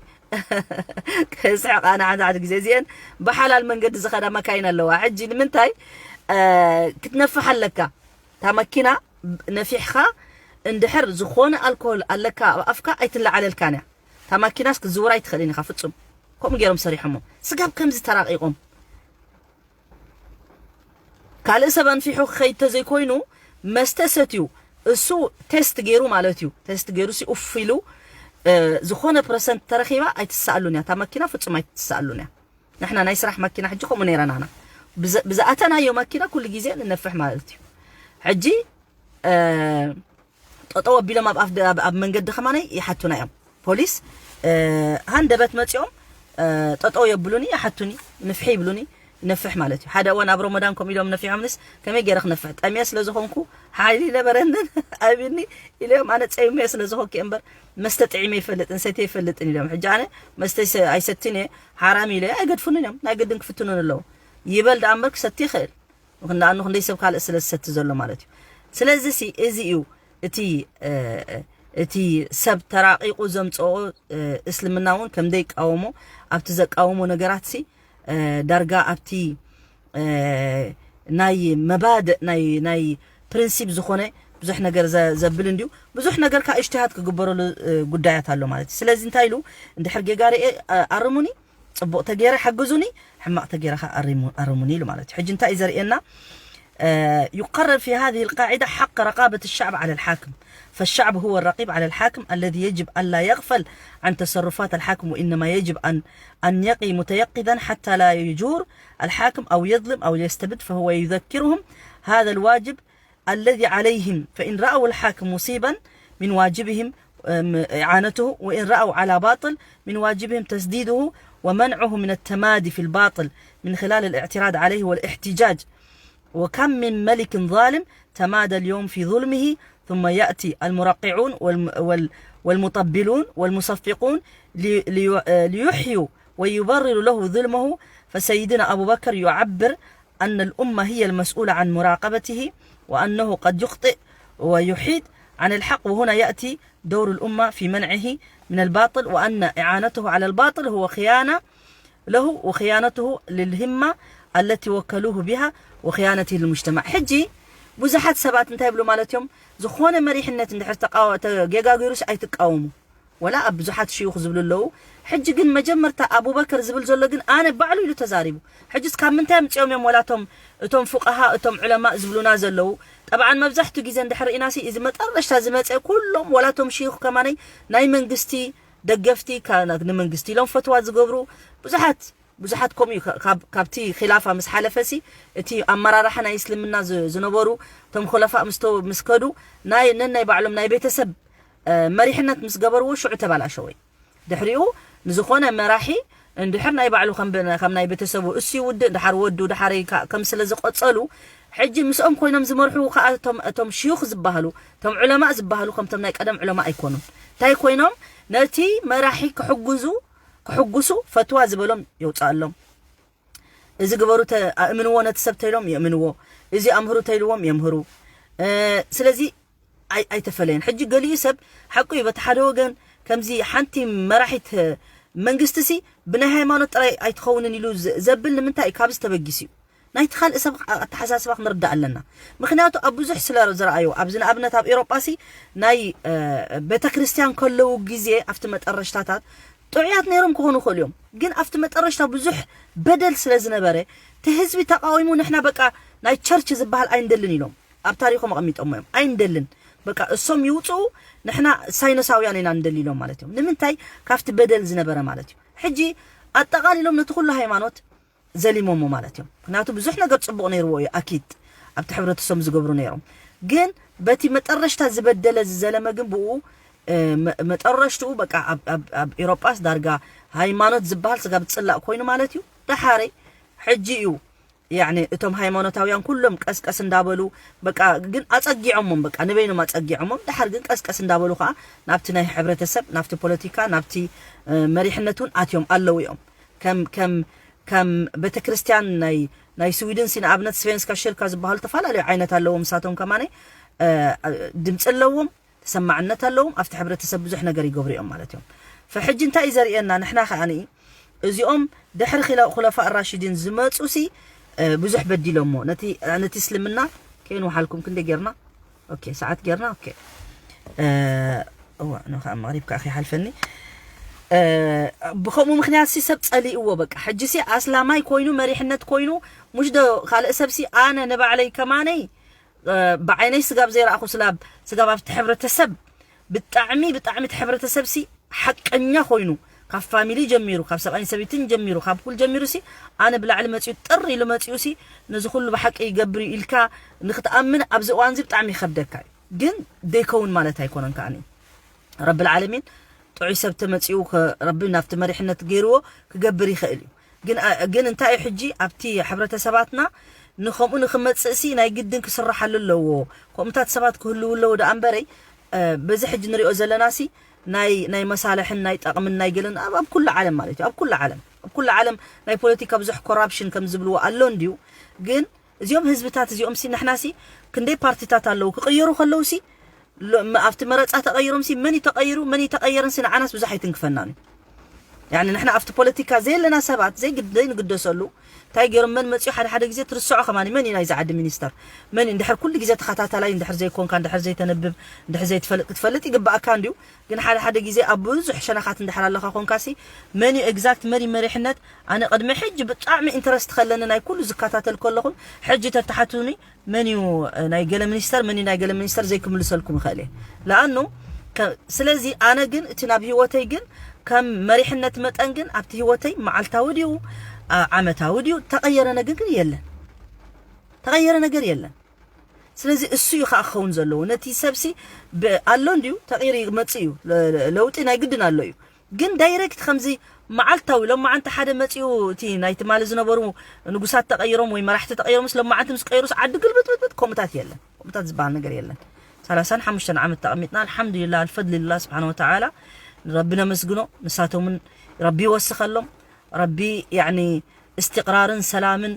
ክስሕቕ ኣነ ሓንቲ ሓደ ግዜ እዚአን ብሓላል መንገዲ ዝኸዳ መካይን ኣለዋ። ሕጂ ንምንታይ እ፣ ክትነፍሕ ኣለካ? እታ መኪና ነፊሕኻ እንድሕር ዝኾነ ኣልኮል ኣለካ ኣብ ኣፍካ ኣይትለዓለልካን እያ። እታ ማኪናስ ክትዝውራ ኣይትኽእልን ኢኻ ፍጹም። ከምኡ ገይሮም ሰሪሖሞ። ስጋብ ከምዚ ተራቒቖም። ካልእ ሰብ ኣንፊሑ ክኸይድ ተዘይኮይኑ መስተ ሰትዩ እሱ ቴስት ገይሩ ማለት እዩ። ቴስት ገይሩ ሲ ኡፍ ኢሉ እ፣ ዝኾነ ፐርሰንት ተረኺባ ኣይትሰኣሉን እያ። እታ መኪና ፍጹም ኣይትሰኣሉን እያ። ንሕና ናይ ስራሕ መኪና ሕጂ ከምኡ ነይረናና። ብዘ-፣ ብዝኣተናዮ መኪና ኩሉ ግዜ ንነፍሕ ማለት እዩ። ሕጂ እ፣ ጠጠው ኣቢሎም ኣብ ኣፍ ደ-፣ ኣብ፣ ኣብ መንገዲ ከማነይ ይሓቱና እዮም። ፖሊስ እ፣ ሃንደበት መፂኦም እ፣ ጠጠው የብሉኒ፣ ይሓቱኒ፣ ንፍሒ ይብሉኒ፣ ነፍሕ ማለት እዩ። ሓደ እዋን ኣብ ረመዳን ከምኡ ኢሎም ነፊሖምንስ ከመይ ገይረ ክነፍሕ? ጠምየ ስለ ዝኾንኩ ሓይሊ ነበረንን ኣብኒ ኢሎም ኣነ ፀይመ ስለ ዝኾንኩ እየ እምበር መስተ ጥዒመ ይፈልጥን ሰትየ ይፈልጥን ኢሎም። ሕጂ ኣነ መስተ ይሰ-፣ ኣይሰትን እየ፣ ሓራም ኢለ ኣይገድፉንን እዮም። ናይ ግድን ክፍትኑን ኣለዎ። ይበል ደኣ እምበር ክሰቲ ይኽእል። ምኽንያቱ ክንደይ ሰብ ካልእ ስለ ዝሰቲ ዘሎ ማለት እዩ። ስለዚ ሲ እዚ እዩ እቲ እ፣ እቲ ሰብ ተራቒቑ ዘምጽኦ እ፣ እስልምና እውን ከም ዘይቃወሞ ኣብቲ ዘቃወሞ ነገራት ሲ እ፣ ዳርጋ ኣብቲ እ፣ ናይ መባድእ ናይ ናይ ፕሪንሲፕ ዝኾነ ብዙሕ ነገር ዘ-፣ ዘብል እንድዩ። ብዙሕ ነገር ከዓ እጅትሃድ ክግበረሉ እ፣ ጉዳያት ኣሎ ማለት እዩ። ስለዚ እንታይ ኢሉ እንድሕር ጌጋ ርኤ እ፣ ኣርሙኒ፣ ጽቡቕ ተገይረ ሓግዙኒ፣ ሕማቕ ተገይረ ከዓ ኣርሙ-፣ ኣርሙኒ ኢሉ ማለት እዩ። ሕጂ እንታይ እዩ ዘርእየና? آه، يقرر في هذه القاعدة حق رقابة الشعب على الحاكم، فالشعب هو الرقيب على الحاكم الذي يجب ألا يغفل عن تصرفات الحاكم، وإنما يجب أن، أن يقي متيقظا حتى لا يجور الحاكم أو يظلم أو يستبد، فهو يذكرهم هذا الواجب الذي عليهم، فإن رأوا الحاكم مصيبا من واجبهم، أم، إعانته، وإن رأوا على باطل من واجبهم تسديده ومنعه من التمادي في الباطل من خلال الاعتراض عليه والاحتجاج. وكم من ملك ظالم تمادى اليوم في ظلمه، ثم يأتي المرقعون والم-، وال-، والمطبلون والمصفقون لي-، لي-، ليحيوا ويبرروا له ظلمه. فسيدنا أبو بكر يعبر أن الأمة هي المسؤولة عن مراقبته، وأنه قد يخطئ ويحيد عن الحق، وهنا يأتي دور الأمة في منعه من الباطل، وأن إعانته على الباطل هو خيانة له وخيانته للهمة التي وكلوه بها وخيانته للمجتمع. ሕጂ ብዙሓት ሰባት እንታይ ይብሉ ማለት እዮም? ዝኾነ መሪሕነት እንድሕር ተቃወ-፣ ተጌጋጊሩስ ኣይትቃወሙ። ወላ ኣብ ብዙሓት ሽዩኽ ዝብሉ ኣለዉ። ሕጂ ግን መጀመርታ ኣቡበከር ዝብል ዘሎ ግን ኣነ ባዕሉ ኢሉ ተዛሪቡ። ሕጂስ ካብ ምንታይ ኣምጺኦም እዮም ወላ እቶም፣ እቶም ፉቃሃ፣ እቶም ዑለማእ ዝብሉና ዘለዉ? ጠብዓን መብዛሕትኡ ግዜ እንድሕር ርኢናሲ እዚ መጠረሽታ ዝመጸ ኩሎም ወላ እቶም ሽዩኽ ከማነይ ናይ መንግስቲ ደገፍቲ ካ-፣ ና-፣ ንመንግስቲ ኢሎም ፈትዋ ዝገብሩ ብዙሓት፣ ብዙሓት ከምኡ እዩ። ካ-፣ ካብ፣ ካብቲ ኺላፋ ምስ ሓለፈሲ እቲ ኣመራርሓ ናይ እስልምና ዝ-፣ ዝነበሩ እቶም ኹለፋእ ምስ ተ-፣ ምስ ከዱ ናይ፣ ነናይ ባዕሎም ናይ ቤተሰብ እ፣ መሪሕነት ምስ ገበርዎ ሽዑ ተባላሸወ። ድሕሪኡ ንዝኾነ መራሒ እንድሕር ናይ ባዕሉ ከም ብ-፣ ከም ናይ ቤተሰቡ እሱ ይውድእ፣ ድሓር ወዱ፣ ድሓረይ ከ-፣ ከም ስለ ዝቆጸሉ፣ ሕጂ ምስኦም ኮይኖም ዝመርሑ ከኣ እቶም፣ እቶም ሽዩኽ ዝበሃሉ፣ እቶም ዑለማእ ዝበሃሉ ከምቶም ናይ ቀደም ዑለማእ ኣይኮኑን። እንታይ ኮይኖም? ነቲ መራሒ ክሕግዙ፣ ክሕጉሱ ፈትዋ ዝበሎም የውጽኣሎም። እዚ ግበሩ ተ-፣ ኣእምንዎ ነቲ ሰብ ተይሎም የእምንዎ። እዚ ኣምህሩ ተይልዎም የምህሩ። እ፣ ስለዚ ኣይ-፣ ኣይተፈለየን። ሕጂ ገሊኡ ሰብ ሓቁ እዩ፣ በቲ ሓደ ወገን ከምዚ ሓንቲ መራሒት መንግስቲ ሲ ብናይ ሃይማኖት ጥራይ ኣይትኸውንን ኢሉ ዘ-፣ ዘብል ንምንታይ እዩ? ካብዚ ተበጊሱ እዩ። ናይቲ ካልእ ሰብ ኣ-፣ ኣተሓሳስባ ክንርዳእ ኣለና። ምኽንያቱ ኣብ ብዙሕ ስለ ዝረኣዩ፣ ኣብዚ ንኣብነት ኣብ ኤውሮጳ ሲ ናይ፣ እ፣ ቤተ ክርስቲያን ከለዉ ግዜ ኣብቲ መጠረሽታታት ጥዑያት ነይሮም ክኾኑ ይኽእሉ እዮም። ግን ኣብቲ መጠረሽታ ብዙሕ በደል ስለ ዝነበረ፣ እቲ ህዝቢ ተቃዊሙ ንሕና በቃ ናይ ቸርች ዝበሃል ኣይንደልን ኢሎም ኣብ ታሪኾም ኣቐሚጦሞ እዮም። ኣይንደልን። በቃ እሶም ይውፅኡ፣ ንሕና ሳይኖሳውያን ኢና ንደሊ ኢሎም ማለት እዮም። ንምንታይ? ካብቲ በደል ዝነበረ ማለት እዩ። ሕጂ ኣጠቓሊሎም ነቲ ኩሉ ሃይማኖት ዘሊሞሞ ማለት እዮም። ምክንያቱ ብዙሕ ነገር ጽቡቕ ነይርዎ እዩ ኣኪድ ኣብቲ ሕብረተሰብ ዝገብሩ ነይሮም። ግን በቲ መጠረሽታ ዝበደለ ዝዘለመ ግን ብኡ፣ እ፣ መ-፣ መጠረሽትኡ በቃ ኣብ፣ ኣብ፣ ኣብ ኤውሮጳስ ዳርጋ ሃይማኖት ዝበሃል ስጋብ ዝፅላእ ኮይኑ ማለት እዩ። ደሓረይ ሕጂ እዩ ያኒ እቶም ሃይማኖታውያን ኩሎም ቀስቀስ እንዳበሉ በቃ ግን ኣፀጊዖሞም በቃ ንበይኖም ኣፀጊዖሞም ድሓር ግን ቀስቀስ እንዳበሉ ከዓ ናብቲ ናይ ሕብረተሰብ ናብቲ ፖለቲካ ናብቲ መሪሕነት እውን ኣትዮም ኣለዉ እዮም። ከም ከም ከም ቤተክርስትያን ናይ ናይ ስዊድን ሲ ንኣብነት ስቬንስካ ሽርካ ዝበሃሉ ተፈላለዩ ዓይነት ኣለዎም። ንሳቶም ከማነ ድምፂ ኣለዎም፣ ተሰማዕነት ኣለዎም፣ ኣብቲ ሕብረተሰብ ብዙሕ ነገር ይገብሩ እዮም ማለት እዮም። ፈሕጂ እንታይ እዩ ዘርእየና ንሕና ከዓኒ እዚኦም ድሕሪ ኺለ- ኹለፋእ ራሽዲን ዝመፁ ሲ ብዙሕ በዲሎሞ ነቲ ነቲ እስልምና ከይንውሓልኩም ክንደ ጌርና ኦኬ ሰዓት ጌርና ኦኬ እዋ ንከዓ መቕሪብ ከዓ ከይሓልፈኒ ብከምኡ ምክንያት ሲ ሰብ ፀሊእዎ በቃ ሕጂ ሲ ኣስላማይ ኮይኑ መሪሕነት ኮይኑ ሙሽ ዶ ካልእ ሰብ ሲ ኣነ ንባዕለይ ከማነይ ብዓይነይ ስጋብ ዘይረኣኹ ስላብ ስጋብ ኣብቲ ሕብረተሰብ ብጣዕሚ ብጣዕሚ እቲ ሕብረተሰብ ሲ ሓቀኛ ኮይኑ ካብ ፋሚሊ ጀሚሩ ካብ ሰብኣይን ሰበይትን ጀሚሩ ካብ ኩል ጀሚሩ ሲ ኣነ ብላዕሊ መፅኡ ጥር ኢሉ መፅኡ ሲ ነዚ ኩሉ ብሓቂ ይገብር እዩ ኢልካ ንክትኣምን ኣብዚ እዋን እዚ ብጣዕሚ ይከብደካ እዩ። ግን ደይከውን ማለት ኣይኮነን ከዓኒ ረቢ ልዓለሚን ጥዑይ ሰብ ተመፂኡ ረቢ ናብቲ መሪሕነት ገይርዎ ክገብር ይኽእል እዩ። ግን ግን እንታይ እዩ ሕጂ ኣብቲ ሕብረተሰባትና ንከምኡ ንክመፅእ ሲ ናይ ግድን ክስራሓሉ ኣለዎ። ከምኡታት ሰባት ክህልው ኣለዎ ደኣ እምበረይ በዚ ሕጂ ንሪኦ ዘለና ሲ ናይ ናይ መሳልሕን ናይ ጠቕምን ናይ ገለን ኣብ ኣብ ኩሉ ዓለም ማለት እዩ ኣብ ኩሉ ዓለም ኣብ ኩሉ ዓለም ናይ ፖለቲካ ብዙሕ ኮራፕሽን ከም ዝብልዎ ኣሎ እንድዩ። ግን እዚኦም ህዝብታት እዚኦም ሲ ንሕና ሲ ክንደይ ፓርቲታት ኣለዉ ክቕየሩ ከለዉ ሲ ሎ- መ- ኣብቲ መረፃ ተቐይሮም ሲ መን እዩ ተቐይሩ መን እዩ ተቐየርን ሲ ንዓናስ ብዙሕ ኣይትንክፈናን እዩ። ያኒ ንሕና ኣብቲ ፖለቲካ ዘየለና ሰባት ዘይግድ ዘይንግደሰሉ እንታይ ገይሮም መን መፅኡ ሓደ ሓደ ግዜ ትርስዖ ከማን መን እዩ ናይዚ ዓዲ ሚኒስተር መን እዩ እንድሕር ኩሉ ግዜ ተኸታታላይ እንድሕር ዘይኮንካ እንድሕር ዘይተንብብ እንድሕር ዘይትፈልጥ ክትፈልጥ ይግባኣካ እንድዩ። ግን ሓደ ሓደ ግዜ ኣብ ብዙሕ ሸነኻት እንድሕር ኣለኻ ኮንካ ሲ መን እዩ ኤግዛክት መን እዩ መሪሕነት ኣነ ቅድሚ ሕጂ ብጣዕሚ ኢንተረስት ከለኒ ናይ ኩሉ ዝከታተል ከለኹን ሕጂ ተተሓቱኒ መን እዩ ናይ ገለ ሚኒስተር መን እዩ ናይ ገለ ሚኒስተር ዘይክምልሰልኩም ይኽእል እየ ለኣኑ ስለዚ ኣነ ግን እቲ ናብ ህይወተይ ግን ከም መሪሕነት መጠን ግን ኣብቲ ህይወተይ መዓልታዊ ድዩ ዓመታዊ ድዩ ተቐየረ ነገር ግን የለን ተቐየረ ነገር የለን። ስለዚ እሱ እዩ ከዓ ክኸውን ዘለዎ ነቲ ሰብሲ ኣሎ እንድዩ ተቒሩ ይመፅእ እዩ ለውጢ ናይ ግድን ኣሎ እዩ። ግን ዳይሬክት ከምዚ መዓልታዊ ሎማዓንቲ ሓደ መፂኡ እቲ ናይ ትማሊ ዝነበሩ ንጉሳት ተቐይሮም ወይ መራሕቲ ተቐይሮምስ ሎማዓንቲ ምስ ቀይሩስ ዓዲ ግልብጥብጥብጥ ከምኡታት የለን ከምኡታት ዝበሃል ነገር የለን። ሰላሳን ሓሙሽተን ዓመት ተቐሚጥና ኣልሓምዱሊላ ኣልፈድልላ ስብሓን ወተዓላ ንረቢ ነመስግኖ ንሳቶምን ረቢ ይወስኸሎም ረቢ ያኒ እስትቕራርን ሰላምን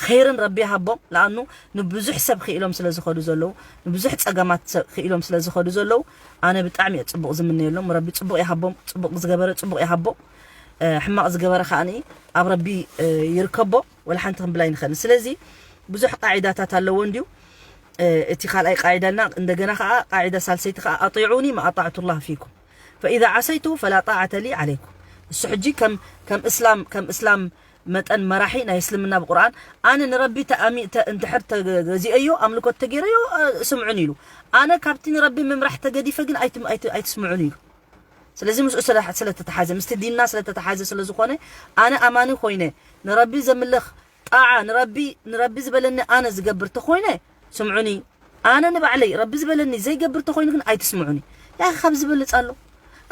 ኸይርን ረቢ ይሃቦም ለኣኑ ንብዙሕ ሰብ ክኢሎም ስለ ዝኸዱ ዘለዉ ንብዙሕ ፀገማት ክኢሎም ስለ ዝኸዱ ዘለዉ ኣነ ብጣዕሚ እየ ፅቡቕ ዝምነየሎም ረቢ ፅቡቕ ይሃቦም ፅቡቕ ዝገበረ ፅቡቕ ይሃቦ ሕማቕ ዝገበረ ከዓ ኣብ ረቢ ይርከቦ ወላ ሓንቲ ክንብል ኣይንኽእልን ስለዚ ብዙሕ ቃዒዳታት ኣለዎ እንድዩ እቲ ካልኣይ ቃዒዳና እንደገና ከዓ ቃዒዳ ሳልሰይቲ ከዓ ኣጢዑኒ ማኣጣዕቱ ላህ ፊኩም ፈኢዛ ዓሰይቱ ፈላ ጣዓተ ሊ ዓለይኩም እሱ ሕጂ ከም እስላም ከም እስላም መጠን መራሒ ናይ እስልምና ብቁርኣን ኣነ ንረቢ እንድሕር ተገዚአዮ ኣምልኮት ተገይረዮ ስምዑን ኢሉ ኣነ ካብቲ ንረቢ ምምራሕ ተገዲፈ ግን ኣይትስምዑን ኢሉ ስለዚ ምስኡ ስለተተሓዘ ምስቲ ዲንና ስለተተሓዘ ስለዝኾነ ኣነ ኣማኒ ኮይነ ንረቢ ዘምልኽ ጣዓ ንረቢ ንረቢ ዝበለኒ ኣነ ዝገብር ተኾይነ ስምዑኒ ኣነ ንባዕለይ ረቢ ዝበለኒ ዘይገብር ተኾይኑ ግን ኣይትስምዑኒ። ያኺ ካብ ዝበልፅ ኣሎ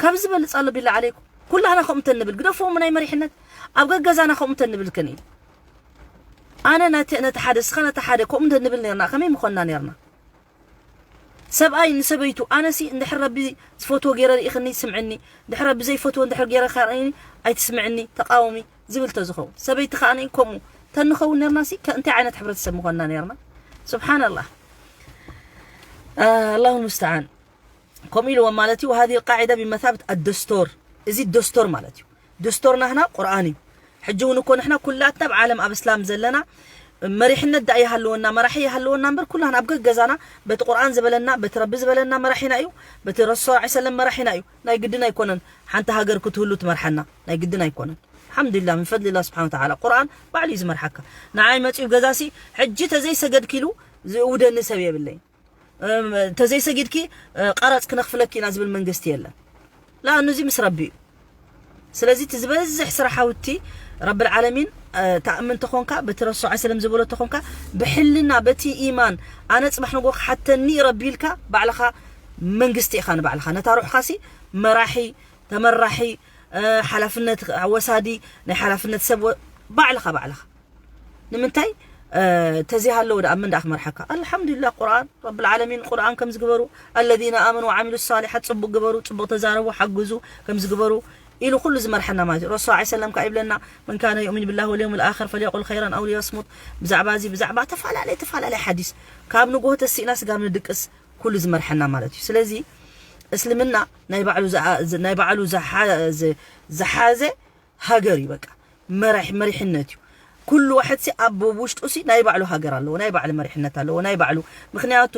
ካብ ዝበልፅ ኣሎ ቢላ ዓለይኩም ኩላህና ከምኡ እንተንብል ግደፍዎም ናይ መሪሕነት ኣብ ገገዛና ከምኡ እንተንብል ከኒ ኣነ ነቲ ሓደ እስኻ ነቲ ሓደ ከምኡ እንተንብል ነርና ከመይ ምኾንና ነርና ሰብኣይ ንሰበይቱ ኣነሲ እንድሕር ረቢ ዝፈትዎ ገይረ ርኢኽኒ ስምዕኒ እንድሕር ረቢ ዘይፈትዎ እንድሕር ገይረ ካርኣይኒ ኣይትስምዕኒ ተቃወሚ ዝብል ተዝኸውን ሰበይቲ ከኣ ከምኡ ተንኸውን ነርናሲ እንታይ ዓይነት ሕብረተሰብ ምኾንና ነርና ስብሓንላህ ኣላሁ ሙስተዓን ከምኡ ኢልዎም ማለት እዩ وهذه القاعدة بمثابة الدستور እዚ ደስቶር ማለት እዩ ደስቶር ናህና ቁርኣን እዩ ሕጂ እውን እኮ ንሕና ኩላትና ኣብ ዓለም ኣብ እስላም ዘለና መሪሕነት ዳ ይሃልወና መራሒ ይሃልወና እምበር ኩላህና ኣብ ገገዛና በቲ ቁርኣን ዝበለና በቲ ረቢ ዝበለና መራሒና እዩ በቲ ረሱል ስ ሰለም መራሒና እዩ ናይ ግድን ኣይኮነን ሓንቲ ሃገር ክትህሉ ትመርሓና ናይ ግድን ኣይኮነን الحمد لله من فضل الله سبحانه وتعالى ቁርኣን ባዕሉ እዩ ዝመርሓካ ንዓይ መፂኡ ገዛሲ ሕጂ ተዘይሰገድኪሉ ዝእውደኒ ሰብ የብለይ ተዘይሰጊድኪ ቀረፅ ክነኽፍለኪ ኢና ዝብል መንግስቲ የለን ለኣኑ እዚ ምስ ረቢ እዩ ስለዚ እቲ ዝበዝሕ ስራሕ ውቲ ረቢ ልዓለሚን ተኣምን ተኾንካ በቲ ረሱ ስ ሰለም ዝበሎ ተኾንካ ብሕልና በቲ ኢማን ኣነ ፅባሕ ንጎ ክሓተኒ ረቢ ኢልካ ባዕልኻ መንግስቲ ኢኻ ንባዕልኻ ነታ ሩሕኻሲ መራሒ ተመራሒ ሓላፍነት ወሳዲ ናይ ሓላፍነት ሰብ ባዕልኻ ባዕልኻ ንምንታይ ተዚሃለዎ ደኣ መን ደኣ ክመርሓካ ኣልሓምዱሊላ ቁርኣን ረብል ዓለሚን ቁርኣን ከም ዝግበሩ الذين آمنوا وعملوا الصالحات ጽቡቅ ግበሩ ጽቡቅ ተዛረቡ ሓግዙ ከም ዝግበሩ ኢሉ ኩሉ ዝመርሐና ማለት እዩ ረሱ ስ ሰለም ካብ ይብለና من كان يؤمن بالله واليوم الآخر فليقل خيرا أو ليصمت ብዛዕባ እዚ ብዛዕባ ተፈላለየ ተፈላለየ ሓዲስ ካብ ንጎሆ ተሲእና ስጋብ ንድቅስ ኩሉ ዝመርሐና ማለት እዩ ስለዚ እስልምና ናይ ባዕሉ ናይ ባዕሉ ዝሓዘ ሃገር እዩ በቃ መራሕ መሪሕነት እዩ ኩሉ ዋሕድ ሲ ኣብ ውሽጡ ሲ ናይ ባዕሉ ሃገር ኣለዎ ናይ ባዕሉ መሪሕነት ኣለዎ ናይ ባዕሉ ምክንያቱ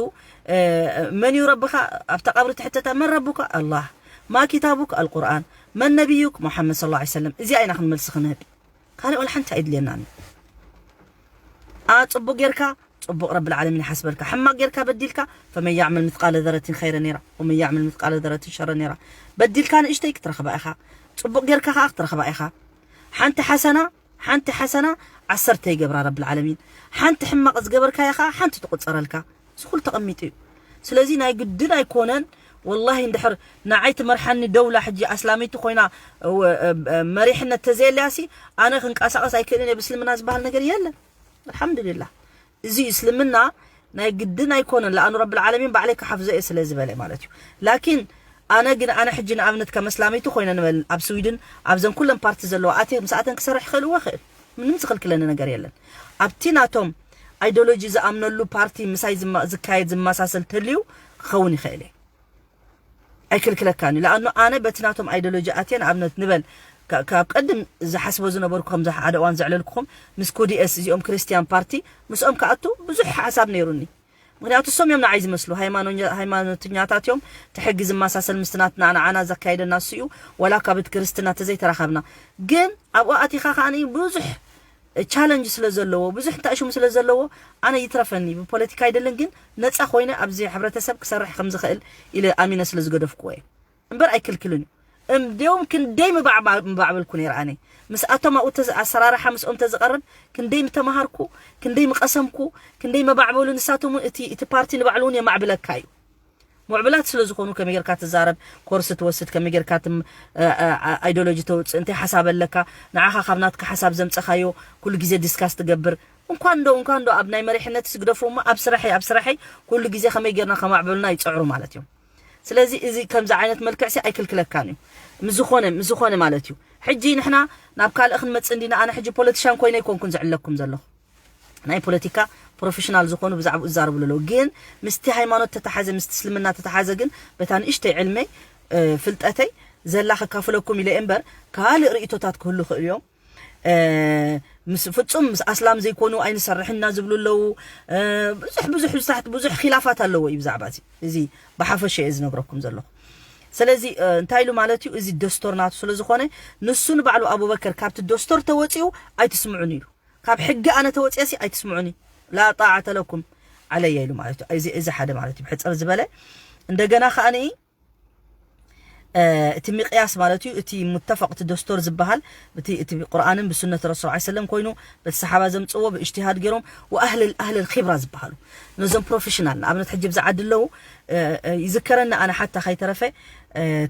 መን እዩ ረብኻ ኣብታ ቀብሪ ትሕተታ መን ረቡካ ኣላህ ማ ኪታቡክ ኣልቁርኣን መን ነቢዩክ ሙሓመድ ስለ ላ ሰለም እዚኣ ኢና ክንመልሲ ክንህብ ካልእ ወላ ሓንቲ ኣይድልየናን እዩ ኣ ጽቡቅ ጌርካ ጽቡቅ ረብል ዓለሚን ይሓስበልካ ሕማቅ ጌርካ በዲልካ ፈመን ያዕመል ምትቃለ ዘረትን ኸይረ ነራ ወመን ያዕመል ምትቃለ ዘረትን ሸረ ነራ በዲልካ ንእሽተይ ክትረኽባ ኢኻ ጽቡቅ ጌርካ ከዓ ክትረኽባ ኢኻ ሓንቲ ሓሰና ሓንቲ ሓሰና ዓሰርተ ይገብራ ረብል ዓለሚን ሓንቲ ሕማቅ ዝገበርካያ ከዓ ሓንቲ ትቁጸረልካ እዚ ኩሉ ተቐሚጡ እዩ ስለዚ ናይ ግድን ኣይኮነን ወላሂ እንድሕር ንዓይ ትመርሓኒ ደውላ ሕጂ ኣስላመይቲ ኮይና መሪሕነት ተዘየለያሲ ኣነ ክንቀሳቀስ ኣይክእልን እየ ብስልምና ዝበሃል ነገር የለን ኣልሓምዱሊላህ እዚ እስልምና ናይ ግድን ኣይኮነን ለኣኑ ረብል ዓለሚን ባዕለይ ክሓፍዞ እየ ስለ ዝበለ ማለት እዩ ላኪን ኣነ ግን ኣነ ሕጂ ንኣብነት ከም ኣስላመይቲ ኮይነ ንበል ኣብ ስዊድን ኣብዘን ኩለን ፓርቲ ዘለዋ ኣትየ ምስኣተን ክሰርሕ ይኽእል እወ ይኽእል ምንም ዝኽልክለኒ ነገር የለን ኣብቲ ናቶም ኣይዶሎጂ ዝኣምነሉ ፓርቲ ምሳይ ዝካየድ ዝመሳሰል ተልዩ ክኸውን ይኽእል እየ ኣይክልክለካን እዩ ለኣኑ ኣነ በቲ ናቶም ኣይዶሎጂ ኣትየ ንኣብነት ንበል ካብ ቀድም ዝሓስቦ ዝነበርኩ ከምዚ ሓደ እዋን ዘዕለልኩኹም ምስ ኮዲኤስ እዚኦም ክርስትያን ፓርቲ ምስኦም ክኣቱ ብዙሕ ሓሳብ ነይሩኒ ምክንያቱ እሶም እዮም ንዓይ ዝመስሉ ሃይማኖተኛታት እዮም እቲ ሕጊ ዝመሳሰል ምስቲ ናትና ንዓና ዘካየደና እሱ እዩ ወላ ካብ እቲ ክርስትና ተዘይተራኸብና ግን ኣብኡ ኣቲኻ ከዓ ብዙሕ ቻለንጅ ስለ ዘለዎ ብዙሕ ተኣሽሙ ስለ ዘለዎ ኣነ ይትረፈኒ ብፖለቲካ ኣይደልን ግን ነፃ ኮይነ ኣብዚ ሕብረተሰብ ክሰርሕ ከም ዝኽእል ኢለ ኣሚነ ስለ ዝገደፍኩዎ እየ እምበር ኣይክልክልን እዩ እንዲያውም ክንደይ ምባዕባልኩ ነይረ ኣነ ምስኣቶም ኣብኡ ኣሰራርሓ ምስኦም ተዝቐርብ ክንደይ ምተማሃርኩ ክንደይ ምቐሰምኩ ክንደይ መባዕበሉ ንሳቶም እውን እቲ እቲ ፓርቲ ንባዕሉ እውን የማዕብለካ እዩ ሙዕብላት ስለ ዝኾኑ ከመይ ጌርካ ትዛረብ ኮርስ ትወስድ ከመይ ጌርካ ኣይዶሎጂ ተውፅእ እንታይ ሓሳብ ኣለካ ንዓኻ ካብ ናትካ ሓሳብ ዘምፀኻዮ ኩሉ ግዜ ዲስካስ ትገብር እንኳን ዶ እንኳን ዶ ኣብ ናይ መሪሕነት ስግደፉ እሞ ኣብ ስራሐይ ኣብ ስራሐይ ኩሉ ግዜ ከመይ ጌርና ከማዕበሉና ይፅዕሩ ማለት እዮም ስለዚ እዚ ከምዚ ዓይነት መልክዕ ሲ ኣይክልክለካን እዩ ምዝኾነ ምዝኾነ ማለት እዩ ሕጂ ንሕና ናብ ካልእ ክንመፅእ እንዲና ኣነ ሕጂ ፖለቲሻን ኮይነ ኣይኮንኩን ዝዕለኩም ዘለኹ ናይ ፖለቲካ ፕሮፌሽናል ዝኾኑ ብዛዕባኡ ዝዛረቡ ኣለዉ ግን ምስቲ ሃይማኖት ተተሓዘ ምስቲ እስልምና ተተሓዘ ግን በታ ንእሽተይ ዕልመይ ፍልጠተይ ዘላ ከካፍለኩም ኢለ እምበር ካልእ ርእቶታት ክህሉ ይኽእሉ እዮም ምስ ፍጹም ምስ ኣስላም ዘይኮኑ ኣይንሰርሕና ዝብሉ ኣለዉ ብዙሕ ብዙሕ ብዙሓት ብዙሕ ኪላፋት ኣለዎ እዩ ብዛዕባ እዚ እዚ ብሓፈሻ እየ ዝነግረኩም ዘለኹ ስለዚ እንታይ ኢሉ ማለት እዩ እዚ ደስቶር ናቱ ስለ ዝኾነ ንሱ ንባዕሉ ኣቡበከር ካብቲ ደስቶር ተወፂኡ ኣይትስምዑን ኢሉ ካብ ሕጊ ኣነ ተወፅየ ሲ ኣይትስምዑኒ ላ ጣዓተ ለኩም ዓለየ ኢሉ ማለት እዩ እዚ እዚ ሓደ ማለት እዩ ብሕፅር ዝበለ እንደገና ከዓ እቲ ሚቅያስ ማለት እዩ እቲ ሙተፈቅ እቲ ደስቶር ዝበሃል እቲ እቲ ቁርኣንን ብሱነት ረሱል ዓ ሰለም ኮይኑ በቲ ሰሓባ ዘምፅዎ ብእጅትሃድ ገይሮም ወኣህልል ኣህልል ኺብራ ዝበሃሉ ነዞም ፕሮፌሽናል ንኣብነት ሕጂ ብዛ ዓዲ ኣለዉ ይዝከረኒ ኣነ ሓታ ከይተረፈ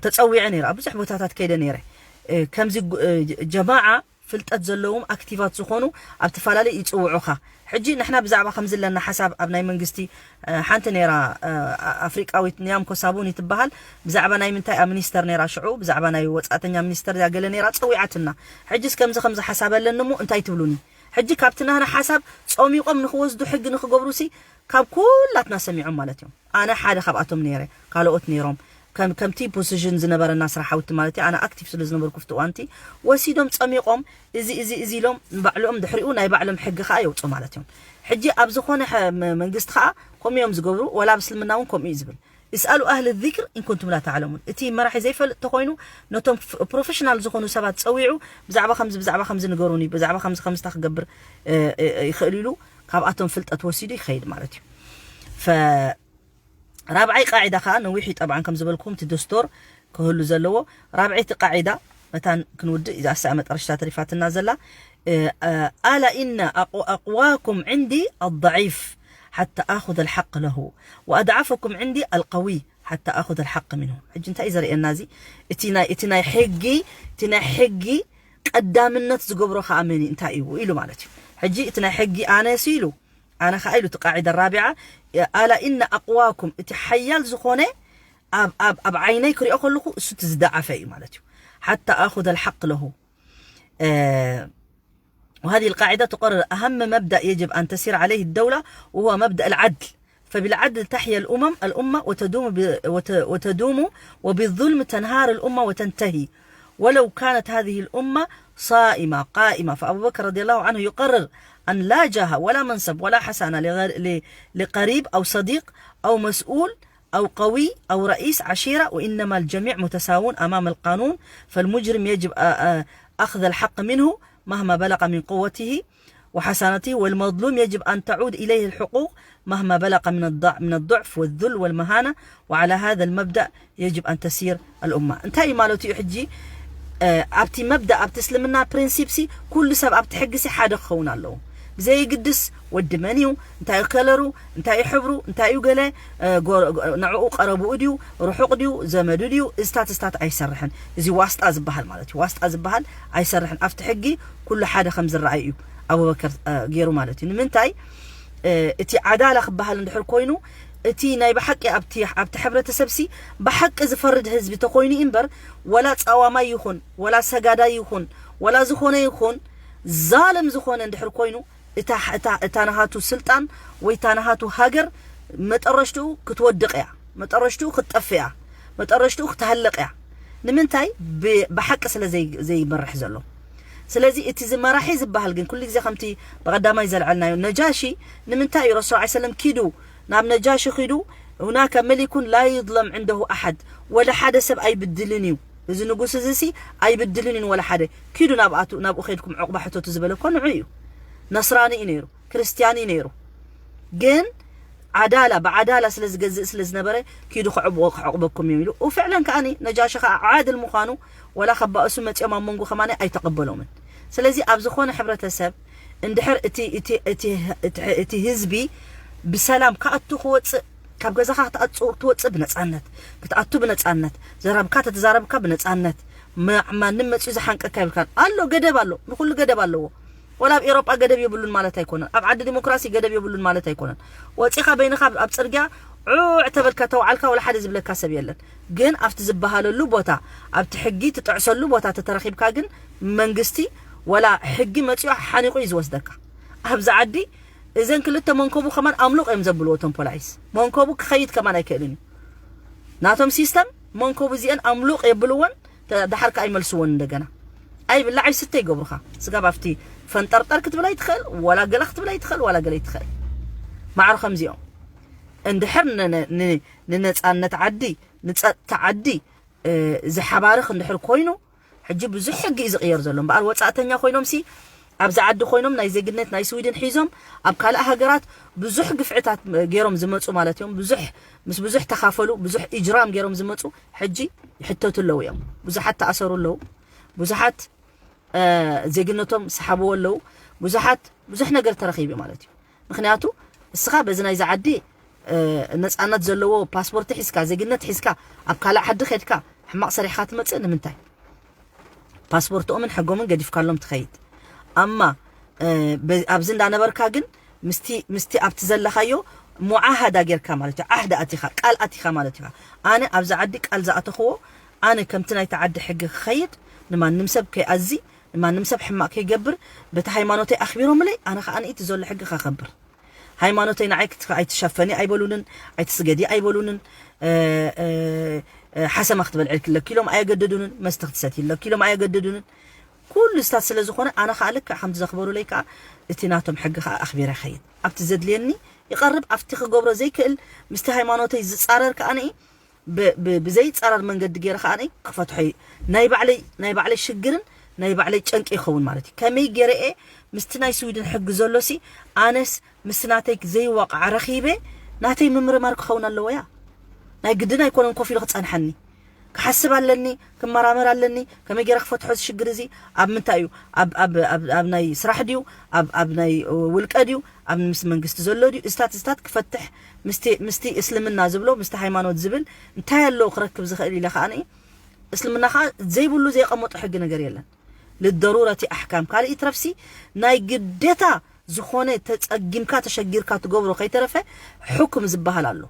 ተፀዊዐ ነይረ ኣብ ብዙሕ ቦታታት ከይደ ነይረ ከምዚ ጀማዓ ፍልጠት ዘለዎም ኣክቲቫት ዝኾኑ ኣብ ትፈላለዩ ይፅውዑኻ ሕጂ ንሕና ብዛዕባ ከምዚ ኣለና ሓሳብ ኣብ ናይ መንግስቲ ሓንቲ ነይራ ኣፍሪቃዊት ኒያም ኮሳቡኒ ትበሃል ብዛዕባ ናይ ምንታይ ሚኒስተር ነይራ ሽዑ ብዛዕባ ናይ ወፃእተኛ ሚኒስተር እያ ገለ ነይራ ፀዊዓትና ሕጂስ ከምዚ ከምዚ ሓሳብ ኣለኒ እሞ እንታይ ትብሉኒ ሕጂ ካብቲ ናህና ሓሳብ ፀሚቆም ንክወስዱ ሕጊ ንክገብሩ ሲ ካብ ኩላትና ሰሚዖም ማለት እዮም ኣነ ሓደ ካብኣቶም ነይረ ካልኦት ነይሮም ከም ከምቲ ፖዚሽን ዝነበረና ስራሓውቲ ማለት ኣነ ኣክቲቭ ስለ ዝነበርኩ ፍቲ እዋንቲ ወሲዶም ፀሚቆም እዚ እዚ እዚ ኢሎም ንባዕሎም ድሕሪኡ ናይ ባዕሎም ሕጊ ከዓ የውፅኡ ማለት እዮም ሕጂ ኣብ ዝኾነ መንግስቲ ከዓ ከምኡ እዮም ዝገብሩ ወላ ኣብ እስልምና እውን ከምኡ እዩ ዝብል እስኣሉ ኣህል ዚክር ኢንኩንቱም ላ ተዕለሙን እቲ መራሒ ዘይፈልጥ ተኮይኑ ነቶም ፕሮፌሽናል ዝኾኑ ሰባት ፀዊዑ ብዛዕባ ከምዚ ብዛዕባ ከምዚ ንገሩኒ ብዛዕባ ከምዚ ከምዝታ ክገብር ይኽእል ኢሉ ካብኣቶም ፍልጠት ወሲዱ ይኸይድ ማለት እዩ ራብዓይ ቃዒዳ ከዓ ነዊሕ እዩ ጠብዓን ከም ዝበልኩም እቲ ደስቶር ክህሉ ዘለዎ ራብዐይቲ ቃዒዳ መታን ክንውድእ እዛ ኣስኣ መጠረሽታ ተሪፋትና ዘላ ኣላ ኢነ ኣቅዋኩም ዕንዲ ኣضዒፍ ሓታ ኣኹذ الحق له وأضعفكم عندي القوي ሓታ ኣኹዘ ልሓቅ ሚንሁ። ሕጂ እንታይ እዩ ዘርእየና እዚ? እቲ ናይ እቲ ናይ ሕጊ እቲ ናይ ሕጊ ቀዳምነት ዝገብሮ ከዓ መን እዩ? እንታይ እዩ ኢሉ ማለት እዩ። ሕጂ እቲ ናይ ሕጊ ኣነስ ኢሉ ኣነ ከዓ ኢሉ እቲ ቃዒዳ ራቢዓ ኣላ ኢነ ኣቅዋኩም እቲ ሓያል ዝኾነ ኣብ ኣብ ኣብ ዓይነይ ክሪኦ ከለኹ እሱ እቲ ዝደዓፈ እዩ ማለት እዩ። ሓታ ኣኹዘ ልሓቅ ለሁ وهذه القاعدة تقرر أهم مبدأ يجب أن تسير عليه الدولة، وهو مبدأ العدل. فبالعدل تحيا الأمم الأمة وتدوم ب... وت... وتدوم، وبالظلم تنهار الأمة وتنتهي. ولو كانت هذه الأمة صائمة قائمة، فأبو بكر رضي الله عنه يقرر أن لا جاه ولا منصب ولا حسنة لغير... ل... لقريب أو صديق أو مسؤول أو قوي أو رئيس عشيرة، وإنما الجميع متساوون أمام القانون، فالمجرم يجب أخذ الحق منه مهما بلغ من قوته وحسنته، والمظلوم يجب أن تعود إليه الحقوق مهما بلغ من الضع من الضعف والذل والمهانة، وعلى هذا المبدأ يجب أن تسير الأمة. እንታይ እዩ ማለቱ እዩ ሕጂ ኣብቲ መብዳ ኣብቲ እስልምና ፕሪንሲፕ ሲ ኩሉ ሰብ ኣብቲ ሕጊ ሲ ሓደ ክኸውን ኣለዎ። ብዘይግድስ ወዲ መን እዩ፣ እንታይ እዩ ከለሩ፣ እንታይ እዩ ሕብሩ፣ እንታይ እዩ ገለ ንዕኡ ቀረብኡ ድዩ፣ ርሑቕ ድዩ፣ ዘመዱ ድዩ፣ እዝታት እዝታት ኣይሰርሕን። እዚ ዋስጣ ዝበሃል ማለት እዩ። ዋስጣ ዝበሃል ኣይሰርሕን። ኣብቲ ሕጊ ኩሉ ሓደ ከም ዝረኣይ እዩ ኣቡበከር ገይሩ ማለት እዩ። ንምንታይ እቲ ዓዳላ ክበሃል እንድሕር ኮይኑ እቲ ናይ ብሓቂ ኣብቲ ኣብቲ ሕብረተሰብ ሲ ብሓቂ ዝፈርድ ህዝቢ ተኮይኑ እምበር ወላ ጻዋማይ ይኹን ወላ ሰጋዳይ ይኹን ወላ ዝኾነ ይኹን ዛልም ዝኾነ እንድሕር ኮይኑ እታ እታ እታ ናሃቱ ስልጣን ወይ እታ ናሃቱ ሃገር መጠረሽትኡ ክትወድቕ እያ፣ መጠረሽትኡ ክትጠፍእ እያ፣ መጠረሽትኡ ክትሃልቕ እያ። ንምንታይ? ብ- ብሓቂ ስለ ዘይ- ዘይመርሕ ዘሎ። ስለዚ እቲ ዝመራሒ ዝበሃል ግን ኩሉ ግዜ ከምቲ ብቐዳማይ ዘልዐልናዮ ነጃሺ ንምንታይ እዩ ረሱል ዓ ሰለም ኪዱ ናብ ነጃሺ ኺዱ هناك ملك لا يظلم عنده أحد ወላ ሓደ ሰብ ኣይብድልን እዩ እዚ ንጉስ እዚ ሲ ኣይብድልን እዩ ወላ ሓደ ኪዱ ናብኣቱ ናብኡ ኸድኩም ዕቑባ ሕተቱ ዝበለ እኮ ንዑ እዩ ነስራኒ እዩ ነይሩ ክርስትያን እዩ ነይሩ ግን ዓዳላ ብዓዳላ ስለ ዝገዝእ ስለ ዝነበረ ኪዱ ክዕብዎ ክዕቑበኩም እዩ ኢሉ ፍዕለን ከዓኒ ነጃሺ ከዓ ዓድል ምዃኑ ወላ ከባእሱ መፂኦም ኣብ መንጎ ከማኒ ኣይተቐበሎምን ስለዚ ኣብ ዝኾነ ሕብረተሰብ እንድሕር እቲ እቲ እቲ እቲ እቲ ህዝቢ ብሰላም ክኣቱ ክወፅእ ካብ ገዛኻ ክትኣጽ- ክትወፅእ ብነፃነት ክትኣቱ ብነፃነት ዘረብካ ተተዛረብካ ብነፃነት ማ- ማንም መፅኡ ዝሓንቀካ ይብልካን ኣሎ ገደብ ኣሎ ንኩሉ ገደብ ኣለዎ ወላ ኣብ ኤሮጳ ገደብ የብሉን ማለት ኣይኮነን ኣብ ዓዲ ዲሞክራሲ ገደብ የብሉን ማለት ኣይኮነን ወፂኻ በይንኻ ኣብ- ኣብ ፅርግያ ዑዕ ተበልካ ተውዓልካ ወላ ሓደ ዝብለካ ሰብ የለን ግን ኣብቲ ዝበሃለሉ ቦታ ኣብቲ ሕጊ ትጥዕሰሉ ቦታ ተተረኺብካ ግን መንግስቲ ወላ ሕጊ መፂኡ ሓኒቑ እዩ ዝወስደካ ኣብዚ ዓዲ እዘን ክልተ መንኮቡ ከማን ኣምሉቕ እዮም ዘብልዎ እቶም ፖላይስ መንኮቡ ክኸይድ ከማን ኣይክእልን እዩ ናቶም ሲስተም መንኮቡ እዚአን ኣምሉቕ የብልወን ተ- ደሓር ከኣ ይመልስወን እንደገና ኣይብላዕ ይስተ ይገብሩኻ ስጋብ ኣብቲ ፈንጠርጠር ክትብል ኣይትኽእል ዋላ ገላ ክትብል ኣይትኽእል ዋላ ገለ ይትኽእል ማዕሮ ከምዚኦም እንድሕር ን- ን- ን- ንነፃነት ዓዲ ንፀጥታ ዓዲ ዝሓባርኽ እንድሕር ኮይኑ ሕጂ ብዙሕ ሕጊ እዩ ዝቕየር ዘሎ እምበኣር ወፃእተኛ ኮይኖም ሲ ኣብዚ ዓዲ ኮይኖም ናይ ዜግነት ናይ ስዊድን ሒዞም ኣብ ካልእ ሃገራት ብዙሕ ግፍዕታት ገይሮም ዝመፁ ማለት እዮም ብዙሕ ምስ ብዙሕ ተኻፈሉ ብዙሕ ኢጅራም ገይሮም ዝመፁ ሕጂ ይሕተቱ ኣለዉ እዮም ብዙሓት ተኣሰሩ ኣለዉ ብዙሓት ዜግነቶም ዝሰሓብዎ ኣለዉ ብዙሓት ብዙሕ ነገር ተረኺቡ ማለት እዩ ምኽንያቱ እስኻ በዚ ናይዚ ዓዲ ነፃነት ዘለዎ ፓስፖርት ሒዝካ ዜግነት ሒዝካ ኣብ ካልእ ዓዲ ከድካ ሕማቕ ሰሪሕካ ትመፅእ ንምንታይ ፓስፖርቶምን ሕጎምን ገዲፍካሎም ትኸይድ ኣማ ኣብዚ እንዳነበርካ ግን ምስቲ ምስቲ ኣብቲ ዘለኻዮ ሙዓሃዳ ጌርካ ማለት እዩ ዓህዳ ኣቲኻ ቃል ኣቲኻ ማለት እዩ ኣነ ኣብዚ ዓዲ ቃል ዝኣተኽዎ ኣነ ከምቲ ናይቲ ዓዲ ሕጊ ክኸይድ ንማንም ሰብ ከይኣዚ ንማንም ሰብ ሕማቕ ከይገብር በቲ ሃይማኖተይ ኣኽቢሮምለይ ኣነ ከዓ ንኢቲ ዘሎ ሕጊ ከኸብር ሃይማኖተይ ንዓይ ኣይትሸፈኒ ኣይበሉንን ኣይትስገዲ ኣይበሉንን ሓሰማ ክትበልዕልኪ ለኪሎም ኣየገደዱንን መስተ ክትሰቲ ለኪሎም ኣየገደዱንን ኩሉ ስታት ስለ ዝኾነ ኣነ ከዓ ልክዕ ከምቲ ዘኽበሩለይ ከዓ እቲ ናቶም ሕጊ ከዓ ኣኽቢረ ይኸይድ ኣብቲ ዘድልየኒ ይቐርብ ኣብቲ ክገብሮ ዘይክእል ምስቲ ሃይማኖተይ ዝፃረር ከዓ ንኢ ብዘይፃረር መንገዲ ገይረ ከዓ ክፈትሖ ናይ ባዕለይ ናይ ባዕለይ ሽግርን ናይ ባዕለይ ጨንቂ ይኸውን ማለት እዩ ከመይ ገይረ እየ ምስቲ ናይ ስዊድን ሕጊ ዘሎ ሲ ኣነስ ምስቲ ናተይ ዘይዋቃዕ ረኺበ ናተይ ምምርማር ክኸውን ኣለዎ ያ ናይ ግድን ኣይኮነን ኮፍ ኢሉ ክፀንሐኒ ክሓስብ ኣለኒ፣ ክመራመር ኣለኒ፣ ከመይ ገይረ ክፈትሖ እዚ ሽግር እዚ? ኣብ ምንታይ እዩ? ኣብ ኣብ ኣብ ኣብ ናይ ስራሕ ድዩ? ኣብ ኣብ ናይ ውልቀ ድዩ? ኣብ ምስ መንግስቲ ዘሎ ድዩ? እስታት እስታት ክፈትሕ ምስቲ ምስቲ እስልምና ዝብሎ ምስቲ ሃይማኖት ዝብል እንታይ ኣለዎ ክረክብ ዝኽእል ኢለ ከኣ እስልምና ከኣ ዘይብሉ ዘይቀመጦ ሕጊ ነገር የለን። ልደሩረቲ ኣሕካም ካልእ ይትረፍሲ ናይ ግዴታ ዝኾነ ተጸጊምካ ተሸጊርካ ትገብሮ ከይተረፈ ሕኩም ዝበሃል ኣሎ።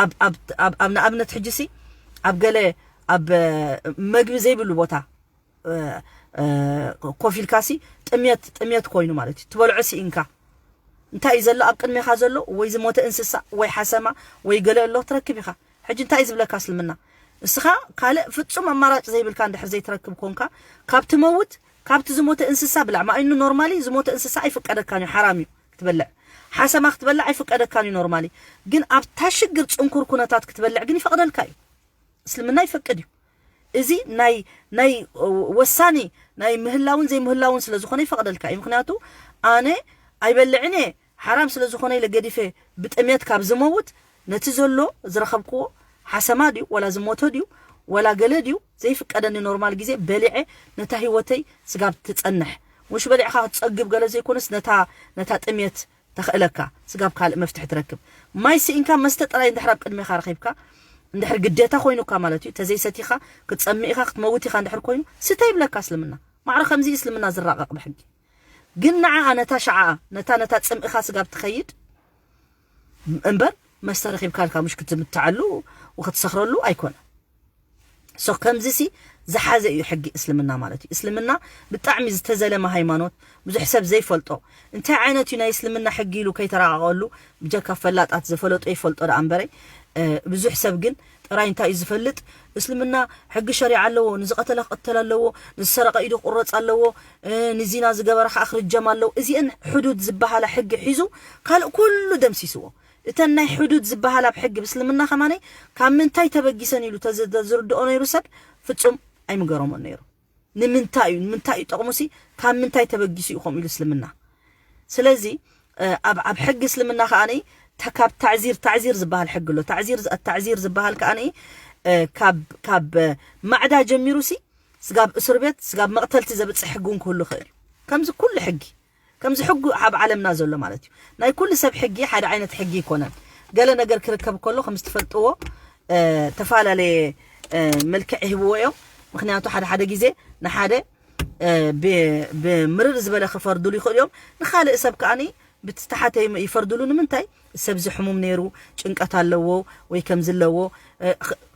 ኣብ ኣብ ኣብ ኣብ ንኣብነት ሕጂ ሲ ኣብ ገለ ኣብ መግቢ ዘይብሉ ቦታ ኮፍ ኢልካ ሲ ጥምየት ጥምየት ኮይኑ ማለት እዩ። ትበልዖ ሲኢንካ እንታይ እዩ ዘሎ ኣብ ቅድሜኻ ዘሎ? ወይ ዝሞተ እንስሳ ወይ ሓሰማ ወይ ገለ ኣሎ ትረክብ ኢኻ። ሕጂ እንታይ እዩ ዝብለካ እስልምና? እስኻ ካልእ ፍጹም ኣማራጭ ዘይብልካ እንድሕር ዘይትረክብ ኮንካ ካብ ትመውት ካብቲ ዝሞተ እንስሳ ብላዕ። ማይኑ ኖርማሊ ዝሞተ እንስሳ ኣይፍቀደካን እዩ፣ ሓራም እዩ ክትበልዕ። ሓሰማ ክትበልዕ ኣይፍቀደካን እዩ ኖርማሊ። ግን ኣብታ ሽግር ጽንኩር ኩነታት ክትበልዕ ግን ይፈቅደልካ እዩ። እስልምና ይፈቅድ እዩ። እዚ ናይ ናይ ወሳኒ ናይ ምህላውን ዘይምህላውን ስለ ዝኾነ ይፈቅደልካ እዩ። ምክንያቱ ኣነ ኣይበልዕን እየ ሓራም ስለ ዝኾነ ኢለ ገዲፈ ብጥሜት ካብ ዝመውት ነቲ ዘሎ ዝረኸብክዎ ሓሰማ ድዩ ወላ ዝሞተ ድዩ ወላ ገለ ድዩ ዘይፍቀደኒ ኖርማል ግዜ በሊዐ ነታ ህይወተይ ስጋብ ትጸንሕ። ሙሽ በሊዕካ ክትጸግብ ገለ ዘይኮነስ ነታ ነታ ጥሜት ተኽእለካ ስጋብ ካልእ መፍትሒ ትረክብ። ማይ ስኢንካ መስተ ጥራይ እንድሕር ኣብ ቅድሜኻ ረኺብካ እንድሕር ግዴታ ኮይኑካ ማለት እዩ ተዘይሰቲኻ ክትጸምእ ኢኻ ክትመውት ኢኻ እንድሕር ኮይኑ ስተ ይብለካ እስልምና። ማዕረ ከምዚ እስልምና ዝራቐቕ ብሕጊ ግን ንዓኣ ነታ ሸዓኣ ነታ ነታ ጽምእኻ ስጋብ ትኸይድ እምበር መስተ ረኺብካ ኢልካ ምሽ ክትምትዓሉ ወክትሰኽረሉ ኣይኮነ። ሶ ከምዚ ሲ ዝሓዘ እዩ ሕጊ እስልምና ማለት እዩ። እስልምና ብጣዕሚ ዝተዘለመ ሃይማኖት ብዙሕ ሰብ ዘይፈልጦ እንታይ ዓይነት እዩ ናይ እስልምና ሕጊ ኢሉ ከይተራቐቐሉ ብጀካ ፈላጣት ዝፈለጦ ይፈልጦ ደኣ እምበረ ብዙሕ ሰብ ግን ጥራይ እንታይ እዩ ዝፈልጥ እስልምና ሕጊ ሸሪዓ ኣለዎ፣ ንዝቐተለ ክቕተል ኣለዎ፣ ንዝሰረቐ ኢዱ ክቑረፅ ኣለዎ፣ ንዚና ዝገበረ ከዓ ክርጀም ኣለዎ። እዚአን ሕዱድ ዝበሃላ ሕጊ ሒዙ ካልእ ኩሉ ደምሲስዎ። እተን ናይ ሕዱድ ዝበሃል ኣብ ሕጊ ብእስልምና ከማነይ ካብ ምንታይ ተበጊሰን ኢሉ ተዝርድኦ ነይሩ ሰብ ፍጹም ኣይምገረሞን ነይሩ። ንምንታይ እዩ ንምንታይ እዩ ጠቕሙሲ ካብ ምንታይ ተበጊሱ እዩ ከምኡ ኢሉ እስልምና። ስለዚ ኣብ ኣብ ሕጊ እስልምና ከኣ ካብ ታዕዚር ታዕዚር ዝበሃል ሕጊ ኣሎ። ታዕዚር ታዕዚር ዝበሃል ከኣ ካብ ካብ ማዕዳ ጀሚሩሲ ስጋብ እስር ቤት ስጋብ መቕተልቲ ዘብፅሕ ሕጊ እውን ክህሉ ይኽእል። ከምዚ ኩሉ ሕጊ ከምዚ ሕጉ ኣብ ዓለምና ዘሎ ማለት እዩ። ናይ ኩሉ ሰብ ሕጊ ሓደ ዓይነት ሕጊ ይኮነን። ገለ ነገር ክርከብ ከሎ ከም ዝትፈልጥዎ ተፈላለየ መልክዕ ይህብዎ እዮም። ምክንያቱ ሓደ ሓደ ግዜ ንሓደ ብምርር ዝበለ ክፈርድሉ ይኽእሉ እዮም። ንካልእ ሰብ ከዓኒ ብትተሓተ ይፈርድሉ። ንምንታይ ሰብ እዚ ሕሙም ነይሩ ጭንቀት ኣለዎ ወይ ከም ዝለዎ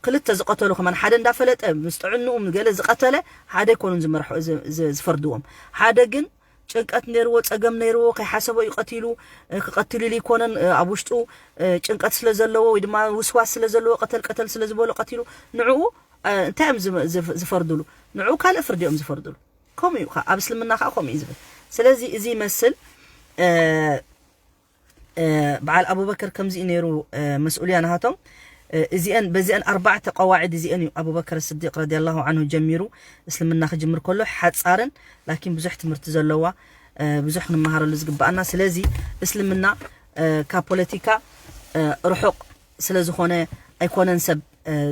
ክልተ ዝቀተሉ ከማን ሓደ እንዳፈለጠ ምስ ጥዕንኡ ገለ ዝቀተለ ሓደ ይኮኑን ዝመርሑ ዝፈርድዎም። ሓደ ግን ጭንቀት ነይርዎ፣ ጸገም ነይርዎ፣ ከይሓሰቦ እዩ ቀቲሉ። ክቐትል ኢሉ ይኮነን፣ ኣብ ውሽጡ ጭንቀት ስለ ዘለዎ ወይ ድማ ውስዋስ ስለ ዘለዎ ቀተል ቀተል ስለ ዝበሎ ቀቲሉ። ንዕኡ እንታይ እዮም ዝፈርድሉ? ንዕኡ ካልእ ፍርዲ እዮም ዝፈርድሉ። ከምኡ እዩ ኣብ እስልምና ከዓ ከምኡ እዩ ዝብል። ስለዚ እዚ ይመስል በዓል ኣቡበከር ከምዚ እዩ ነይሩ መስኡልያ ናሃቶም። እዚአን በዚአን ኣርባዕተ ቀዋዕድ እዚአን እዩ ኣቡበከር ስዲቅ ረዲየላሁ ዓንሁ ጀሚሩ እስልምና ክጅምር ከሎ ሓፃርን ላኪን ብዙሕ ትምህርቲ ዘለዋ ብዙሕ ክንመሃረሉ ዝግባኣና። ስለዚ እስልምና ካብ ፖለቲካ ርሑቕ ስለ ዝኾነ ኣይኮነን ሰብ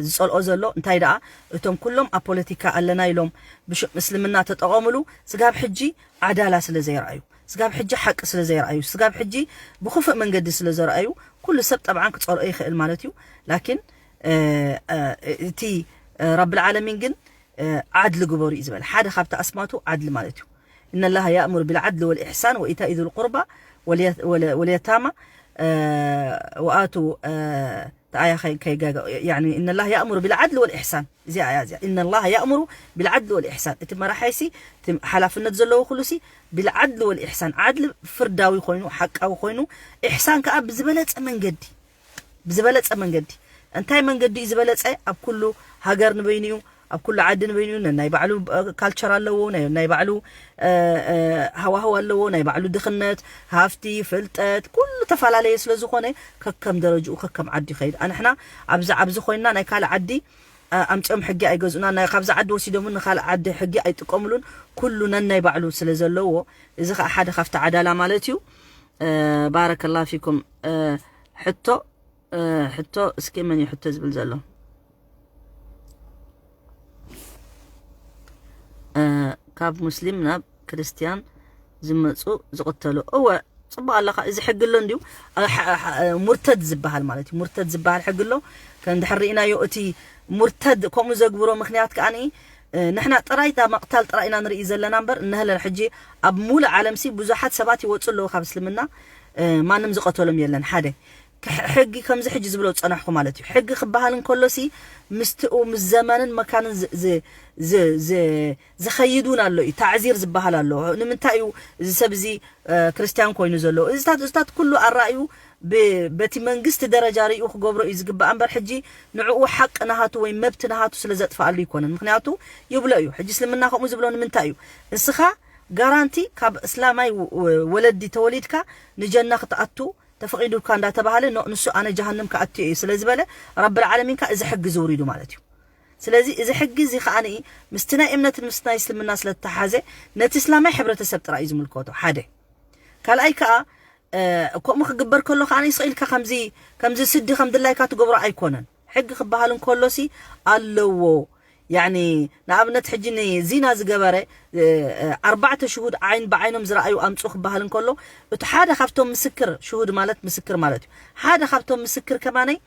ዝጸልኦ ዘሎ። እንታይ ደኣ እቶም ኩሎም ኣብ ፖለቲካ ኣለና ኢሎም ብሽም እስልምና ተጠቐምሉ ስጋብ ሕጂ ዓዳላ ስለ ዘይረኣዩ ስጋብ ሕጂ ሓቂ ስለ ዘይረኣዩ ስጋብ ሕጂ ብክፉእ መንገዲ ስለ ዘረኣዩ ኩሉ ሰብ ጠብዓን ክጸልኦ ይኽእል ማለት እዩ። ላኪን እቲ ረብል ዓለሚን ግን ዓድሊ ግበሩ እዩ ዝበል። ሓደ ካብቲ ኣስማቱ ዓድሊ ማለት እዩ። إن الله يأمر بالعدل والإحسان وإيتاء ذي القربى واليتامى وآتوا ተኣያ ከይጋጋ يعني إن الله يأمر بالعدل والإحسان እዚኣ እያ እዚኣ إن الله يأمر بالعدل والإحسان እቲ መራሓይሲ ሓላፍነት ዘለዎ ኩሉሲ بالعدل والإحسان ዓድሊ ፍርዳዊ ኮይኑ ሓቃዊ ኮይኑ ኢሕሳን ከዓ ብዝበለፀ መንገዲ ብዝበለፀ መንገዲ እንታይ መንገዲ እዩ ዝበለፀ ኣብ ኩሉ ሃገር ንበይኑ እዩ ኣብ ኩሉ ዓዲ ንበይኑ ነናይ ባዕሉ ካልቸር ኣለዎ ናይ ባዕሉ ሃዋህው ኣለዎ ናይ ባዕሉ ድኽነት ሃፍቲ ፍልጠት ኩሉ ተፈላለየ ስለ ዝኾነ ከከም ደረጅኡ ከከም ዓዲ ይኸይድ ኣንሕና ኣብዚ ኣብዚ ኮይና ናይ ካልእ ዓዲ ኣምፅኦም ሕጊ ኣይገዝኡና ናይ ካብዚ ዓዲ ወሲዶምን ንካልእ ዓዲ ሕጊ ኣይጥቀምሉን ኩሉ ነናይ ባዕሉ ስለ ዘለዎ እዚ ከዓ ሓደ ካብቲ ዓዳላ ማለት እዩ ባረከላ ፊኩም ሕቶ ሕቶ እስኪ መን እዩ ሕቶ ዝብል ዘሎ እ፣ ካብ ሙስሊም ናብ ክርስትያን ዝመፁ ዝቕተሉ። እወ፣ ፅቡቅ ኣለኻ። እዚ ሕጊ ኣሎ እንዲዩ። እ፣ ሐ- ሐ- ሙርተድ ዝበሃል ማለት እዩ። ሙርተድ ዝበሃል ሕጊ ኣሎ። ከም ድሕር ርኢናዮ፣ እቲ ሙርተድ ከምኡ ዘግብሮ ምክንያት ከዓኒ፣ እ፣ ንሕና ጥራይ እታ መቕታል ጥራይ ኢና ንርኢ ዘለና እምበር፣ እነህለን ሕጂ ኣብ ሙሉእ ዓለምሲ ብዙሓት ሰባት ይወፁ ኣለዉ ካብ እስልምና። እ፣ ማንም ዝቐተሎም የለን። ሓደ፣ ክ- ሕጊ ከምዚ ሕጂ ዝብሎ ዝጸናሕኩ ማለት እዩ። ሕጊ ክበሃል እንከሎሲ፣ ምስትኡ ምስ ዘመንን መካንን ዝ- ዝ- ዝ- ዝ- ዝኸይድ እውን ኣሎ እዩ። ታዕዚር ዝበሃል ኣሎ። ንምንታይ እዩ እዚ ሰብ እዚ፣ እ፣ ክርስትያን ኮይኑ ዘሎ? እዚታት እዚታት ኩሉ ኣራእዩ ብ- በቲ መንግስቲ ደረጃ ርእዩ ክገብሮ እዩ ዝግባእ እምበር፣ ሕጂ ንዕኡ ሓቂ ናሃቱ ወይ መብቲ ናሃቱ ስለ ዘጥፍኣሉ ኣይኮነን። ምክንያቱ ይብሎ እዩ። ሕጂ እስልምና ከምኡ ዝብሎ ንምንታይ እዩ? እስኻ ጋራንቲ ካብ እስላማይ ወ- ወለዲ ተወሊድካ ንጀና ክትኣቱ ተፈቒዱልካ እንዳተባሃለ፣ ኖ፣ ንሱ ኣነ ጀሃንም ክኣትዮ እዩ ስለ ዝበለ፣ ረብል ዓለሚን ከኣ እዚ ሕጊ እዚ ውሪዱ ማለት እዩ። ስለዚ እዚ ሕጊ እዚ ከኣ ምስቲ ናይ እምነትን ምስቲ ናይ እስልምና ስለ እተሓዘ፣ ነቲ እስላማይ ሕብረተሰብ ጥራይ እዩ ዝምልከቶ። ሓደ። ካልኣይ ከኣ፣ እ፣ ከምኡ ክግበር ከሎ ከኣ ስቕ ኢልካ ከምዚ፣ ከምዚ ስዲ ከም ድላይካ ትገብሮ ኣይኮነን። ሕጊ ክበሃል እንከሎሲ ኣለዎ። ያኒ፣ ንኣብነት ሕጂ ንዚና ዝገበረ፣ እ፣ እ፣ ኣርባዕተ ሽሁድ ዓይን ብዓይኖም ዝረኣዩ ኣምፁ ክበሃል እንከሎ፣ እቲ ሓደ ካብቶም ምስክር፣ ሽሁድ ማለት ምስክር ማለት እዩ። ሓደ ካብቶም ምስክር ከማነይ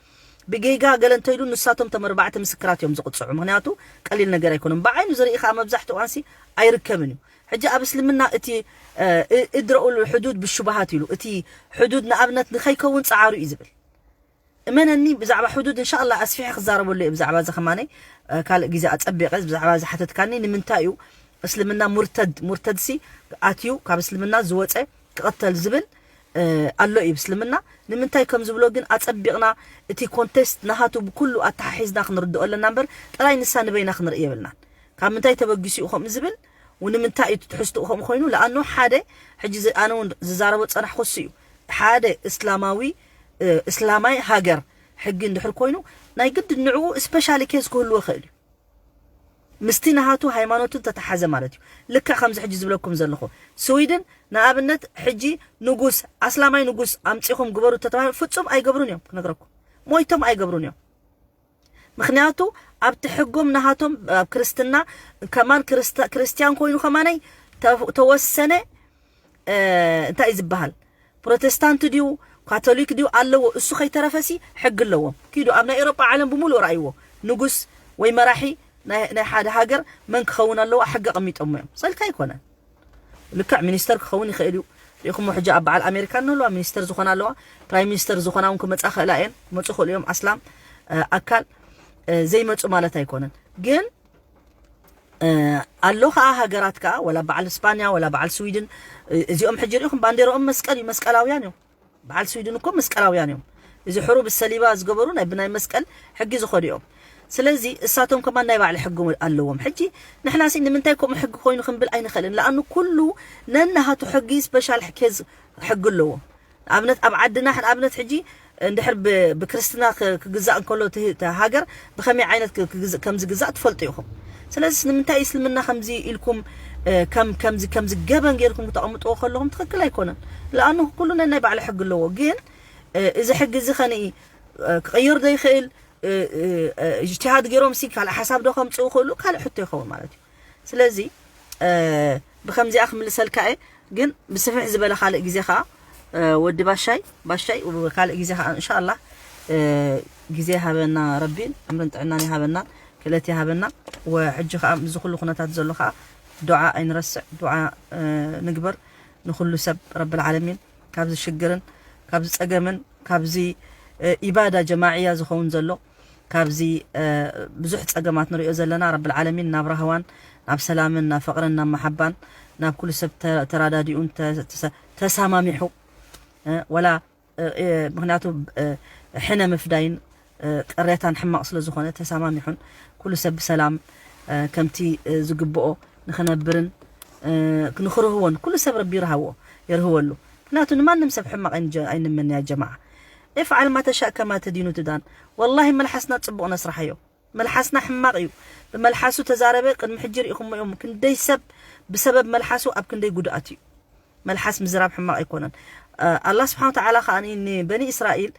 ብጌጋ ገለ እንተይሉ፣ ንሳቶም እቶም ኣርባዕተ ምስክራት እዮም ዝቕፅዑ። ምክንያቱ ቀሊል ነገር ኣይኮነን። ብዓይኑ ዝርኢ ከዓ መብዛሕትኡ ኣንሲ ኣይርከብን እዩ። ሕጂ ኣብ እስልምና እቲ፣ እ፣ እ- እድረኡል ሕዱድ ብሹባሃት ኢሉ፣ እቲ ሕዱድ ንኣብነት ንኸይከውን ፀዓሩ እዩ ዝብል። እመነኒ፣ ብዛዕባ ሕዱድ እንሻላ ኣስፊሐ ክዛረበሉ እየ። ብዛዕባ እዚ ከማነይ፣ እ፣ ካልእ ግዜ ኣጸቢቐ ብዛዕባ እዚ ሓተትካኒ፣ ንምንታይ እዩ እስልምና ሙርተድ፣ ሙርተድሲ ኣትዩ ካብ እስልምና ዝወጸ ክቕተል ዝብል፣ እ፣ ኣሎ እዩ እስልምና። ንምንታይ ከም ዝብሎ ግን ኣጸቢቕና እቲ ኮንቴስት ናሃቱ ብኩሉ ኣተሓሒዝና ክንርድኦ ኣለና እምበር፣ ጥራይ ንሳ ንበይና ክንርኢ የብልናን። ካብ ምንታይ ተበጊሱ እዩ ከምኡ ዝብል? ንምንታይ እዩ ትሕዝትኡ ከምኡ ኮይኑ? ለኣኑ ሓደ፣ ሕጂ ዝ-፣ ኣነ እውን ዝዛረቦ ዝጸናሕኩ እሱ እዩ። ሓደ እስላማዊ፣ እ፣ እስላማይ ሃገር ሕጊ እንድሕር ኮይኑ፣ ናይ ግድን ንዕኡ ስፔሻሊ ኬዝ ክህልዎ ይኽእል እዩ። ምስቲ ናሃቱ ሃይማኖቱ እንተተሓዘ ማለት እዩ። ልክዕ ከምዚ ሕጂ ዝብለኩም ዘለኹ፣ ስዊድን ንኣብነት ሕጂ ንጉስ፣ ኣስላማይ ንጉስ ኣምጺኹም ግበሩ እንተተባሂሉ፣ ፍጹም ኣይገብሩን እዮም፣ ክነግረኩም። ሞይቶም ኣይገብሩን እዮም። ምክንያቱ ኣብቲ ሕጎም ናሃቶም፣ ኣብ ክርስትና ከማን ክርስታ-፣ ክርስትያን ኮይኑ ከማነይ ተ-፣ ተወሰነ፣ እ፣ እንታይ እዩ ዝበሃል? ፕሮቴስታንት ድዩ ካቶሊክ ድዩ ኣለዎ። እሱ ከይተረፈሲ ሕጊ ኣለዎም። ኪዱ ኣብ ናይ ኤውሮጳ ዓለም ብምሉእ ረኣይዎ። ንጉስ ወይ መራሒ ናይ፣ ናይ ሓደ ሃገር መን ክኸውን ኣለዎ ሕጊ ኣቐሚጦሞ እዮም። ሰልካ ኣይኮነን። ልክዕ ሚኒስተር ክኸውን ይኽእል እዩ። ሪኢኹሞ ሕጂ ኣብ በዓል ኣሜሪካ እንህልዋ ሚኒስተር ዝኾና ኣለዋ። ፕራይም ሚኒስተር ዝኾና እውን ክመጻ ክእላ እየን። ክመጹ ክእሉ እዮም። ኣስላም፣ እ፣ ኣካል፣ እ፣ ዘይመጹ ማለት ኣይኮነን። ግን፣ እ፣ ኣሎ ከኣ ሃገራት ከኣ፣ ወላ በዓል ስፓንያ፣ ወላ በዓል ስዊድን፣ እ፣ እዚኦም ሕጂ ሪኢኹም ባንዴራኦም መስቀል እዩ። መስቀላውያን እዮም። በዓል ስዊድን እኮ መስቀላውያን እዮም። እዚ ሕሩብ ሰሊባ ዝገበሩ ናይ ብናይ መስቀል ሕጊ ዝኸዱ እዮም። ስለዚ እሳቶም ከማን ናይ ባዕሊ ሕጊ ኣለዎም። ሕጂ ንሕናሲ ንምንታይ ከምኡ ሕጊ ኮይኑ ክንብል ኣይንኽእልን። ለኣኑ ኩሉ ነናሃቱ ሕጊ ስፔሻል ኬዝ ሕጊ ኣለዎ። ንኣብነት ኣብ ዓድና፣ ንኣብነት ሕጂ እንድሕር ብ-፣ ብክርስትና ክ-፣ ክግዛእ እንከሎ እቲ፣ እቲ ሃገር ብኸመይ ዓይነት ክ-፣ ክግዝ-፣ ከም ዝግዛእ ትፈልጡ ኢኹም። ስለዚ ንምንታይ እስልምና ከምዚ ኢልኩም፣ እ፣ ከም፣ ከምዚ፣ ከምዚ ገበን ጌርኩም ክተቐምጥዎ ከለኹም ትኽክል ኣይኮነን። ለኣኑ ኩሉ ነናይ ባዕሉ ሕጊ ኣለዎ። ግን፣ እ፣ እዚ ሕጊ እዚ ኸንኢ፣ እ፣ ክቕይር ዘይኽእል፣ እ፣ እ፣ እ፣ እጅትሃድ ገይሮም ሲ ካልእ ሓሳብ ዶ ከምጽኡ ክእሉ ካልእ ሕቶ ይኸውን ማለት እዩ። ስለዚ፣ እ፣ ብኸምዚኣ ክምልሰልካ እየ። ግን ብስፍሕ ዝበለ ካልእ ግዜ ኸኣ፣ እ፣ ወዲ ባሻይ፣ ባሻይ፣ ካልእ ግዜ ኸኣ እንሻኣላህ፣ እ፣ ግዜ ይሃበና ረቢ፣ ዕምርን ጥዕናን ይሃበና፣ ክእለት ይሃበና። ወሕጂ ኸኣ ምስዚ ኩሉ ኩነታት ዘሎ ኸኣ ዱዓ ኣይንረስዕ፣ ዱዓ፣ እ፣ ንግበር ንኹሉ ሰብ ረብል ዓለሚን ካብዚ ሽግርን ካብዚ ጸገምን ካብዚ፣ እ፣ ኢባዳ ጀማዕያ ዝኸውን ዘሎ ካብዚ፣ እ፣ ብዙሕ ጸገማት ንሪኦ ዘለና ረብል ዓለሚን ናብ ራህዋን ናብ ሰላምን ናብ ፍቕርን ናብ መሓባን ናብ ኩሉ ሰብ ተ-፣ ተራዳዲኡን ተ-፣ ተሰ-፣ ተሰማሚሑ፣ እ፣ ወላ፣ እ፣ እ፣ ምኽንያቱ፣ እ፣ ሕነ ምፍዳይን፣ እ፣ ቅሬታን ሕማቕ ስለ ዝኾነ ተሰማሚሑን ኩሉ ሰብ ብሰላም፣ እ፣ ከምቲ፣ እ፣ ዝግብኦ ንኽነብርን፣ እ፣ ንኽርህዎን ኩሉ ሰብ ረቢ ይርሃዎ፣ ይርህወሉ። ምኽንያቱ ንማንም ሰብ ሕማቕ ኣይንጀ-፣ ኣይንመንያ ጀማዓ። افعل ما تشاء كما تدين تدان። ወላሂ መልሓስና ጽቡቕ ነስርሓዮ። መልሓስና ሕማቕ እዩ። ብመልሓሱ ተዛረበ፣ ቅድሚ ሕጂ ርኢኹሞ እዮም። ክንደይ ሰብ ብሰበብ መልሓሱ ኣብ ክንደይ ጉድኣት እዩ። መልሓስ ምዝራብ ሕማቕ ኣይኮነን። እ፣ ኣላህ ስብሓን ወተዓላ ከኣ ንበኒ እስራኤል፣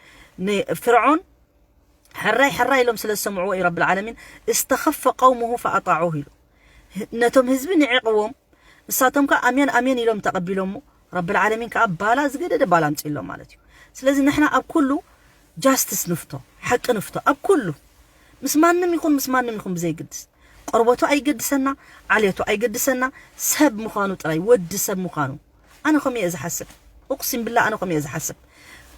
ንፍርዖን፣ ሕራይ ሕራይ ኢሎም ስለ ዝሰምዕዎ እዩ ረብል ዓለሚን፣ استخف قومه فأطاعوه ኢሉ። ነቶም ህዝቢ ንዒቕዎም፣ ንሳቶም ከኣ ኣሜን ኣሜን ኢሎም ተቐቢሎሞ። ረብል ዓለሚን ከኣ ባላ ዝገደደ ባላ ኣምጺእሎም ማለት እዩ። ስለዚ ንሕና ኣብ ኩሉ ጃስትስ ንፍቶ፣ ሓቂ ንፍቶ ኣብ ኩሉ፣ ምስ ማንም ይኹን ምስ ማንም ይኹን ብዘይግድስ፣ ቆርበቱ ኣይገድሰና፣ ዓሌቱ ኣይገድሰና፣ ሰብ ምዃኑ ጥራይ፣ ወዲ ሰብ ምዃኑ። ኣነ ከምኡ እየ ዝሓስብ። ኡቅሲም ብላ ኣነ ከምኡ እየ ዝሓስብ።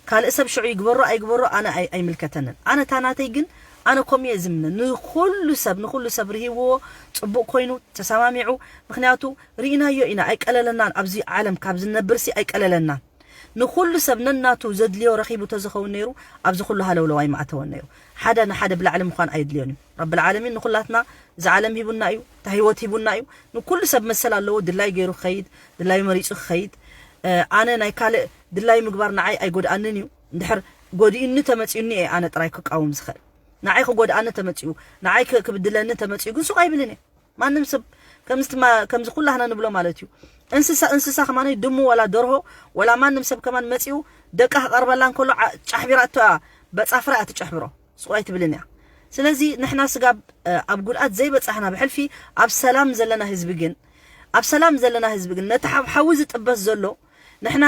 ካልእ ሰብ ሽዑ ይግበሮ ኣይግበሮ ኣነ ኣይ- ኣይምልከተንን። ኣነ እታ ናተይ ግን ኣነ ከምኡ እየ ዝምነ። ንኹሉ ሰብ ንኹሉ ሰብ ርሂብዎ፣ ጽቡቕ ኮይኑ ተሰማሚዑ። ምኽንያቱ ርኢናዮ ኢና፣ ኣይቀለለናን። ኣብዚ ዓለም ካብ ዝነብርሲ ኣይቀለለናን። ንኹሉ ሰብ ነናቱ ዘድልዮ ረኺቡ ተዝኸውን ነይሩ፣ ኣብዚ ኩሉ ሃለውለው ኣይምኣተወን ነይሩ። ሓደ ንሓደ ብላዕሊ ምዃን ኣየድልዮን እዩ። ረብል ዓለሚን ንኹላትና እዚ ዓለም ሂቡና እዩ፣ እታ ህይወት ሂቡና እዩ። ንኩሉ ሰብ መሰል ኣለዎ፣ ድላይ ገይሩ ክኸይድ፣ ድላዩ መሪጹ ክኸይድ። ኣነ ናይ ካልእ ድላዩ ምግባር ንዓይ ኣይጎድኣንን እዩ። እንድሕር ጎዲኡኒ ተመጺኡኒ እየ ኣነ ጥራይ ክቃወም ዝኽእል። ንዓይ ክጎድኣኒ ተመጺኡ፣ ንዓይ ክብድለኒ ተመጺኡ ግን ሱቕ ኣይብልን እየ። ማንም ሰብ ከምዚ ኩላህና ንብሎ ማለት እዩ። እንስሳ እንስሳ ከማን ድሙ ወላ ደርሆ ወላ ማንም ሰብ ከማን መጺኡ ደቃ ክቐርበላ እንከሎ ጫሕቢራ እቶ በጻፍራ እያ ትጨሕብሮ። ስቑ ኣይትብልን እያ። ስለዚ ንሕና ስጋብ ኣብ ጉድኣት ዘይበጻሕና ብሕልፊ ኣብ ሰላም ዘለና ህዝቢ ግን ኣብ ሰላም ዘለና ህዝቢ ግን ነቲ ሓዊ ዝጥበስ ዘሎ ንሕና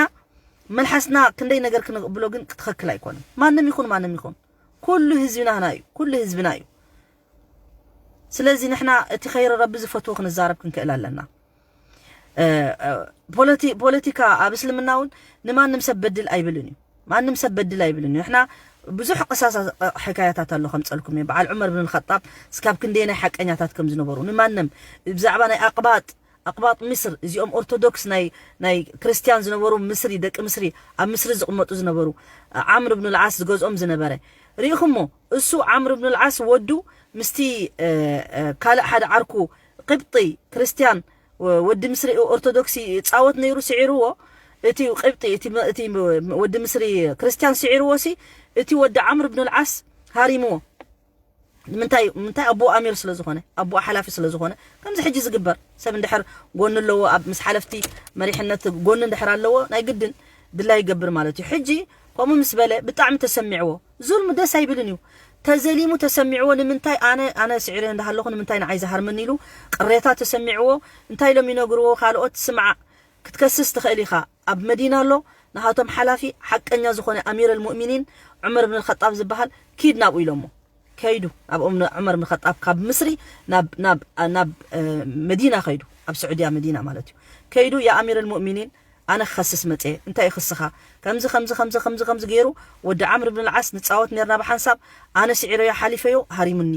መልሓስና ክንደይ ነገር ክንብሎ ግን ክትኸክል ኣይኮነን። ማንም ይኹን ማንም ይኹን ኩሉ ህዝብና እዩ፣ ኩሉ ህዝብና እዩ። ስለዚ ንሕና እቲ ኸይሪ ረቢ ዝፈትዎ ክንዛረብ ክንክእል ኣለና። ፖለቲካ ኣብ እስልምና እውን ንማንም ሰብ በድል ኣይብልን እዩ። ማንም ሰብ በድል ኣይብልን እዩ። ንሕና ብዙሕ ቅሳሳ ሕካያታት ኣሎ ከምፀልኩም እየ። በዓል ዑመር ብን ኸጣብ እስካብ ክንደየናይ ሓቀኛታት ከም ዝነበሩ ንማንም ብዛዕባ ናይ ኣቅባጥ ኣቅባጥ ምስር እዚኦም ኦርቶዶክስ ናይ ናይ ክርስቲያን ዝነበሩ ምስሪ ደቂ ምስሪ ኣብ ምስሪ ዝቕመጡ ዝነበሩ ዓምር ብን ልዓስ ዝገዝኦም ዝነበረ ርኢኹሞ። እሱ ዓምር ብን ልዓስ ወዱ ምስቲ ካልእ ሓደ ዓርኩ ቅብጢ ክርስቲያን ወዲ ምስሪ ኦርቶዶክስ ይጻወት ነይሩ ስዒርዎ። እቲ ቅብጢ እቲ ወዲ ምስሪ ክርስቲያን ስዒርዎ ሲ እቲ ወዲ ዓምር ብን ልዓስ ሃሪምዎ። ንምንታይ ምንታይ ኣቦ ኣሚር ስለ ዝኾነ ኣቦ ሓላፊ ስለ ዝኾነ ከምዚ ሕጂ ዝግበር ሰብ እንድሕር ጎኑ ኣለዎ ኣብ ምስ ሓለፍቲ መሪሕነት ጎኑ እንድሕር ኣለዎ ናይ ግድን ድላይ ይገብር ማለት እዩ። ሕጂ ከምኡ ምስ በለ ብጣዕሚ ተሰሚዕዎ። ዙልሚ ደስ ኣይብልን እዩ። ተዘሊሙ ተሰሚዕዎ ንምንታይ ኣነ ኣነ ስዒረ እንዳሃለኹ ንምንታይ ንዓይ ዝሃርመኒ ኢሉ ቅሬታ ተሰሚዕዎ። እንታይ ኢሎም ይነግርዎ ካልኦት ስምዓ ክትከስስ ትኽእል ኢኻ። ኣብ መዲና ኣሎ ናሃቶም ሓላፊ ሓቀኛ ዝኾነ ኣሚር ኣልሙእሚኒን ዑመር ብን ኸጣብ ዝበሃል ኪድ ናብኡ ኢሎሞ። ከይዱ ኣብ ዑመር ብን ኸጣብ ካብ ምስሪ ናብ ናብ ናብ መዲና ከይዱ ኣብ ስዑድያ መዲና ማለት እዩ። ከይዱ ያ ኣሚር ኣልሙእሚኒን ኣነ ክኸስስ መጽየ እንታይ ክስኻ ከምዚ ከምዚ ከምዚ ከምዚ ከምዚ ገይሩ ወዲ ዓምር ብን ልዓስ ንጻወት ነርና ብሓንሳብ ኣነ ስዒረዮ ሓሊፈዮ ሃሪሙኒ።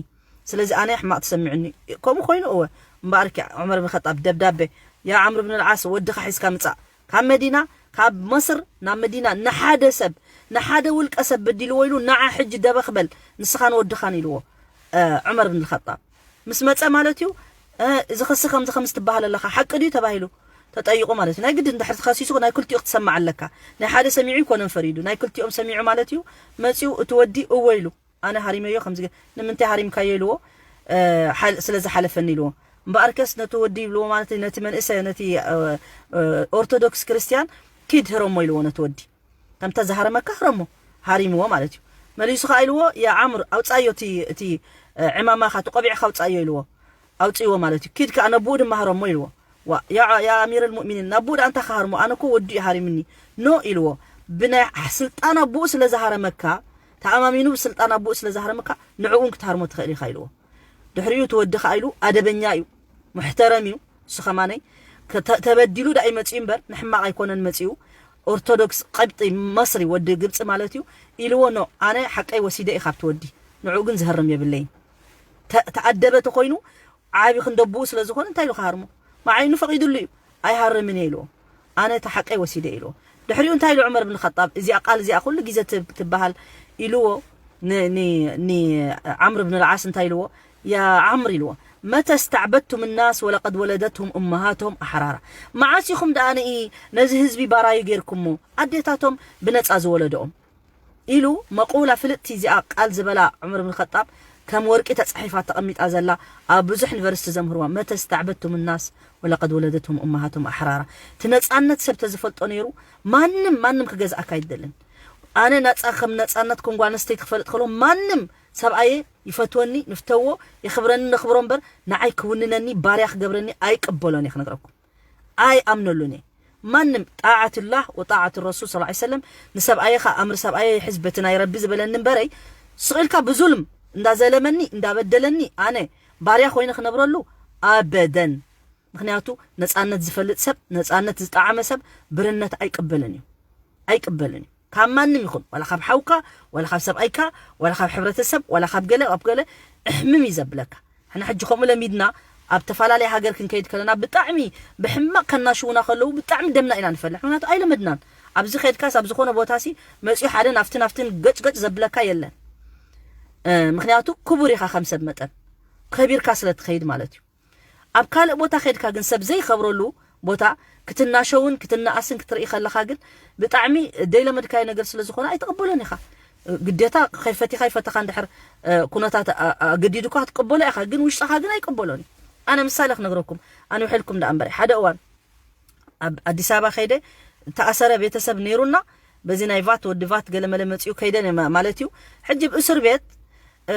ስለዚ ኣነ ሕማቕ ተሰሚዑኒ። ከምኡ ኮይኑ እወ እምበኣር ዑመር ብን ኸጣብ ደብዳቤ ያ ዓምር ብን ልዓስ ወድኻ ሒዝካ ምጻእ ካብ መዲና ካብ መስር ናብ መዲና ንሓደ ሰብ ንሓደ ውልቀ ሰብ በዲልዎ ኢሉ ንዓ ሕጂ ደበኽ በል ንስኻን ወድኻን ኢልዎ። ዑመር ብን ልኸጣብ ምስ መጸ ማለት እዩ። እዚ ክሲ ከምዚ ከም ዝትበሃል ኣለካ ሓቂ ድዩ ተባሂሉ ተጠይቁ ማለት እዩ። ናይ ግድን ድሕር ተኸሲሱ ናይ ክልቲኡ ክትሰማዕ ኣለካ። ናይ ሓደ ሰሚዑ ይኮነን ፈሪዱ ናይ ክልቲኦም ሰሚዑ ማለት እዩ። መጺኡ እቲ ወዲ እወ ኢሉ ኣነ ሃሪመዮ ከምዚ ንምንታይ ሃሪምካዮ ኢልዎ። ስለ ዝሓለፈኒ ኢልዎ። እምበኣርከስ ነቲ ወዲ ይብልዎ ማለት ነቲ መንእሰ ነቲ ኦርቶዶክስ ክርስትያን ኪድ ህረሞ ኢልዎ ነቲ ወዲ። ከምታ ዝሃረመካ ህረሞ ሃሪምዎ ማለት እዩ። መሊሱ ከዓ ኢልዎ ያ ዓምር ኣውፃዮ እቲ ዕማማኻ እቲ ቆቢዕካ ኣውፃዮ ኢልዎ። ኣውፅእዎ ማለት እዩ። ኪድ ከዓ ነብኡ ድማ ህረሞ ኢልዎ። ዋ ያ ኣሚር ልሙእሚኒን ናብኡ ደኣ እንታይ ክሃርሞ ኣነ እኮ ወዲ እዩ ሃሪምኒ ኖ ኢልዎ። ብናይ ስልጣን ኣቦኡ ስለ ዝሃረመካ ተኣማሚኑ ብስልጣን ኣቦኡ ስለ ዝሃረመካ ንዕኡ እውን ክትሃርሞ ትኽእል ኢኻ ኢልዎ። ድሕሪኡ እቲ ወዲ ከዓ ኢሉ ኣደበኛ እዩ ሙሕተረም እዩ። እሱ ከማነይ ተበዲሉ ዳ እዩ መፂኡ እምበር ንሕማቕ ኣይኮነን መፂኡ። ኦርቶዶክስ ቀብጢ መስሪ ወዲ ግብፂ ማለት እዩ። ኢልዎ ኖ ኣነ ሓቀይ ወሲደ እዩ ካብቲ ወዲ ንዕኡ ግን ዝህርም የብለይን። ተኣደበ ተኮይኑ ዓቢ ክንደብኡ ስለ ዝኾነ እንታይ ኢሉ ክሃርሞ መዓይኑ ፈቒዱሉ እዩ። ኣይሃርምን እየ ኢልዎ። ኣነ እቲ ሓቀይ ወሲደ ኢልዎ። ድሕሪኡ እንታይ ኢሉ ዑመር ብን ኸጣብ እዚኣ ቃል እዚኣ ኩሉ ግዜ ትበሃል ኢልዎ። ንዓምር ብን ልዓስ እንታይ ኢልዎ? ያ ዓምር ኢልዎ መተ ስተዕበድቱም ናስ ወለቀድ ወለደትሁም እመሃቶም ኣሕራራ። መዓስ ኢኹም ደኣ ንኢ ነዚ ህዝቢ ባራዩ ጌርኩሞ ኣዴታቶም ብነፃ ዝወለደኦም ኢሉ መቁላ ፍልጥቲ እዚኣ ቃል ዝበላ ዑመር ብን ኸጣብ ከም ወርቂ ተፃሒፋ ተቐሚጣ ዘላ ኣብ ብዙሕ ዩኒቨርሲቲ ዘምህርዋ መተ ስተዕበድቱም ናስ ወለቀድ ወለደትሁም እመሃቶም ኣሕራራ። እቲ ነፃነት ሰብ ተዝፈልጦ ነይሩ ማንም ማንም ክገዝኣካ ኣይደልን። ኣነ ናፃ ከም ነፃነት ኮንጓ ኣንስተይቲ ክፈልጥ ከሎ ማንም ሰብኣየ ይፈትወኒ፣ ንፍተዎ፣ የኽብረኒ፣ ነኽብሮ እምበር ንዓይ ክውንነኒ፣ ባርያ ክገብረኒ ኣይቅበሎን እየ ክነግረኩም። ኣይኣምነሉን እየ። ማንም ጣዓትላህ ወጣዓት ረሱል ሰለላሁ ዐለይሂ ወሰለም፣ ንሰብኣየኻ ኣምር ሰብኣየ ይሕዝ በቲ ናይ ረቢ ዝበለኒ እምበረይ፣ ስቕ ኢልካ ብዙልም እንዳዘለመኒ እንዳበደለኒ ኣነ ባርያ ኮይነ ክነብረሉ ኣበደን። ምክንያቱ ነፃነት ዝፈልጥ ሰብ፣ ነፃነት ዝጠዓመ ሰብ ብርነት ኣይቅበልን እዩ። ኣይቅበልን እዩ። ካብ ማንም ይኹን፣ ዋላ ካብ ሓውካ፣ ዋላ ካብ ሰብኣይካ፣ ዋላ ካብ ሕብረተሰብ፣ ዋላ ካብ ገለ፣ ካብ ገለ እሕምም እዩ ዘብለካ። ሕና ሕጂ ከምኡ ለሚድና ኣብ ተፈላለየ ሃገር ክንከይድ ከለና ብጣዕሚ ብሕማቕ ከናሽውና ከለዉ ብጣዕሚ ደምና ኢና ንፈልሕ። ምክንያቱ ኣይለመድናን። ኣብዚ ከድካስ ኣብ ዝኾነ ቦታሲ መፂኡ ሓደ ናፍትን ናፍትን ገጭ ገጭ ዘብለካ የለን። እ፣ ምክንያቱ ክቡር ኢኻ ከም ሰብ መጠን። ከቢርካ ስለ ትኸይድ ማለት እዩ። ኣብ ካልእ ቦታ ከድካ ግን ሰብ ዘይኸብረሉ ቦታ ክትናሸውን ክትነኣስን ክትርኢ ከለኻ ግን ብጣዕሚ ደይለመድካዮ ነገር ስለ ዝኾነ ኣይትቕበሎን ኢኻ። ግዴታ ከይፈቲኻ ይፈተኻ እንድሕር፣ እ፣ ኩነታት ኣ-፣ ኣገዲዱካ ክትቅበሎ ኢኻ፣ ግን ውሽጥኻ ግን ኣይቅበሎን እዩ። ኣነ ምሳሌ ክነግረኩም፣ ኣነ ውሕልኩም ደኣ እምበር ሓደ እዋን ኣብ ኣዲስ ኣበባ ከይደ ተኣሰረ ቤተሰብ ነይሩና፣ በዚ ናይ ቫት ወዲ ቫት ገለመለ መፂኡ ከይደን እየ ማ-፣ ማለት እዩ። ሕጂ ብእስር ቤት፣ እ፣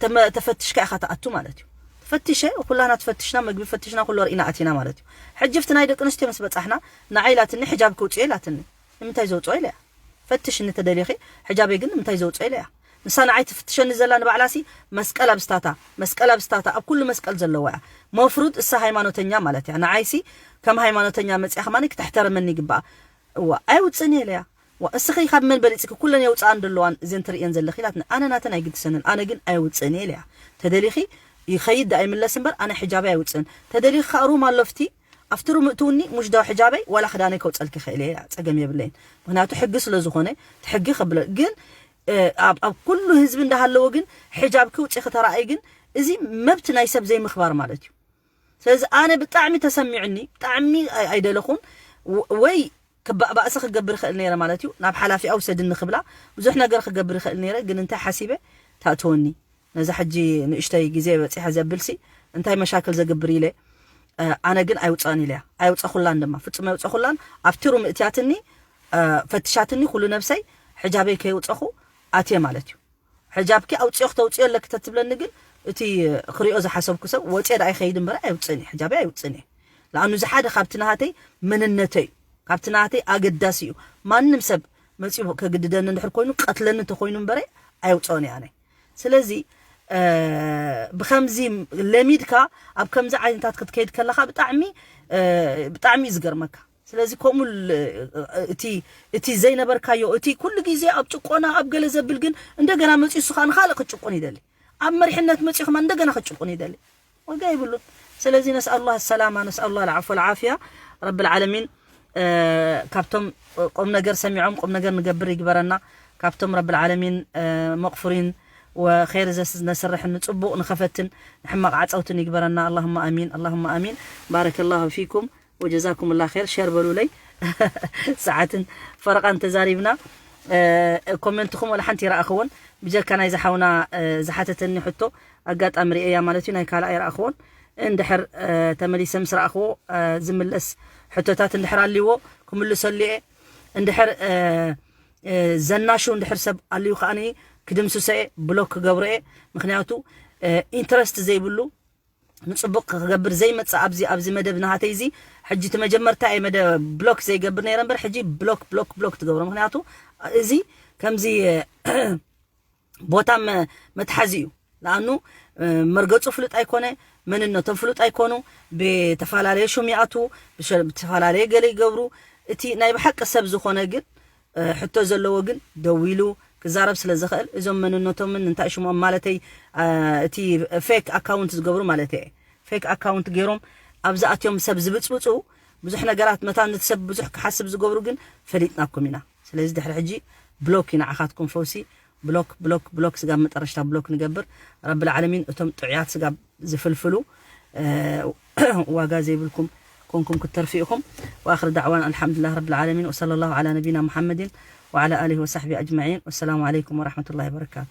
ተመ-፣ ተፈትሽካ ኢኻ ትኣቱ ማለት እዩ። ተፈቲሸ፣ ኩላና ተፈትሽና፣ መግቢ ፈትሽና፣ ኩሎ ርኢና ኣቲና ማለት እዩ። ሕጂ ኣብቲ ናይ ደቂ ኣንስትዮ ምስ በጻሕና፣ ንዓይ ኢላትኒ፣ ሕጃብ ክውፅኦ ኢላትኒ። ንምንታይ ዘውፅኦ ኢለያ። ፈትሽኒ ተደሊኺ፣ ሕጃበይ ግን ንምንታይ ዘውፅኦ ኢለያ። ንሳ ንዓይ ትፍትሸኒ ዘላ ንባዕላሲ መስቀል ኣብ ስታታ፣ መስቀል ኣብ ስታታ፣ ኣብ ኩሉ መስቀል ዘለዋ እያ። መፍሩድ እሳ ሃይማኖተኛ ማለት እያ። ንዓይሲ ከም ሃይማኖተኛ መፅያ ከማኒ ክተሕተረመኒ ይግባኣ። እዋ፣ ኣይውፅእን እየ ኢለያ። ዋ፣ እስኺ ካብ መን በሊፅኪ ኩለን የውፅኣን ዘለዋን እዘን ትርእየን ዘለኺ ኢላትኒ። ኣነ ናተን ኣይግድሰንን፣ ኣነ ግን ኣይውፅእን እየ ኢለያ። ተደሊኺ ይኸይድ ደኣ ይምለስ እምበር ኣነ ሕጃበይ ኣይውፅእን። ተደሊኺ ከዓ ሩም ኣሎ ኣብቲ፣ ኣብቲ ሩም እትውኒ ሙሽ ዶ ሕጃበይ ዋላ ክዳነይ ከውፀልኪ ይኽእል እየ ኢለያ። ፀገም የብለይን። ምክንያቱ ሕጊ ስለ ዝኾነ እቲ ሕጊ ከብለ-፣ ግን፣ እ፣ ኣብ፣ ኣብ ኩሉ ህዝቢ እንዳሃለወ ግን ሕጃብኪ ውፅእኺ ተራእይ ግን እዚ መብት ናይ ሰብ ዘይምኽባር ማለት እዩ። ስለዚ ኣነ ብጣዕሚ ተሰሚዑኒ፣ ብጣዕሚ ኣይ-፣ ኣይደለኹን። ወ-፣ ወይ ክባ-፣ ባእሲ ክገብር ይኽእል ነይረ ማለት እዩ። ናብ ሓላፊኣ ውሰድኒ ክብላ ብዙሕ ነገር ክገብር ይኽእል ነይረ፣ ግን እንታይ ሓሲበ ተእትወኒ። ነዛ ሕጂ ንእሽተይ ግዜ በጺሐ ዘብልሲ እንታይ መሻክል ዘግብር ኢለ፣ እ፣ ኣነ ግን ኣይውጸእን ኢለያ። ኣይውጸኹላን ድማ፣ ፍጹም ኣይውጸኹላን። ኣብቲ ሩም እትያትኒ፣ እ፣ ፈትሻትኒ ኩሉ ነብሰይ፣ ሕጃበይ ከይውጸኹ ኣትየ ማለት እዩ። ሕጃብኪ ኣውጽኦ ክተውጽኦ ኣለኪ ተትብለኒ ግን፣ እቲ ክሪኦ ዝሓሰብኩ ሰብ ወጽየ ደኣ ይኸይድ እምበር ኣይውጽእን እየ። ሕጃበይ ኣይውጽእን እየ። ለኣኑ እዚ ሓደ ካብቲ ናሃተይ መንነተይ እዩ። ካብቲ ናሃተይ ኣገዳሲ እዩ። ማንም ሰብ መጺኡ ከግድደኒ እንድሕር ኮይኑ፣ ቀትለኒ እንተኾይኑ እምበረ ኣይውጽኦን እየ ኣነ። ስለዚ፣ እ፣ ብኸምዚ ለሚድካ ኣብ ከምዚ ዓይነታት ክትከይድ ከለኻ ብጣዕሚ፣ እ፣ ብጣዕሚ እዩ ዝገርመካ። ስለዚ ከምኡ ል-፣ እቲ፣ እቲ ዘይነበርካዮ፣ እቲ ኩሉ ግዜ ኣብ ጭቆና፣ ኣብ ገለ ዘብል ግን እንደገና መጺኡ እሱ ኸኣ ንኻልእ ክጭቁን ይደሊ። ኣብ መሪሕነት መጺኡ ከማን እንደገና ክጭቁን ይደሊ። ዋጋ የብሉን። ስለዚ ነስኣሉላህ ሰላማ፣ ነስኣሉላህ ልዓፎ ልዓፍያ። ረብል ዓለሚን፣ እ፣ ካብቶም ቁም ነገር ሰሚዖም ቁም ነገር ንገብር ይግበረና። ካብቶም ረብል ዓለሚን፣ እ፣ መቕፉሪን ወኸይር ዘስ-፣ ነስርሕን ንጽቡቕ ንኸፈትን ንሕማቕ ዓጸውትን ይግበረና። ኣላሁመ ኣሚን፣ ኣላሁመ ኣሚን። ባረከላሁ ፊኩም ወጀዛኩምላ ኸይር። ሸር በሉለይ። ሰዓትን ፈረቓን ተዛሪብና። እ፣ ኮመንትኹም ወላ ሓንቲ ይረኣኽዎን። ብጀካ ናይ ዝሓውና፣ እ፣ ዝሓተተኒ ሕቶ ኣጋጣሚ ርእየያ ማለት እዩ። ናይ ካልኣ ይረኣኽዎን። እንድሕር፣ እ፣ ተመሊሰ ምስ ረኣኽዎ፣ እ፣ ዝምለስ ሕቶታት እንድሕር ኣልዎ ክምልሰሉ እየ። እንድሕር፣ እ፣ እ፣ ዘናሹ እንድሕር ሰብ ኣልዩ ከኣኒ ክድምስሶ እየ፣ ብሎክ ክገብሮ እየ። ምኽንያቱ፣ እ፣ ኢንትረስት ዘይብሉ ንጽቡቕ ክገብር ዘይመጽእ ኣብዚ፣ ኣብዚ መደብ ናሃተይ እዚ ሕጂ እቲ መጀመርታ እየ መደብ ብሎክ ዘይገብር ነይረ እምበር ሕጂ ብሎክ፣ ብሎክ፣ ብሎክ ትገብሮ። ምኽንያቱ እዚ ከምዚ፣ እ፣ ቦታ መ-፣ መትሓዚ እዩ። ለኣኑ፣ እ፣ መርገጹ ፍሉጥ ኣይኮነ፣ መንነቶም ፍሉጥ ኣይኮኑ፣ ብተፈላለየ ሹም ይኣትዉ፣ ብሸ-፣ ብተፈላለየ ገለ ይገብሩ። እቲ ናይ ብሓቂ ሰብ ዝኾነ ግን፣ እ፣ ሕቶ ዘለዎ ግን ደዊሉ ክዛረብ ስለ ዝኽእል፣ እዞም መንነቶምን እንታይ ሽሞም ማለተይ፣ እ፣ እቲ ፌክ ኣካውንት ዝገብሩ ማለት እየ። ፌክ ኣካውንት ገይሮም ኣብዚ ኣትዮም ሰብ ዝብጽብጹ ብዙሕ ነገራት መታን ነቲ ሰብ ብዙሕ ክሓስብ ዝገብሩ ግን ፈሊጥናኩም ኢና። ስለዚ ድሕሪ ሕጂ ብሎክ እዩ ንዓኻትኩም ፈውሲ። ብሎክ፣ ብሎክ፣ ብሎክ፣ ስጋብ መጠረሽታ ብሎክ ንገብር። ረብል ዓለሚን እቶም ጥዑያት ስጋብ ዝፍልፍሉ፣ እ፣ ዋጋ ዘይብልኩም ኮንኩም ክትተርፉ ኢኹም። ወኣኽር ዳዕዋና ኣልሓምዱሊላህ ረብል ዓለሚን ወሰለላሁ ዓላ ነቢና ሙሓመድን ወዓላ ኣሊሂ ወሳሕቢ ኣጅመዒን። ወሰላሙ ዓለይኩም ወረሕመቱላሂ ወበረካቱ።